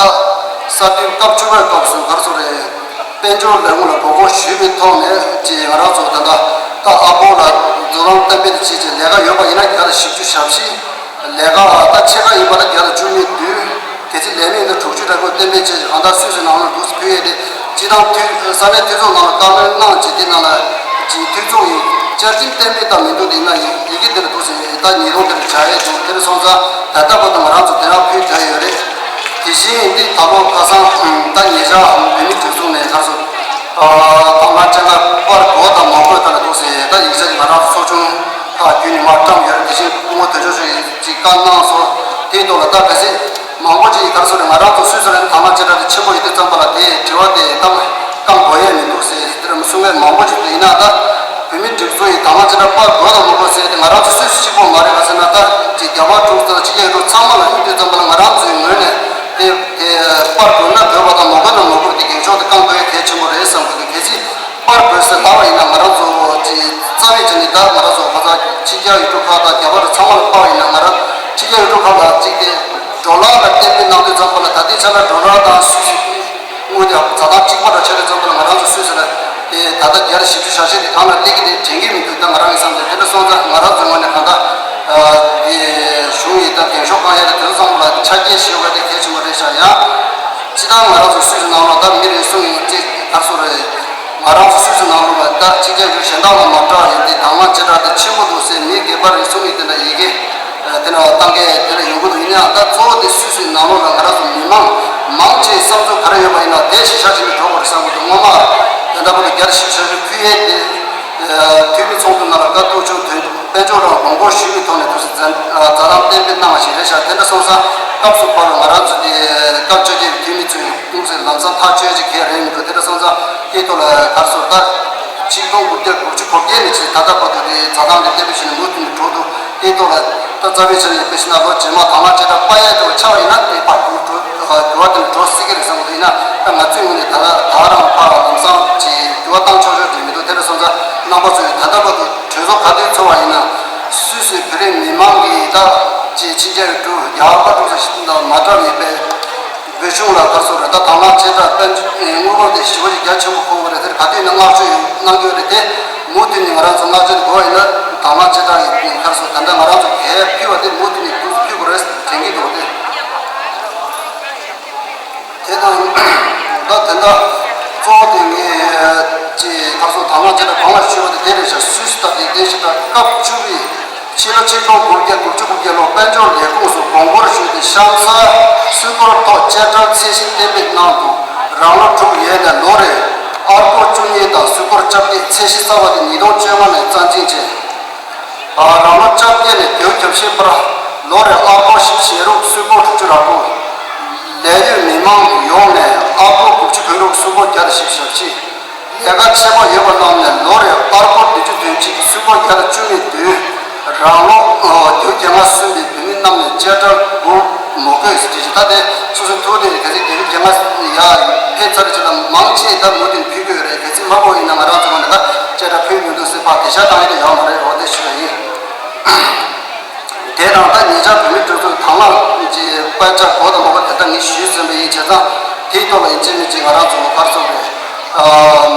ས་དུས་སྐབས་བཅུ་པའི་སྐབས་སུ་ག་རེ་ཟེར་རེད། དཔལ་འབྱོར་ལས་ཁུངས་ལ་དགོངས་སྐོར་ཞུས་པའི་ཐོག་ནས་ཀྱི་ང་རང་ཚོ་ད་ལྟ་ད་ཨ་ཕོ་ལ་འཛའ་ཐང་གཏན་འབེབས་བྱས་ཀྱི་ལས་ཀ་ཡོད་པ་ཡིན་ན་བརྒྱ་དང་བཞི་བཅུ་ཞེ་བཞི། ལས་ཀ་ད་ཕྱེད་ཀ་ཡིན་པ་ལ་བརྒྱ་དང་བཅུ་མེད་བདུན། གལ་སྲིད་ལས་མེད་ན་དྲུག་ཅུ་ལ་སྐོར་གཏན་འབེབས་བྱས་ཀྱི་གང་ལྟར་སུད་སི་ནང་ལ་འདུག་སེ་ཕུལ་ཡས་དེ་སྤྱི་བཏང་འཐུས་ས་གནས་འཐུས་ཚོགས་ནང་ལ་བཀའ་མོལ་གནང་བྱས་དེ་ནང་ལ་ཀྱི་འཐུས་ཚོགས་ཡིན་བཅའ་ཁྲིམས་གཏན་འབེབས་དང་མི་འདུག་དེ་ན་ཡིན་ཡི་གེ་དེ་ལ་འདུག་སེ་ད་ཉིས་སྟོང་དེ་ལ་བྱ་ཡས་འདུག་དེ་ལ་སོང་ཙང་ད་ལྟ་བར་དུ་ང་རང་ཚོ་དེ་རང་ཕུལ་བསྡད་ཡོད་རེད། དེ་བཞིན་འདི་ད་ལོ་ཁ་སང་ད་ཉེ་ཆར་བོད་མི་སྒྲིག་འཛུགས་ནས་ག་རེ་ཟེར་དང་བླངས་ཅན་ལ་པར་དགོས་དང་མ་དགོས་དང་ལ་འདུག་སེ་ད་ཡིག་ཆ་ཅིག་ང་རང་ཚོ་ཚོགས་ཆུང་ཁག་བརྒྱུད་ནས་མར་བཀྲམ་ཡོད་རེད། དེ་བཞིན་སྐུ་ངོ་དོན་གཅོད་ཚོས་ཅིག་བཀའ་གནང་སོང་། དེའི་ཐོག་ལ་ད་གལ་སྲིད་མང་པོ་ཅིག་ག་རེ་ཟེར་ང་རང་ཚོ་སུད་སི་ལ་དང་བླངས་ཅན་ལ་དེ་ཆེན་པོ་ཡོད་དུས་ཙམ་པ་ལ་དེ་དྲི་བ་དེ་ད་བཀང་དགོས་ཡས་མི་འདུག་སེ་དེ་འདྲ་མི་གསུང་མཁན་མང་པོ་ཅིག་འདུག་ཡིན་ན་ད། བོད་མིའི་སྒྲིག་འཛུགས་ཡིས་དང་བླངས་ཅན་ལ་པར་དགོས་དང་མ་དགོས་ཟེར་ཏེ་ང་རང་ཚོ་སུད་སི་གཅིག་པོ་མ་རེད་ག་ཟེར་ན་ད་ཅིག་རྒྱ་གར་འབྲུག་དང་ཕྱི་རྒྱལ་འབྲུག་ཚང་མ་ལ་ཡིན་དུས་ཙམ་པ་ལ་ང་རང་ཚོའི་ངོས་ནས་དེ་དེ་པར་དགོས་ན་དགོས་པ་དང་མ་དགོས་ན་མ་དགོས་དེ་འགེངས་ཤོག་དེ་བསྐང་དགོས་གལ་ཆེན་པོ་རེད་བསམ་གི་འདུག་གལ་སྲིད་པར་དགོས་ཟེར་ལབ་པ་ཡིན་ན་ང་རང་ཚོ་ཅིག་རྩ་བའི་ཆ་ནས་ད་ང་རང་ཚོ་ཁ་ཚ་ཕྱི་རྒྱལ་ཡུལ་གྲུ་ཁག་དང་རྒྱ་གར་ཚང་མ་ལ་ཕར་བ་ཡིན་ན་ང་རང་ཕྱི་རྒྱལ་ཡུལ་གྲུ་ཁག་ལ་ཅིག་དེ་ཌོ་ལར་ལ་གཏན་འབེབས་གནང་དུས་ཙམ་པ་ལ་ད་ལྟའི་ཆ་ལ་ཌོ་ལར་དང་སུད་སི། དངོས་དེ་འཛའ་ཐང་གཅིག་པ་དང་ཆ་རེ་ཙམ་པ་ལ་ང་རང་ཚོ་སུད་སི་ལ་དེ་ད་ལྟ་བརྒྱ་དང་བཞི་བཅུ་ཞེ་བཞི་དེ་གང་ལ་སླེབས་ཀྱི་དེ་དྲན་གྱི་མི་འདུག་ད་ང་རང་གི་བསམ་ཚུལ་དེ་འདྲ་སོང་ཙང་ང་རང་ཚོའི་ངོས་ནས་གང་ལྟར་དེ་གཞུང་ཡིན་ད་འགེངས་ཤོག་བསྐང་ཡ་དེ་དེ་ཚོ་ཚང་མ་ལ་ཆ་རྐྱེན་ཞིག་ཡོད་པ་དེ་གལ་ཆེན་པོ་རེད་ཤག་ཡང་སྤྱི་བཏང་ང་རང་ཚོ་སུད་སི་ནང་ལ་ད་མི་རེ་ཟུང་ཡིན་ཅེས་གར་སོ་རེད། ང་རང་ཚོ་སུད་སི་ནང་ལ་ད་ཕྱི་རྒྱལ་ཡུལ་གཞན་དག་ལ་མ་འདྲ་བ་ཡིན་དེ་དང་བླངས་ཅན་དེ་ཆེན་པོ་འདུག་ཟེར་མི་སྒེར་པ་རེ་ཟུང་ཡིན་དེ་འདྲ་ཡི་གེ་དེ་ནས་བཏང་མཁན་དེ་འདྲ་ཡོང་གི་འདུག་ཡིན་ཡང་ད་གཙོ་བོ་དེ་སུད་སི་ནང་ལོགས་ལ་ང་རང་ཚོ་མི་མང་མང་ཆེའི་བསམ་ཚུལ་ག་རེ་ཡོད་པ་ཡིན་ན་དེ་གཞི་བཞག་བྱས་ནས་འགྲོ་དགོས་རེད་བསམ་གི་འདུག་སྔོན་མ་དེ་འདྲ་པོ་དེ་བརྒྱ་ཆ་བཞི་བཅུ་ཞེ་བཞི་ཕུལ་ཡས་དེ་འཐུས་མི་ཚོགས་འདུ་ནང་ལ་བཀའ་ཐུག་ཆུང་དོན་དཔལ་འབྱོར་རང་དགོངས་སྐོར་ཞུས་པའི་ཐོག་ནས་དུས་སུ་འཛའ་ཐང་གཏན་འབེབས་གནང་བ་ཞིག་རེད་ཤག་དེ་འདྲ་སོང་ཙང་སྐབས་སུ་བབས་པའི་ང་རང་ཚོ་དེ་སྐབས་བཅོ་བརྒྱད་ཀྱི་འཐུས་མི་ཚོས་ཁོང་ཚོས་ལམ་སང་ཐག་གཅོད་ཅིག་གས་རེད་མི་འདུག་དེ་འདྲ་སོང་ཙང་དེའི་ཐོག་ལ་གར་སོང་ད། ཆིག་སྟོང་དགུ་བརྒྱ་དགུ་བཅུ་གོ་བརྒྱད་ནས་བྱས་ད་ལྟ་བར་དུ་དེ་འཛའ་ཐང་དེ་གཏན་འབེབས་བྱས་ནས་མུ་མཐུད་ནས་འགྲོ་འདུག་དེའི་ཐོག་ལ་ད་རྩ་བའི་ཆ་ནས་དཔེ་བཞག་ན་ལོ་རྗེས་མ་དང་བླངས་ཅན་དེ་པ་ཡ་དེ་ཆགས་པ་ཡིན་ན་དེ་ཕར་འགྱུར་འགྲོ་འགྱུར་བ་དེ་འགྲོ་སྲིད་ཀྱི་རེད་བསམ་གྱི་འདུག་ཡིན་ན་ད་ང་ཚོའི་ངོས་ནས་ད་ལྟ་ད་རང་ཕར་ལམ་སང་ཅིག་འགྱུར་བ་བཏང་ཆོག་ཆོག་རེད་མི་འདུག་དེ་འདྲ་སོང་ཙང་རྣམ་པ་ཚོས་ད་ལྟ་བར་དུ་གྲོས་ཚོགས་ག་དུས་ཚོགས་པ་ཡིན་ན་སུད་སི་བོད་རིགས་མི་མང་གིས་ད་ཅིག་ཕྱི་རྒྱལ་ཡུལ་གྲུ་རྒྱ་གར་པ་གྲུ་ས་ཞིག་དང་མ་འདྲ་བའི་དཔེ། བོད་གཞུང་ལ་གར་སོང་རེད་ད་དང་བླངས་ཆེ་དྲགས་དཔལ་འབྱོར་དངུལ་འབོར་དེ་ཞེ་པོ་ཅིག་རྒྱ་ཆེན་པོ་ཕོག་གི་རེད། དེར་ག་དུས་ཡིན་ན་བསྔགས་བརྗོད་ཡོད་གནང་གི་ཡོད་རེད་དེ་མུ་མཐུད་ནས་ང་རང་ཚོ་བསྔགས་བརྗོད་དགོས་ཡིན་ན་དང་བླངས་ཆེ་དྲགས་ཡིན་གར་སོང་ད་ལྟ་ང་རང་ཚོ་གས་ཕུལ་བ་དེ་མུ་མཐུད་ནས་ཕུལ་ཕུལ་དགོས་རེད་དྲན་གྱི་འདུག་སྟེ། དེ་དང་ད་དེ་འདྲ་གཙོ་བོ་དེ་ངས་ཅིག་གར་སོང་དང་བླངས་ཆེ་དྲགས་གོང་ལ་ཞུས་པ་དེ་དེ་རེད་ཤག་སུད་སི་ད་དེ་དེ་ཞིག་ད་སྐབས་བཅུ་པའི། ཕྱི་ལོ་ཆིག་སྟོང་དགུ་བརྒྱ་དགུ་བཅུ་གོ་བརྒྱད་ལོར་དཔལ་འབྱོར་ལས་ཁུངས་སུ་དགོངས་སྐོར་ཞུས་ཏེ་གཤམ་གསལ་སུད་སྐོར་ཐོག་དཔྱད་ཁྲལ་ཚད་གཞི་གཏན་འབེབས་གནང་འདུག་རང་ལོ་དྲུག་ཡས་ནས་ལོ་རེར་ཨར་སྒོར་བཅུ་གཉིས་དང་སུད་སྐོར་བཅོ་བརྒྱད་ཚད་གཞི་གསར་བ་དེ་ཉིས་སྟོང་བཅོ་ལྔ་ནས་རྩ་འཛིན་བྱས། རང་ལོ་བཅོ་བརྒྱད་ནས་དེའུ་གྱ་བཞི་བར་ལོ་རེར་ཨར་སྒོར་བཞི་བྱས་རུང་སུད་སྐོར་དྲུག་ཅུ་རེ་དགུ། ལས་ཡུལ་མི་མང་ཡོངས་ནས་ཨར་སྒོར་དགུ་བཅུ་གྱོན་རུང་སུད་སྐོར་བརྒྱ་དང་བཞི་བཅུ་ཞེ་བཞི། ལས་ཀ་ཆད་པ་ཡོད་པ་རྣམས་ནས་ལོ་རེར་པར་སྐོར་བདུན་ཅུ་དོན་གཅིག་གི་སུད་སྐོར་བརྒྱ་དང་བཅུ་མེད་བདུན། རང་ལོ་དེའུ་བརྒྱད་ལྔ་སོན་པའི་བུད་མེད་རྣམས་ནས་གཅེས་ཕྲུག་དགུ་མོ་དགོས་ཟེར་བྲིས་ཤིང་། ད་དེ་སོ་སོའི་ཐུགས་དེ་གལ་སྲིད་དེའུ་བརྒྱད་ལྔ་ཡར་ཕེབས་ཚར་ཕྱིན་ན་མང་ཆེ་ད་མུ་མཐུད་ཕུལ་དགོས་རེད། གལ་སྲིད་མ་ཕོག་ཡིན་ན་ང་རང་ཚོ་ནས་ད་གཅེས་ཕྲུག་ཕུལ་མི་འདུག་ཟེར་ཕར་དེ་ཤ་བཏང་ཡས་དེ་ཡོད་མ་རེད། འོ་དེ་ཞུ་བ་ཡིན། དེ་དང་ད་ཉེ་ཆར་བོད་མི་སྒྲིག་འཛུགས་དང་བླངས་ཀྱི་དཔལ་འབྱོར་སྒོ་དང་པོ་དེ་ལྟར་ངས་ཞུས་ཟིན་པ་ཡིན། བྱས་ཙང་དེའི་ཐོག་ལ་ཡིན་གཅིག་མིན་གཅིག་ང་རང་ཚོ་གར་སོང་རེད།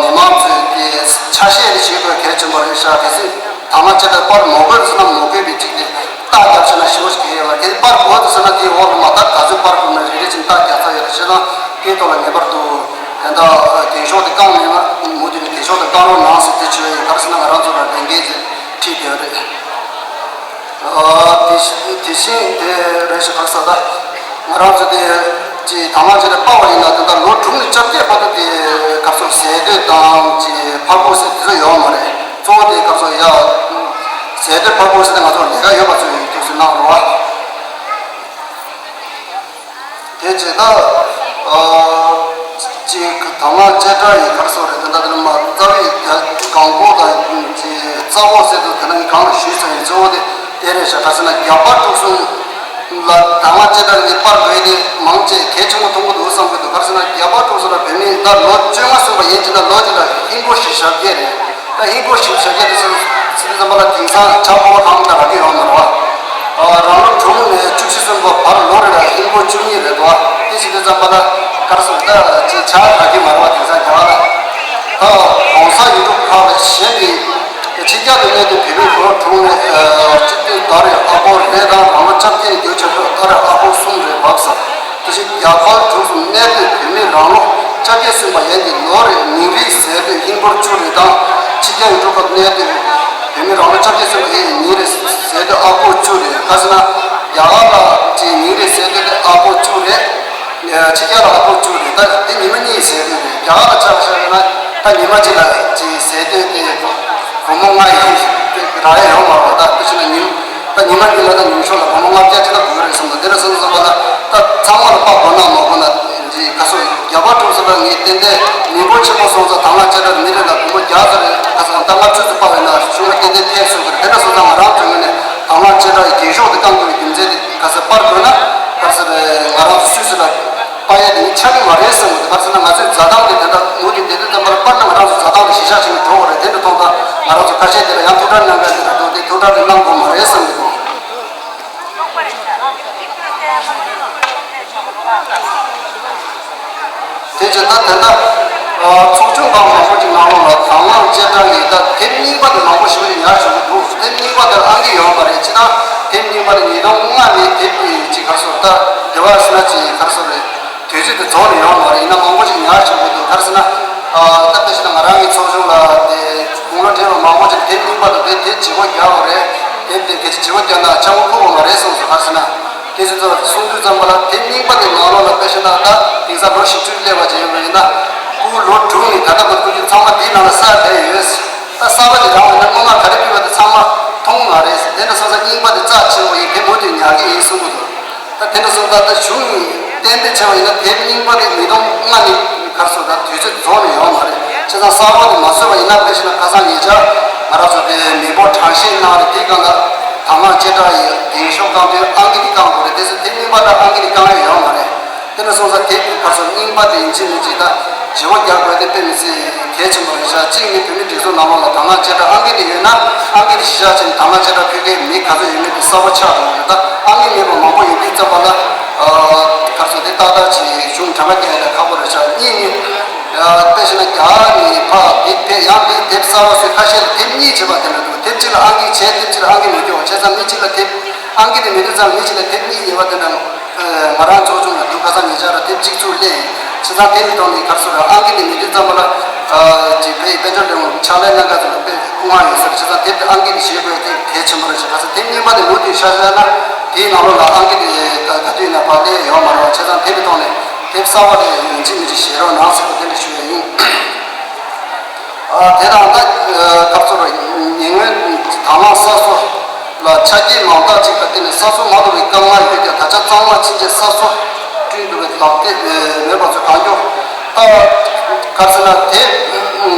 མི་མང་ཚོས་དེ་ཆ་ཤས་རེ་བྱེད་དགོས་གལ་ཆེན་པོ་རེད་ཤག་གལ་སྲིད་དང་བླངས་བྱས་ཏེ་པར་མ་དགོས་ཟེར་ན་མ་དགོས་པའི་གཅིག་དེ་རྟགས་རྒྱབ་ཕྱིན་ན་ཞེ་པོ་ཞིག་གལ་ཡོད་ལ། གལ་སྲིད་པར་དགོས་ཟེར་ན་དེའི་འོག་ལ་མ་ད་ག་ཚོད་པར་དགོས་ན་རེ་རེ་བཞིན་རྟགས་རྒྱག་ས་ཡོད་ལ། བྱས་ཙང་དེའི་ཐོག་ལ་ངེས་པར་དུ་དེ་འདྲ་རྒྱན་ཤོག་དེ་བཀང་མེད་ན་མུ་མཐུད་ནས་རྒྱན་ཤོག་དེ་བཀང་རོགས་གནང་ཟེར་དེ་བྱོས་ཡིན། ག་རེ་ཟེར་ན་ང་རང་ཚོ་ལ་ལས་འགན་ཅིག་ཁྲིད་བསྡད་ཡོད་རེད། དེ་བཞིན་དེ་བཞིན་དེ་རེ་ཞིག་ཁག་ས་ད་ང་རང་ཚོ་དེ་ཅི་དང་བླངས་བྱས་ནས་སྤར་བ་ཡིན་ན། དེ་ལྟར་ལོ་དྲུག་ནས་བཅོ་བརྒྱད་བར་དུ་དེ་ག་ཚོད་ཟས་སྡོད་དང་ཅི་ཕར་སྤོ་ཟེར་དེ་ཚོ་ཡོད་མ་རེད། གཙོ་བོ་དེ་ག་ཚོད་ཡ་ཟས་སྡོད་ཕར་སྤོ་ཟེར་ནས་ང་ཚོ་ལས་ཀ་ཡོད་པ་ཚོ་ཡིན་དུས་ཟེར་གནང་རོགས། དེ་བྱས་ན། ཨ། ཅིག་དང་བླངས་གཅེས་ཕྲུག་ཡིན་གར་སོགས་རེད། དེ་འདྲ་དེ་ནི་མ་རྩ་བའི་རྒྱ་གང་པོ་དང་ཅིག་རྩ་བོ་ཟེར་དུས་དེ་ནི་གང་ལ་ཞུས་ཚར་ཡིན། གཙོ་བོ་དེ་དེ་རེད་ཤག་ག་ཟེར་ན་རྒྱ་བལ་འབྲུག་གསུམ་ལ་དང་བླངས་གཅེས་ཕྲུག་ཡིན་པར་འགྲོ་ཡི་དེ་མང་ཆེ་གལ་ཆེན་པོ་མཐོང་གི་འདུག་བསམ་གི་འདུག་ག་ཟེར་ན་རྒྱ་བལ་འབྲུག་གསུམ་ལ་བོད་མི་ད་ལོ་བཅོ་ལྔ་སོན་པ་ཡིན་ཅི་ན་ལོ་གཅིག་ལ་ཧིན་སྒོར་བཞི་ཞེ་བརྒྱད་རེད། ད་ཧིན་སྒོར་བཞི་ཞེ་བརྒྱད་དེ་ཚོ་ཚིག་ཙམ་པ་ལ་དེང་སང་ཆ་ཕོ་བ་གང་ལྟར་རག་གི་ཡོད་མ་རེད་བ། རང་ལོ་དྲུག་ནས་བཅུ་བཞི་སོན་པ་བར་ལོ་རེ་ལ་ཧིན་སྒོར་བཅུ་གཉིས་རེད་དོ། དེ་བྱེད་དུས་ཙམ་པ་ལ་གར་སོང་ད་ཅི་ཆ་རག་གི་མ་རེད་བ། དེང་སང་རྒྱ་གར་ལ་ད་གོང་ས་ཡུལ་གྲུ་ཁག་ལ་གཞན་གྱི་ཕྱི་རྒྱལ་དུ་གནས་སྡོད་བོད་མི་ལོ་དྲུག་ནས་གཅིག་སྟོན་ཟླ་རེར་ཨ་སྒོར་རེ་དང་རང་ལོ་བཅོ་བརྒྱད་ནས་བརྒྱད་ཅུ་ལོ་ཟླ་རེར་ཨ་སྒོར་གསུམ་རེ་བབས་སོང་། དེ་བཞིན་རྒྱ་གར་གྲོང་གསུམ་གནས་སྡོད་བོད་མི་རང་ལོ་བཅོ་བརྒྱད་སོན་པ་ཡན་གྱི་ལོ་རེར་ཉིན་རེའི་ཟས་སྡོད་ཧིན་སྒོར་བཅུ་རེ་དང་། ཕྱི་རྒྱལ་ཡུལ་གྲུ་ཁག་གནས་སྡོད་བོད་མི་རང་ལོ་བཅོ་བརྒྱད་སོན་པ་ཡན་གྱི་ཉིན་རེའི་ཟས་སྡོད་ཨ་སྒོར་བཅུ་རེ། ག་ཟེར་ན་རྒྱ་གར་ལ་ཅིག་ཉིན་རེའི་ཟས་སྡོད་དེ་ཨ་སྒོར་བཅུ་རེ། ཕྱི་རྒྱལ་ལ་ཨ་སྒོར་བཅུ་རེ། ད་དེ་ཉི་མ་གཉིས་ཟས་སྡོད་རེད། རྒྱ་གར་ལ་ཆ་བཞག་ན་ད་ཉི་མ་གཅིག་ལ་ཅིག་ཟས་སྡོད་དེ་སྒོར་མོ་ལྔ་ཡི་རག་ཡ་ཡོད་མ་རེད། ད་དེ་བྱས་ན་ཉིན་ད་ཉི་མ་གཉིས་ལ་ད་ཉུང་ཤོས་ལ་སྒོར་མོ་ལྔ་བརྒྱ་ཅིག་ལ་དགོས་རེད་བསམ་ད། དེ་འདྲ་སོང་ཙང་ད་ད་ཚང་མ་ལ་དཔའ་དགོས་ན་མ་དགོས་ན་འདི་ག་སོ་རྒྱ་བལ་འབྲུག་གསུམ་ལ་ངས་ཏན་ཏན་མི་འབོར་ཆེན་པོ་སོང་ཙང་དང་བླངས་གཅེས་ཕྲུག་མི་རེ་ལ་སྒོར་མོ་བརྒྱ་ཙམ་རེ་ག་སོ་ད་ལྔ་བཅུ་ཙམ་སྤར་བས་ན་གཞུང་ལ་ཏན་ཏན་ཕན་སོང་གི་རེད། དེ་འདྲ་སོང་ཙང་ང་རང་ཚོའི་ངོས་ནས་དང་བླངས་གཅེས་ཕྲུག་གི་རྒྱན་ཤོག་དེ་བཀང་དགོས་པའི་རྒྱུ་མཚན་དེ་ག་སོ་སྤར་དགོས་ན་ག་སོ་རེ་ང་རང་ཚོ་སུད་སི་ལ་པ་ཡ་དེ་ནི་ཆགས་ཀྱི་མ་རེད་བསམ་གི་འདུག་ག་ཟེར་ན་ང་ཚོའི་མཛའ་ཐང་དེ་དེ་འདྲ་མུ་མཐུད་བསྡད་དུས་ཙམ་པར་པར་ན་ང་རང་ཚོ་མཛའ་ཐང་དེ་གཞི་བཞག་བྱས་ནས་འགྲོ་དགོས་རེད། དེ་འདྲ་མཐོང་ཙང་ང་རང་ཚོ་ཁ་ཤས་དེ་ལ་ཡང་ཐུགས་ཁྲལ་གནང་ག་དེ་འདྲ་འདུག་དེ་ཐུགས་ཁྲལ་དེ་གནང་དགོས་མ་རེད་བསམ་གི་འདུག་དེ་བྱས་ད་དེ་འདྲ་ཚོགས་ཆུང་ཁག་མང་པོ་ཅིག་ནང་ལོགས་ལ་དང་བླངས་གཅེས་ཕྲུག་ཡིན། ད་དེབ་རྙིང་པ་དེ་མང་པོ་ཞིག་ཡར་བྱུང་གི་འདུག་དེབ་རྙིང་པ་དེར་ཨང་ཀི་ཡོད་མ་རེད། ཅི་ད་དེབ་རྙིང་པ་དེ་ཉིས་སྟོང་ལྔ་ནས་དེབ་ཅིག་ག་སོ་ད་དེ་བ་སི་ན་ཅིག་ག་སོ་རེད། དུས་ཚོད་དེ་རྫོགས་ནས་ཡོང་བ་རེད། ཡིན་ན་མང་པོ་ཞིག་ཉར་བཞིན་པ་འདུག་ག་རེ་ཟེར་ན། ད་ལྟ་ཕྱིན་ན་ང་རང་གི་ཚོགས་ཆུང་ལ་དེ་དགུང་ལོ་བགྲེས་པ་མང་པོ་ཅིག་དེབ་རྙིང་པ་དང་དེ་དེབ་བརྗེ་པོ་རྒྱག་དགོས་རེད། དེབ་དེ་སྐད་ཆ་བརྗེ་པོ་རྒྱག་ན་ཆག་སྒོ་ཕོག་པ་མ་རེད་གསུངས་སོང་། ག་རེ་ཟེར་ན། དེ་ཚོ་ཚོ་གསུང་དུས་ཙམ་པ་ལ་དེབ་རྙིང་པ་དེ་ནང་ལོགས་ལ་དཔེ་བཞག་ན་ད་དེང་སང་ལོ་བཞི་བཅུ་སླེབས་པ་ཅིག་ཡོད་པ་ཡིན་ན། ཕྲུ་གུ་ལོ་དྲུག་ནས་ད་ལྟ་བར་དུ་ཁོ་ཚོ་ཚང་མ་དེའི་ནང་ལ་གསར་བསྡད་ཡོད། ད་གསར་པ་དེ་རང་བས་ན་སྔོན་མ་ག་རེ་ཕུལ་བ་དེ་ཚང་མ་མཐོང་མ་རེད། དེ་འདྲ་སོང་ཙང་རྙིང་པ་དེ་རྩ་ཆེན་པོ་ཡིན། དེ་མུ་མཐུད་ཉར་གི་ཡིན་གསུང་གི་འདུག་ད་དེ་འདྲ་སོང་ཙང་ད་གཞུང་ནས་ཏན་ཏན་བྱས་པ་ཡིན་ན་དེབ་རྙིང་པ་དེ་ཉིས་སྟོང་ལྔ་ནས་ག་རེ་ཟེར་ད་དུས་ཚོད་རྫོགས་ནས་ཡོད་མ་རེད། བྱས་ཙང་གསར་པ་དེ་མ་བཟོས་པ་ཡིན་ན་དཔེ་བྱས་ན་ཁ་སང་ཉེ་ཆར་ང་རང་ཚོ་དེ་མི་འབོར་གྲངས་བཤེར་གནང་རེད། དེའི་སྒང་ལ་དང་བླངས་གཅེས་ཕྲུག་ཡི་རྒྱན་ཤོག་བཀང་དུས་ཨང་ཀི་དེ་བཀང་དགོས་རེད། དེ་ཚོ་དེབ་རྙིང་པ་དང་ཨང་ཀི་དེ་བཀང་ཡ་ཡོད་མ་རེད། དེ་འདྲ་སོང་ཙང་དེབ་ཀྱི་ག་རེ་ཟེར་རྙིང་པ་དེ་ཡིན་གཅིག་མིན་གཅིག་ད་བརྗེ་པོ་རྒྱག་དགོས་དེ་དཔེ་མི་སྲིད་གལ་ཆེན་པོ་རེད་ཤག་གཅིག་ནི་བོད་མིའི་སྒྲིག་འཛུགས་ནང་ལོགས་ལ་དང་བླངས་གཅེས་ཕྲུག་ཨང་ཀི་དེ་ཡོད་ན་ཨང་ཀི་དེ་གཞི་བཞག་བྱས་ནས་དང་བླངས་གཅེས་ཕྲུག་ཕུལ་མཁན་མི་ག་ཚོད་ཡོད་མེད་དེ་གསལ་པོ་ཆགས་འགྲོ་གི་རེད། ད་ཨང་ཀི་མེད་པ་མང་པོ་ཡོད་དུས་ཙམ་པ་ལ་ག་རེ་ཟེར་དེ་ཏག་ཏག་ཅིག་གཞུང་གྲངས་ཀ་རྒྱག་ཡ་ལ་ཁག་པོ་རེད་ཤག་གཉིས་ནི་དཔེ་བཞག་ན་རྒྱ་གར་ནས་ཕར་དེབ་ཕེབས། ཡང་དེ་དེབ་གསར་པ་བཟོས། ཁ་ཤས་ལ་དེབ་གཉིས་བྱས་པ་དེ་འདྲ་འདུག་དེབ་གཅིག་ལ་ཨང་ཀི་བྱས། དེབ་གཅིག་ལ་ཨང་ཀི་མེད་དུས་བྱས་ཙང་མི་གཅིག་ལ་དེབ་ཨང་ཀི་དེ་མེད་དུས་ཙང་མི་གཅིག་ལ་དེབ་གཉིས་ཡོད་པ་དེ་འདྲ། ང་རང་ཚོགས་ཆུང་ལ་འདུག་ཁ་སང་ཉེ་ཆར་དེབ་གཅིག་ཚུར་སླེབས་ཡིན། བྱས་ཙང་དེ་ནི་ཐོག་ནས་ག་རེ་ཟེར་ཨང་ཀི་དེ་མེད་དུས་ཙམ་པ་ལ་ཅིག་བོད་ཡིག་དཔལ་འབྱོར་ལས་ཁུངས་ཕྱག་ལས་གནང་མཁན་ཚོ་ལ་དཔེ་སྐུ་དབང་ཡོད་ཟེར། བྱས་ཙང་དེབ་དེ་ཨང་ཀི་དེ་བཞེས་དགོས་དེ་གལ་ཆེན་པོ་རེད་ཟེར། ག་ཚོད་དེབ་རྙིང་པ་དེ་མུ་མཐུད་བཞག་བཞག་ན་དེའི་ནང་ལོགས་ལ་ཨང་ཀི་དེ་ག་དུས་ཡིན་ན་ཕར་སླེབས་ཡོད་མ་རེད། བྱས་ཙང་དེ་ནི་ཐོག་ནས་དེབ་གསར་པ་དེ་ཡིན་གཅིག་མིན་གཅིག་བཞེས་རོགས་གནང་ཟེར་བ་དེ་འདྲ་ཞུ་ཡ་ཡིན། དེ་དང་ད་ག་རེ་ཟེར་ཉེ་སྔོན་དང་བླངས་གསར་བཟོ་ལ་ཆ་རྐྱེན་མང་དག་ཅིག་ལ་བརྟེན་ནས་གསར་བཟོ་མ་ཐུབ་པའི་དཀའ་ངལ་ཡོད་ཀྱང་། ད་ཆ་གཙང་མ་ཕྱིན་ཆད་གསར་བཟོ་བསྐྲུན་ཐུབ་པའི་ལག་དེབ་མེད་པ་ཚོ་གང་མགྱོགས་ ད་ག་རེ་ཟེར་ན་དེ་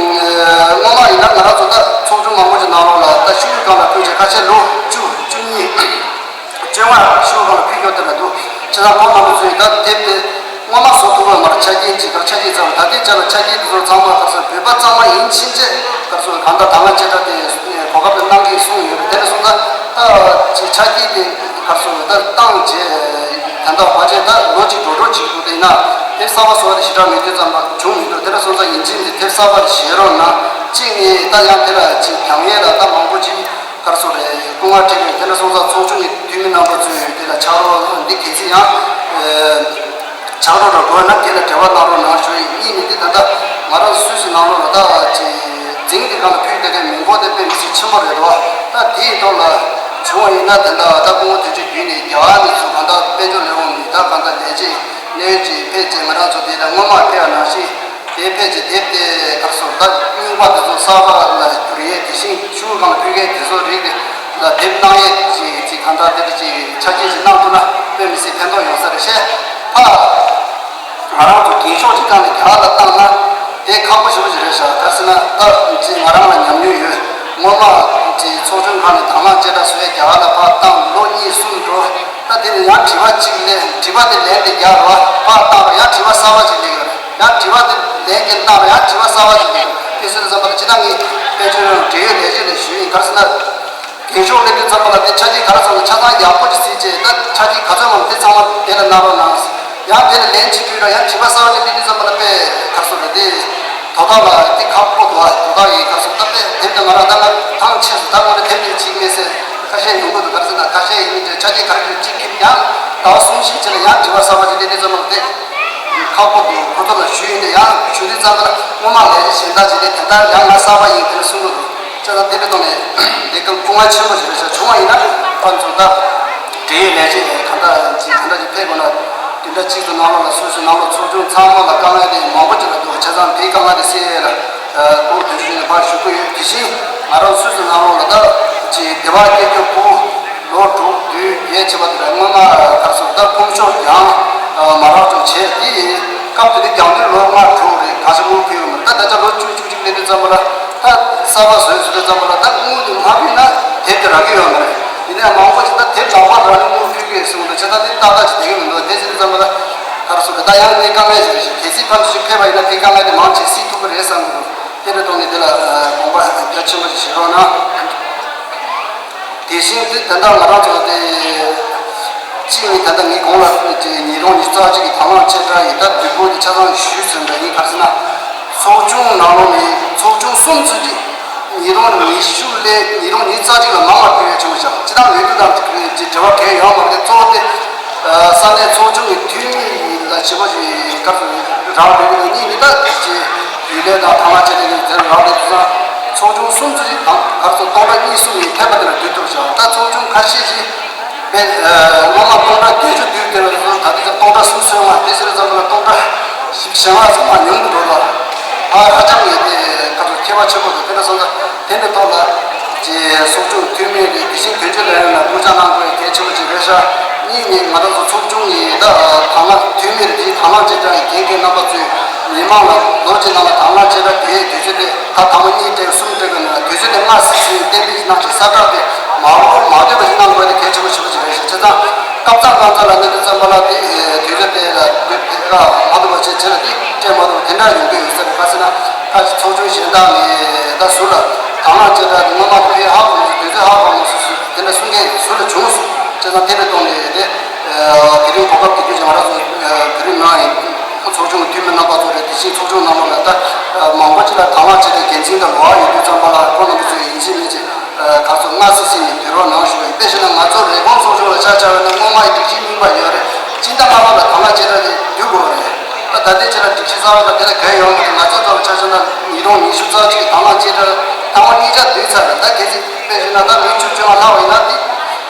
སྔོན་མ་ཡིན་ན་ང་རང་ཚོ་ད་ཚོགས་ཆུང་མང་པོ་ཞིག་ནང་ལོགས་ལ་ད་ཤོག་བུའི་སྒང་ལ་ཕུལ་བྱས་ཁ་ཤས་ལོ་བཅུ་བཅུ་གཉིས་བཅོ་ལྔ་ཤོག་བུའི་སྒང་ལ་ཕུལ་ཡོད་དེ་ལ་འདུག་བྱས་ཙང་ཁོང་རྣམ་པ་ཚོས་ད་དེབ་དེ་སྔོན་མ་བཟོ་ཐུབ་པ་མ་རེད། ཆ་རྐྱེན་ཅིག་ག་ཆ་རྐྱེན་ཙམ་ད་ལྟའི་ཆ་ལ་ཆ་རྐྱེན་དེ་ཚོ་ཚང་མ་ག་རེ་ཟེར་བོད་པ་གཙང་མ་ཡིན་ཕྱིན་ཆད་ག་རེ་ཟེར་གང་ལྟར་དང་བླངས་ཅི་འདྲ་དེ་གོ་སྐབས་དེ་གནང་གི་གསུངས་ཡོད་རེད། དེ་ལ་སོང་ཙང་ད་ཅིག་ཆ་རྐྱེན་དེ་ག་རེ་ཟེར་ད་བཏང་བྱས་ད་ལྟ་བ་ཅན་ད་ལོ་གཅིག་འགྲོ་འགྲོ་ཅིག་འདུག་དེ་ཡིན་ན་དེ་གསར་པ་བཟོ་བ་དེ་ཞེ་དྲག་མེད་དུས་ཙམ་པ་བྱུང་མི་འདུག་དེ་ལ་སོང་ཙང་ཡིན་གཅིག་མིན་གཅིག་དེབ་གསར་པ་དེ་བཞེས་རོགས་གནང་། གཅིག་ནས་ད་ཡང་དེ་ལ་ཅིག་དྲང་ཡས་ལ་ད་མང་པོ་ཅིག་ག་རེ་ཟེར་རེད། སྐུ་ངལ་འཕྲད་ཀྱི་ཡོད། དེ་ལ་སོང་ཙང་ཚོགས་ཆུང་གི་འཐུས་མི་རྣམ་པ་ཚོས་དེ་ལ་ཕྱག་རོགས་འདི་གལ་སྲིད་ཡང་ཕྱག་རོགས་རོགས་དགོས་ན་དེ་ལ་འབྲེལ་བ་གནང་རོགས་གནང་ཞུ་ཡི། གཉིས་ནི་འདི་ད་ལྟ་ང་རང་སུད་སི་ནང་ལོགས་ལ་ད་ཅིག་འཛིན་གྱི་སྒང་ལ་ཕུལ་བསྡད་མཁན་མི་མགོ་དེ་དཔེ་མི་སྲིད་ཆེན་པོ་རེད་དོ། ད་དེའི་ཐོག་ལ་བྱུང་བ་ཡིན་ན་དེ་འདྲ་ད་སྐུ་ངོ་དུས་ཚོད་བརྒྱུད་ནས་རྒྱ་གར་ནས་ཚུར་གང་ལྟར་དཔལ་འབྱོར་ལས་ཁུངས་ནས་ད་གང་ལྟར་ལས་བྱེད་གནད་ཡོད་ཅིག་ཕེབས་བྱས་ང་རང་ཚོ་དེ་ལ་སྔོན་མ་ཕེབས་པ་ནང་བཞིན། དེ་ཕལ་ཆེར་དེབ་དེ་ག་རེ་ཟེར་ད་རྙིང་པ་དེ་ཚོ་གསར་པ་ལ་བསྒྱུར་ཡས་དེ་བཞིན་ཤོག་བུའི་སྒང་ལ་ཕུལ་མཁན་དེ་ཚོ་རིགས་དེ་ལ་དེབ་གནང་ཡས་ཅིག་ཅིག་གང་ལྟར་དེ་འདྲ་ཅིག་ཆ་རྐྱེན་ཅིག་གནང་ཐུབ་ན་དཔེ་མི་སྲིད་ཕན་ཐོགས་ཡོང་ས་རེད་ཤག་ཕ་ང་རང་ཚོ་རྒྱན་ཤོག་ཅིག་བཏང་ནས་རྒྱ་གར་ལ་བཏང་ན་དེ་ཁག་པོ་ཞེ་པོ་ཅིག་རེད་ཤག་ག་རེ་ཟེར་ན་ད་ཅིག་ང་རང་ལ་ཉམས་མྱོང་ཡོད། སྔོན་མ་ཅིག་ཚོགས་ཆུང་ཁང་ནས་དང་བླངས་ཅེ་འདྲ་བཟོས་རྒྱ་གར་ལ་ཕར་བཏང་ལོ་གཉིས་གསུམ་འགྲོ། ད་དེ་ནས་ཡང་དྲི་བ་གཅིག་ལས་དྲི་བ་དེ་ལན་དེ་རྒྱག་རོགས་ཕར་བཏང་རོགས་ཡང་དྲི་བ་གསར་པ་ཅིག་སླེབས་ཡོད་རེད། ཡང་དྲི་བ་དེ་ལན་གྱིས་བཏང་རོགས་ཡང་དྲི་བ་གསར་པ་ཅིག་སླེབས་ཡོད་རེད། དེ་སོང་ཙང་ད་ཅི་ད་ངས་དཔལ་འབྱོར་ཡོངས་འབྲེལ་ཡོད་ལས་བྱེད་ལ་ཞུས་ཡིན། ག་རེ་ཟེར་ན་རྒན་ཤོག་སླེབས་དུས་ཙམ་པ་ལ་དེ་ཆ་རྐྱེན་ག་རེ་ཚང་ན་ཆ་ཚང་ཡག་པོ་ཅིག་གཟིགས་བྱས་ད་ཆ་རྐྱེན་ག་ཚོད་མང་དེ་ཚང་མ་དེ་ལ་གནང་རོགས་གནང་། ཡང་དེ་ལ་ལན་གཅིག་ཕུལ་རོགས་ཡང་དྲི་བ་གསར་པ་ཅིག་སླེབས་དུས་ཙམ་པ་ལ་དཔེ་ག་རེ་ཟེར་རེད་དེ། དོ་བདག་ལ་དེ་ཁག་པོ་འདུག་ཨ། དོ་བདག་ཡིན་ག་རེ་ཟེར་ད་དཔེ་དེབ་དེ་ང་རང་ད་ང་ཐང་ཆད་སོང་། ད་ང་ལ་དེབ་དེ་གཅིག་མེད་ཟེར་ཁ་ཤས་ཡོང་གི་འདུག་ག་རེ་ཟེར་ན་ཁ་ཤས་ཡིན་ཀྱང་ཆ་རྐྱེན་ག་རེ་གཅིག་ཁྱེར་ཡང་ཟླ་བ་གསུམ་བཞི་རྗེས་ལ་ཡང་དྲི་བ་གསར་པ་ཅིག་སླེབས་དུས་ཙམ་པ་ལ་དེ་ཁག་པོ་འདུག་ཁོ་ཚོ་ལ་ཞུས་ཡིན་ཏེ་ཡང་ཞུ་དུས་ཙམ་པ་ལ་སྔོན་མ་ལས་གཞན་དག་ཅིག་དེ་དེ་ལྟར་ཡང་ང་གསར་པ་ཡིན་དེ་གསུང་གི་འདུག་བྱས་ཙང་དེ་འདྲ་གཏོང་ནས་དེ་སྐབས་སྐུ་ངལ་ཆེན་པོ་ཞིག་རེད་ཤག་བྱུང་བ་ཡིན་ན་ཕར་ཚུར་ད་འབྲེལ་ཡོད་ལས་བྱེད་ནས་གང་ལྟར་ཅིག་གང་འདྲ་ཅིག་ཕེབས་དགོས་ན་དེ་འདྲ་གཅིག་ཏུ་ནང་ལོགས་ལ་སོ་སོའི་ནང་ལོགས་ཚོགས་ཆུང་ཚང་མ་ལ་དཀའ་ངལ་དེ་མང་པོ་ཅིག་ལ་འདུག་བྱས་ཙང་དེའི་དཀའ་ངལ་དེ་སེལ་ཡས་ལ་སྐུ་དུས་ཚོད་ནས་ཕར་ཞུ་གི་ཡོད། དེ་བཞིན་ང་རང་སོ་སོའི་ནང་ལོགས་ལ་ད་ཅིག་སྡེ་བ་སྐྱེ་རྒྱུ་སྐུ་ལོ་དྲུག་བདུན་བརྒྱད་བྱས་པ་དེ་ལ་སྔོན་མ་ག་རེ་ཟེར་ད་སྐུ་མཆོད་ཀྱང་མ་རག་ཅོག་བྱས་དེ་ཡིན། སྐབས་དེ་དུས་རྒྱང་མཐོའི་ལོ་ལྔ་དྲུག་རེད། གང་ཞིག་དངུལ་ཕུལ་ཡོད་མ་རེད། ད་ད་ཆ་ལོ་བཅུ་བཅུ་གཅིག་སླེབས་དུས་ཙམ་པ་ལ་ད་གསར་པ་བཟོས་བཟོས་དུས་ཙམ་པ་ལ་ད་དངུལ་དེ་མ་ཕུལ་ན་དེབ་དེ་རག་གི་ཡོད་མ་རེད། ཡིན་ནའང་མང་པོ་ཞིག་ད་དེབ་རག་པ་རག་ན་དངུལ་ཕུལ་གི་ཡོད་གསུངས་འདུག་བྱས་ཙང་དེ་ཏག་ཏག་ཅིག་བསྡད་ཀྱི་མི་འདུག་དེ་ཟེར་དུས་ཙམ་པ་ལ་ག་རེ་ཟེར་དགོས། ད་ཡང་དེ་དཀའ་ངལ་ཞིག་རེད་ཤག་གལ་སྲིད་ཕར་ཚུར་ཞིག་ཕེབས་པ་ཡིན་ན་དེ་དཀའ་ངལ་དེ་མང་ཆེ་སེལ་ཐུབ་ཀྱི་རེད་བསམ་གྱི་འདུག་དེ་འདྲ་གཏོང་ནས་དེ་ལ་དགོངས་པ་རྒྱ་ཆེན་པོ་ཞིག་བཞེས་རོགས་གནང་། དེ་བཞིན་དུ་ད་ལྟ་ང་རང་ཚོ་དེ་གཅིག་ནི་ད་ལྟ་ངའི་གོང་ལ་ཉིས་སྟོང་ཉི་ཤུ་རྩ་གཅིག་གི་དང་བླངས་ཆེ་དྲག་ཡིན། ད་དུས་འཁོར་དེ་ཆ་ཚང་ཞུས་ཟིན་པ་ཡིན། ག་རེ་ཟེར་ན་ཚོགས་ཆུང་ནང་ལོགས་ནས་ཚོགས་ཆུང་གསུམ་ཚུད་ཅིག་ཉིས་སྟོང་ཉི་ཤུ་ལས་ཉིས་སྟོང་ཉི་ཤུ་རྩ་གཅིག་ལ་མང་བ་ཕུལ་ཡས་བྱུང་ཞག་སྤྱི་བཏང་འོས་བསྡུ་དང་དེ་འབྲེལ་བ་གང་ཡང་ཡོད་མ་རེད། གཙོ་བོ་དེ་ས་གནས་ཚོགས་ཆུང་གི་འཐུས་མི་ལ་བྱེད་པ་ཞིག་ག་རེ་ཟེར་རག་ལས་ཀྱི་གཉིས་ནི་ད་ཅིག་ཡུལ་ལས་དང་དང་བླངས་བྱས་ནས་དེར་རག་ལས་དུས་ཙང་ཚོགས་ཆུང་གསུམ་ཚུད་ཅིག་དང་ག་རེ་ཟེར་སྟོང་ཕྲག་གཉིས་གསུམ་ཡིན་ཕེབས་པ་དེ་ལ་བསྡུས་ཐུབ་ཤག་ད་ཚོགས་ཆུང་ཁ་ཤས་ཤིག་དཔེ་སྔོན་མ་སྟོང་ཕྲག་བརྒྱད་ཅུ་བསྡུས་དེ་ལ་སོང་ད་ལྟ་ཅིག་སྟོང་ཕྲག་གསུམ་སོང་བ་དེ་ཟེར་ཙམ་པ་ལ་སྟོང་ཕྲག་བཞི་བཅུ་ཞེ་ལྔ་ཙམ་མར་ཉུང་དུ་འགྲོ་ལ། ཨ་ཧ་ཅང་ངས་དེ་ཁ་ཐུག་ཁྱད་པར་ཆེན་པོ་འདུག་དེ་འདྲ་སོང་ཙང་དེ་འདྲ་ཐོག་ལ་ཅིག་ཚོགས་ཆུང་འཐུས་མི་རེད། དེ་བཞིན་དོན་གཅོད་ལས་རིམ་ལ་སྐུ་ཕྱག་གནང་དགོས་གལ་ཆེན་པོ་ཅིག་རེད་ཤག་གཉིས་ནི་ང་རང་ཚོ་ཚོགས་ཆུང་གི་ད་དང་བླངས་འཐུས་མི་རེད། དེ་དང་བླངས་བྱེད་སྒྲ་ཡི་འགན་འཁྱེར་རྣམ་པ་ཚོས་མི་མང་ལ་ལོ་གཅིག་ནང་ལ་དང་བླངས་བྱེད་སྒྲ་དེའི་དུས་ཚོད་དེ། ད་དང་པོ་གཉིས་སྤྲད་གསུམ་སྤྲད་དགོས་ན་དུས་ཚོད་དེ་སྔ་སེ་སེ་གཏན་འབེབས་གནང་ཞིང་གསལ་བསྒྲགས་དེ་མ་འོངས་མ་ལྟོས་པ་ཞིག་གནང་དགོས་དེ་གལ་ཆེན་པོ་ཞིག་རེད་ཤག་བྱས་ཙང་སྐབས་ཚང་སྐབས་ཚང་ལ་གནས་དུས་ཙམ་པ་ལ་དེ་དུས་ཚོད་དེ་ལ་དུས་དེ་ལ་མ་ཐུབ་པ་བྱས་བྱས་ལ་དེ་སྤྲད་མ་ཐུབ་དེ་འདྲ་ཡོང་གི་ཡོད་ས་རེད། ག་ཟེར་ན་ད་ཚོགས་ཆུང་གཞན་དག་ནས་ད་ཟུར་ལ་དང་བླངས་བྱས་ད་དེ་སྔོན་མ་དེ་ཧ་གོ་མ་སོང་། དུས་ཚོད་ཧ་གོ་མ་སོང་། དེ་འདྲ་གསུང་མཁན་ཟུར་ལ་བྱུང་སོང་། བྱས་ཙང་དེ་འདྲ་གཏོང་ནས་དེ། དེ་རིང་གོ་སྐབས་དེ་དུས་ཀྱང་ང་རང་ཚོ་དེ་རིང་ནང་ཡིན་ཚོགས་ཆུང་གི་འཐུས་མི་རྣམ་པ་ཚོ་རེད། དེ་བཞིན་ཚོགས་ཆུང་ནང་ལོགས་ལ་ད་མང་པོ་ཅིག་ལ་དང་བླངས་བྱས་ཏེ་འགན་འཛིན་དང་ལོགས་ཡོད་དུས་ཙམ་པ་ལ་ཁོང་རྣམ་པ་ཚོས་ཡིན་གཅིག་མིན་གཅིག་ག་ཚོད་སྔ་སེ་སེ་ནས་བསྡུ་རོགས་གནང་ཞུ་བ་ཡིན། དཔེ་བཞག་ན་ང་ཚོ་རེབ་གོང་ཚོགས་ཆུང་ལ་ཆ་བཞག་པ་ན་སྔོན་མ་ཡི་སྒྲིག་གཞི་རྙིང་པ་ཡོད་རེད། སྤྱི་ཟླ་ལྔ་པ་ལ་དང་བླངས་བྱས་ཏེ་བསྡུ་དགོས་རེད། ད་ད་ལྟའི་ཆ་ལ་སྒྲིག་གཞི་གསར་པ་དང་དེ་ལ་གལ་ཡོད་མ་རེད། ང་ཚོ་ཚོ་ལ་ཆ་བཞག་ན་ཉིས་སྟོང་ཉི་ཤུ་རྩ་གཅིག་དང་བླངས་བྱས་ཏེ་ཐེངས་མ་གཉིས་ཆ་བསྡུས་ཚར་རེད། ད་གལ་སྲིད་དཔེ་བཞག་ན་ད་ལོ་བཅུ་བཅོ་ལྔ་ལྷག་པ་ཡིན་ན་དེ།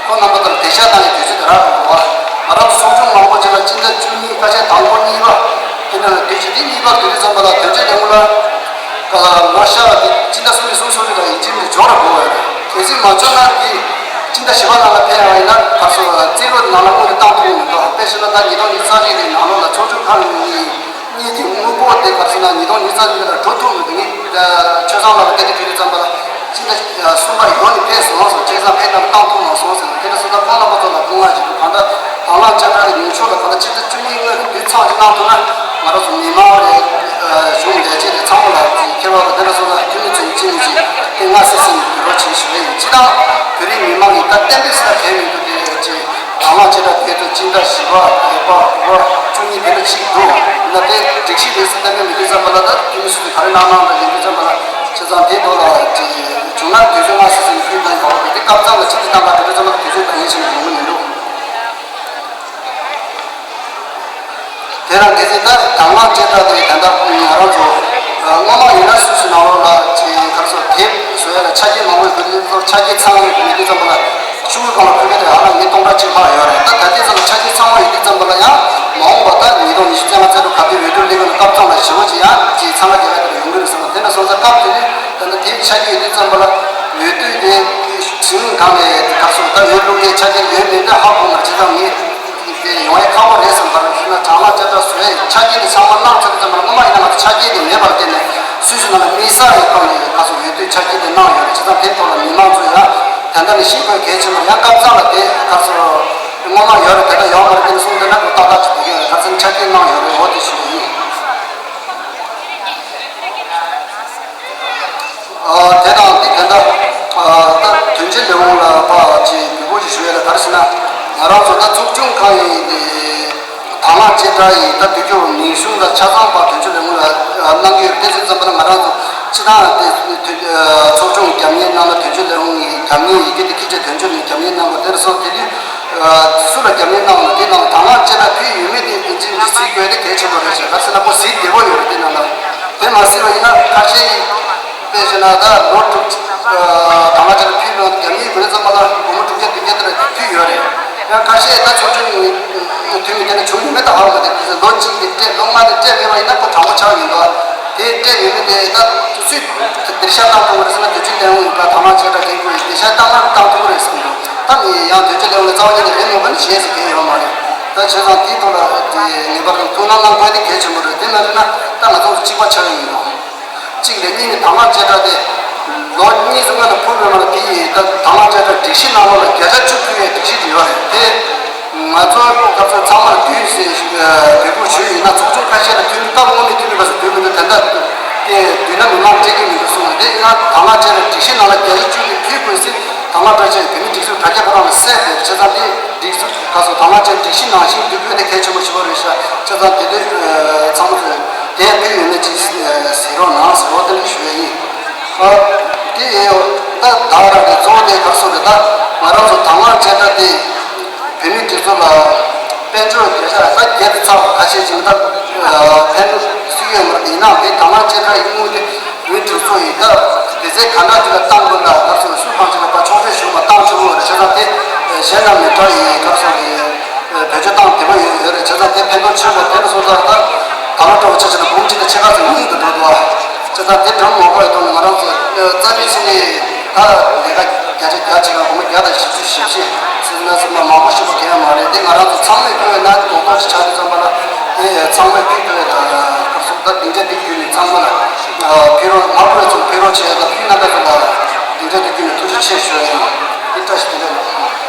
ཁོང་རྣམ་པ་དང་བདེ་འཇགས་བཏང་ཡའི་དུས་ཚོད་དེ་རག་འགྲོ་བ། ང་རང་ཚོ་ཚོགས་ཆུང་མང་པོ་ཅིག་ལ་སྤྱི་ཟླ་བཅུ་གཉིས་ཁ་ཤས་དང་པོ་གཉིས་པ་དེ་འདྲ་ལ་བསྡུས་ཀྱི་དེ་གཉིས་པ་བསྡུ་དུས་ཙམ་པ་ལ་དོན་གཅོད་ལས་ཁུངས་ལ་ལོ་ཤར་བ་དེ་སྤྱི་ཟླ་གསུམ་པའི་གསུམ་སོ་དེ་ལ་ཡིན་གཅིག་མིན་འཇོག་ར་དགོས་པ་རེད། གལ་སྲིད་མ་འཇོག་ན་དེ་སྤྱི་ཟླ་བཞི་པ་ནང་ལ་ཕེབས་པ་ཡིན་ན་ག་ཚོད་རྩིས་ལོ་དེ་ནང་ལ་དངུལ་དེ་བཏང་ཐུབ་ཀྱི་མི་འདུག་དཔེ་བཞག་ན་ད་ཉིས་སྟོང་ཉི་ཤུ་རྩ་གཅིག་དེ་ནང་ལོགས་ལ་ཚོགས་ཆུང་ཁག་གཉིས། གཉིས་ཀྱི་དངུལ་ཕོགས་དེ་ག་རེ་ཟེར་ན་ཉིས་སྟོང་ཉི་ཤུ་རྩ་གཉིས་ལ་འགྲོ་ཐུབ་མི་འདུག་ངས་ཆོས་བཟང་ལགས་ལ་སྐད་ཆ་དྲིས་དུས་ཙམ་པ་ལ་ཅི་འདྲ་གསུམ་པ་ཡོང་ནས་ཕེབས་སོང་ཟེར། བྱས་ཙང་ཕེབས་དང་བཏང་ཐུབ་མ་སོང་ཟེར། དེ་འདྲ་སོང་ཙང་ཁོང་རྣམ་པ་ཚོ་ལ་སྐུ་ངལ་ཞིག་འདུག་གང་ལྟར་དང་བླངས་བཅའ་ཁྲ་དེ་ཉུང་ཤོས་ལ་གང་ལྟར་ཆིག་སྟོང་བཅུ་གཉིས་སྔོན་ལ་དུས་ཚང་ཞིག་གནང་ཐུབ་ན་ང་རང་ཚོ་མི་མང་རེད། གཞུང་ལས་བྱེད་རེད། ཚང་མ་ལ་ཁྱད་པར་དུ་དེ་འདྲ་སོང་ཙང་འཐུས་མི་ཚོས་ཅི་ནས་ཅི་དེ་སྔ་སེ་སེ་ནས་འགྱུར་བ་བྱེད་ཞུ་གི་ཡིན། སྤྱིར་བཏང་བོད་རིགས་མི་མང་གི་ད་གཏན་འབེབས་སུ་ད་གལ་མི་འདུག་དེ་ཅི། དང་བླངས་བཅས་དང་དེ་ཚོ་སྤྱི་ཟླ་བཞི་པ་བརྒྱད་པ་དགུ་པ་བཅུ་གཉིས་དེ་འདྲ་ཅིག་འདུག་ན། དེ་སྒྲིག་གཞི་རེད་ཟེར་གཏན་འབེབས་མི་འདུག་ཙམ་པ་ལ་ད་འཐུས་མི་སུ་དེ་ག་རེ་གནང་གནང་འདྲ་ཡིན་འདུག་ཙམ་པ་ལ་བྱས་ཙང་དེ་ཐོག་ལ་ཅི་བྱུང་ན་དུས་ཚོད་སྔ་སེ་སེ་ནས་ཕུལ་གནང་ཡོང་བ་རེད། དེ་སྐབས་གཙང་ལ་ཅི་ཐུབ་གཏང་ག་དེ་འདྲ་ཙམ་པ་ལ་དུས་ཚོད་འདང་ངེས་ཅན་ཡོང་གི་མི་འདུག་དེ་རང་གལ་སྲིད་ད་དང་བླངས་བཅས་དང་དེ་ད་ལྟ་ང་རང་ཚོ་སྔོན་མ་ཡིན་ན་སུད་སི་ནང་ལོགས་ལ་ཅི་ཡང་གར་སོགས་དེབ་བཟོ་ཡ་ལ་ཆ་རྐྱེན་མང་པོ་ཡོད་དུས་ཚོ་ཆ་རྐྱེན་ཚང་བའི་མི་དུས་ཙམ་པ་ལ་ཤོག་བུའི་སྒང་ལ་ཕུལ་མཁན་དེ་ཧ་ལམ་མི་སྟོང་ཕྲག་གཅིག་ལྷག་ཡོད་རེད། ད་ད་ལྟའི་ཚོ་ལ་ཆ་རྐྱེན་ཚང་བ་ཡོད་དུས་ཙམ་པ་ལ་ཡང་མ་འོངས་པ་ད་ཉིས་སྟོང་ཉི་ཤུ་རྩ་ལྔ་ཚེ་རུ་ག་དུས་འོས་བསྡུ་ལས་ཁུངས་ལ་སྐབས་གཙང་ལ་ཞི་བ་ཅིག་ཡང་ཅིག་ཚང་མ་རྒྱལ་ཁ་དེ་ལ་ཡོང་གི་རེད་བསམ་པ་དེ་འདྲ་སོང་ཙང་སྐབས་དེ་དུས་ད་ལྟ་དེབ་ཆ་རྐྱེན་ཡོད་དུས་ཙམ་པ་ལ་འོས་བསྡུ་དེ་དྲི་བ་སྒང་ནས་གར་སོགས་ད་འོས་བླུག་མཁན་ཆ་རྐྱེན་ཡོད་མེད་འདྲ་ཧ་གོ་མ་རེད། བྱས་ཙང་ངས། དེ་ཡོང་ཡ་ཁག་པོ་རེད་བསམ་པར་ཞུས་ན་དང་བླངས་བཅས་དང་བཟོ་ཡའི་ཆ་རྐྱེན་དེ་ཚང་མ་གནང་ཚར་ཙམ་པར་སྔོན་མ་ཡིན་ན་ང་ཚོ་ཆ་རྐྱེན་དེ་མེད་པར་བརྟེན་ནས་སུད་སི་ནང་ལ་དམིགས་བསལ་ཡི་ཐོག་ནས་ཁ་སོ་འོས་བསྡུའི་ཆ་རྐྱེན་དེ་གནང་ཡོད་རེད། བྱས་ཙང་དེ་ཐོག་ལ་མི་མང་ཚོས་ཡང་དེ་འདྲ་ནས་ཤེས་དགོས་གལ་ཆེན་པོ་ཡང་སྐབས་གཙང་ལ་དེ་ཁ་སོ་སྔོན་མ་ཡོད་རེད། དེ་འདྲ་ཡོད་མ་རེད། དེ་ནས་གསུངས་དེ་འདྲ་གོ་ཏག་ཏག་ཅིག་དེ་གས་རེད། ཁ་སང་ཆ་རྐྱེན་གནང་ཡོད་རེད། འོ་དེ་ཞུ་གི་ཡིན། དེ་དང་དེ་དེ་འདྲ་ད་དོན་གཅོད་ལས་ཁུངས་ལ་ཕ་ཅིག་འབོད་སྐུལ་ཞིག་ཞུ་ཡ་ལ་ག་རེ་ཟེར་ན་ང་རང་ཚོ་ད་ཚོགས་ཆུང་ཁང་ཡིན་དེ། དང་བླངས་བཅས་དྲ་ཡིས་ད་དུས་རྒྱུན་མིང་གཞུང་དང་ཆ་ཚང་པ་དོན་གཅོད་ལས་ཁུངས་ལ་གནང་གི་ཡོད་རེད། དེ་ཚོ་ཙམ་པ་ན་ང་རང་ཚོ་སྤྱི་བཏང་དེ་ཚོགས་ཆུང་རྒྱབ་གཉེར་གནང་ལ་དོན་གཅོད་ལས་ཁུངས་ཀྱི་རྒྱབ་གཉེར་ཡི་གེ་དེ་ཁྱི་ཆད་དོན་གཅོད་ནས་རྒྱབ་གཉེར་གནང་བ་དེར་སོགས་དེ་དུས་སུ་ལ་རྒྱབ་གཉེར་གནང་བ་དེ་ནང་དང་བླངས་བཅས་དྲ་ཕུལ་ཡོད་མེད་དེ་ཡིན་གཅིག་མིན་གཅིག་གཟིགས་དགོས་དེ་གལ་ཆེན་པོ་རེད་ཟེར། ག་ཟེར་ན་ཁོ་གཟིགས་བདེ་པོ་ཡོད་རེད། དེ་ནང་ལ་དེ་མ་གཟིགས་པ་ཡིན་ན་ཁ་ཤས་དཔེ་བྱས་ན་ད་ལོ་དྲུག་དང་བླངས་བཅས་དྲ་ཕུལ་ཡོད་རྒྱབ་གཉེར་དགོས་ཙམ་པ་ལ་སྒོར་མོ་དྲུག་བརྒྱ་བདུན་བརྒྱ་དེ་འདྲ་ཕུལ་ཡོད་རེད། ཡང་ཁ་ཤས་ད་ཚོགས་ཆུང་གི་འཐུས་མི་དེ་འདྲ་བྱུང་ཡོད་མེད་ད་ཧ་གོ་མ་ཐུབ། དེ་ཚོ་ལོ་གཅིག་གི་སྤྲད་ལོ་ལྔ་དེ་སྤྲད་མེད་པ་ཡིན་ན་ཁོ་དྲང་པོ་ཆགས་ཡིན་པ། དེ་སྤྲད་ཡོད་མེད་དེ་ད་སུས་འདིར་ཤ་སྟག་གཏོང་བ་རེད་ཟེར་ན་དོན་གཅོད་ལས་ཁུངས་ད་དང་བླངས་བཅས་དྲ་འགན་ཁུར་ཡིན། དེ་ཤ་སྟག་ན་བཏང་ཐུབ་ཀྱི་རེད་ཟེར་གྱི་འདུག་ད་ངས་ཡང་དོན་གཅོད་ལས་ཁུངས་ལ་རྩ་བ་ཉིད་ནས་རེད་མོད་པ་ནི་བྱས་ཟེར་མཁན་ཡོད་མ་རེད། ད་བྱས་ཙང་དེའི་ཐོག་ལ་དེ་ངེས་པར་དུ་ཐུགས་སྣང་གནང་དགོས་དེ་གལ་ཆེན་པོ་རེད། དེ་མ་རེད་ན་ད་ང་ཚོ་གཅིག་པ་ཆགས་ཀྱི་ཡིན་ནོ། གཅིག་རེད། གཉིས་ནི་དང་བླངས་བཅས་དྲ་དེ་ལོ་གཉིས་གསུམ་སྔོན་ལ་ཕུལ་བའི་མ་ལ་དེ་ཡིས་ད་དང་བླངས་བཅས་དྲ་སྒྲིག་གཞི་ནང་ལོགས་ལ་བརྒྱ་ཆ་བཅུ་ཕུལ་བའི་སྒྲིག་གཞི་དེ་ཡོད་རེད། དེ་ང་ཚོ་སྐབས་སུ་ཚང་མར་དུས་ཟིན་འབོད་སྐུལ་ཞུས་ཡིན་ན་ཚོགས་ཆུང་ཁ་ཤས་ལ་དུས་སྐབས་སྔོན་མའི་དུས་སྐབས་སུ་དུས་མི་འདུག་དེ་འདྲ་དེ་དུས་ན་མི་མང་སྤྲད་ཀྱི་མི་འདུག་གསུངས་ནས། དེ་ཡིན་ན་དང་བླངས་བཅས་དྲ་སྒྲིག་གཞི་ནང་ལ་བརྒྱ་ཆ་བཅུ་དེ་ཕུལ་དགོས་ཟེར། དང་བླངས་བཅས་དྲ་བོད་མིའི་སྒྲིག་འཛུགས་དྲ་རྒྱ་ཁོ་རང་ལ་གསལ་བསྡད་པ་བྱས་ཙང་དེ། སྒྲིག་འཛུགས་ཁ་སོ་དང་བླངས་བཅས་སྒྲིག་གཞི་ནང་བཞིན་འདུག་དགོས་དེ་གལ་ཆེན་པོ་ཞིག་རེད་ཤག་བྱས་ཙང་དེ་དུས་ཚང་མ་ཚོས་དེ་ཕུལ་ཡོད་མེད་ཅིག་གཟིགས་རོགས་གནང་ཟེར་བ་དེ་འདྲ་ཞུ་ཡ་ཡིན། ཨ་དེ་ཡིན་ད་ད་ར་གི་གཙོ་བོ་དེ་ཁ་སོ་རེད། ད་ང་རང་ཚོ་དང་བླངས་བཅས་དྲ་དེ་བོད་མིའི་སྒྲིག་འཛུགས་ལ་དཔལ་འབྱོར་བརྒྱ་ཆ་ད་བརྒྱད་དུ་ཚར་བ་ཁ་ཤས་ཅིག་ད་ཕན་ཐོགས་སུ་ཡོད་མ་རེད། ཡིན་ནའང་དེ་དང་བླངས་བཅས་དྲ་ཡི་དངུལ་དེ། བོད་མིའི་སྒྲིག་འཛུགས་ཡིན་ད། སྡེ་ཚན་ག་འདྲ་ཅིག་ལ་བཏང་དགོས་ན་སྐབས་སུ་སུ་གང་ཅིག་ལ་ཕར་ཕྱོགས་བསྐྱོད་ཞུ་བ་བཏང་ཆོག་གི་རེད། བྱས་ཙང་དེ་གཞན་དང་མི་འདྲ་ཡིན། སྐབས་སུ་ཡིན་བེད་སྤྱོད་བཏང་བདེ་པོ་ཡོད་ཡོད་རེད། བྱས་ཙང་དེ་ཕན་ཐོགས་ཆེན་པོ་དེ་འདྲ་སོང་ཙང་ད་ད་ལོ་འདྲ་བོ་ཆ་བཞག་ན་འབུམ་གཅིག་དང་ཕྱེད་ཀ་ཙམ་སྙིང་དུ་འདོད་འདུག་ཨ། བྱས་ཙང་དེ་འདྲ་མ་དགོས་ཡ་ཐོག་ནས་ང་རང་ཚོ་རྩ་བའི་ཆ་ནས་ད་ལས་ཀ་བརྒྱ་ཆ་བརྒྱ་བྱེད་ཀ་སྒོར་མོ་བརྒྱ་དང་བཞི་བཅུ་ཞེ་བཞི་ཟེར་ན་ཟེར་ན་མང་པོ་ཞིག་པོ་དེ་ཡང་མ་རེད། དེ་ང་རང་ཚོ་ཚང་མས་ཕུལ་བས་ན་རྡོག་རྡོག་ཅིག་ཆགས་དུས་ཙམ་པ་ལ་དེ་ཚང་མས་ཕུལ་ཐུབ་ཡ་ད་སྐབས་སུ་ད་སྡིངས་ཆ་འདི་བརྒྱུད་ནས་ཚང་མ་ལ་ཕུལ་རོགས། མ་ཕུལ་བའི་ཚོ་ཕུལ་རོགས་བྱས་ཡོད། ད་ཕུལ་ན་ད་ཚོ་ལ་སྡིངས་ཆ་འདི་བརྒྱུད་ནས་ཐུགས་རྗེ་ཆེ་ཞུ་ཡ་ཡིན། འདི་བཀྲ་ཤིས་བདེ་ལེགས།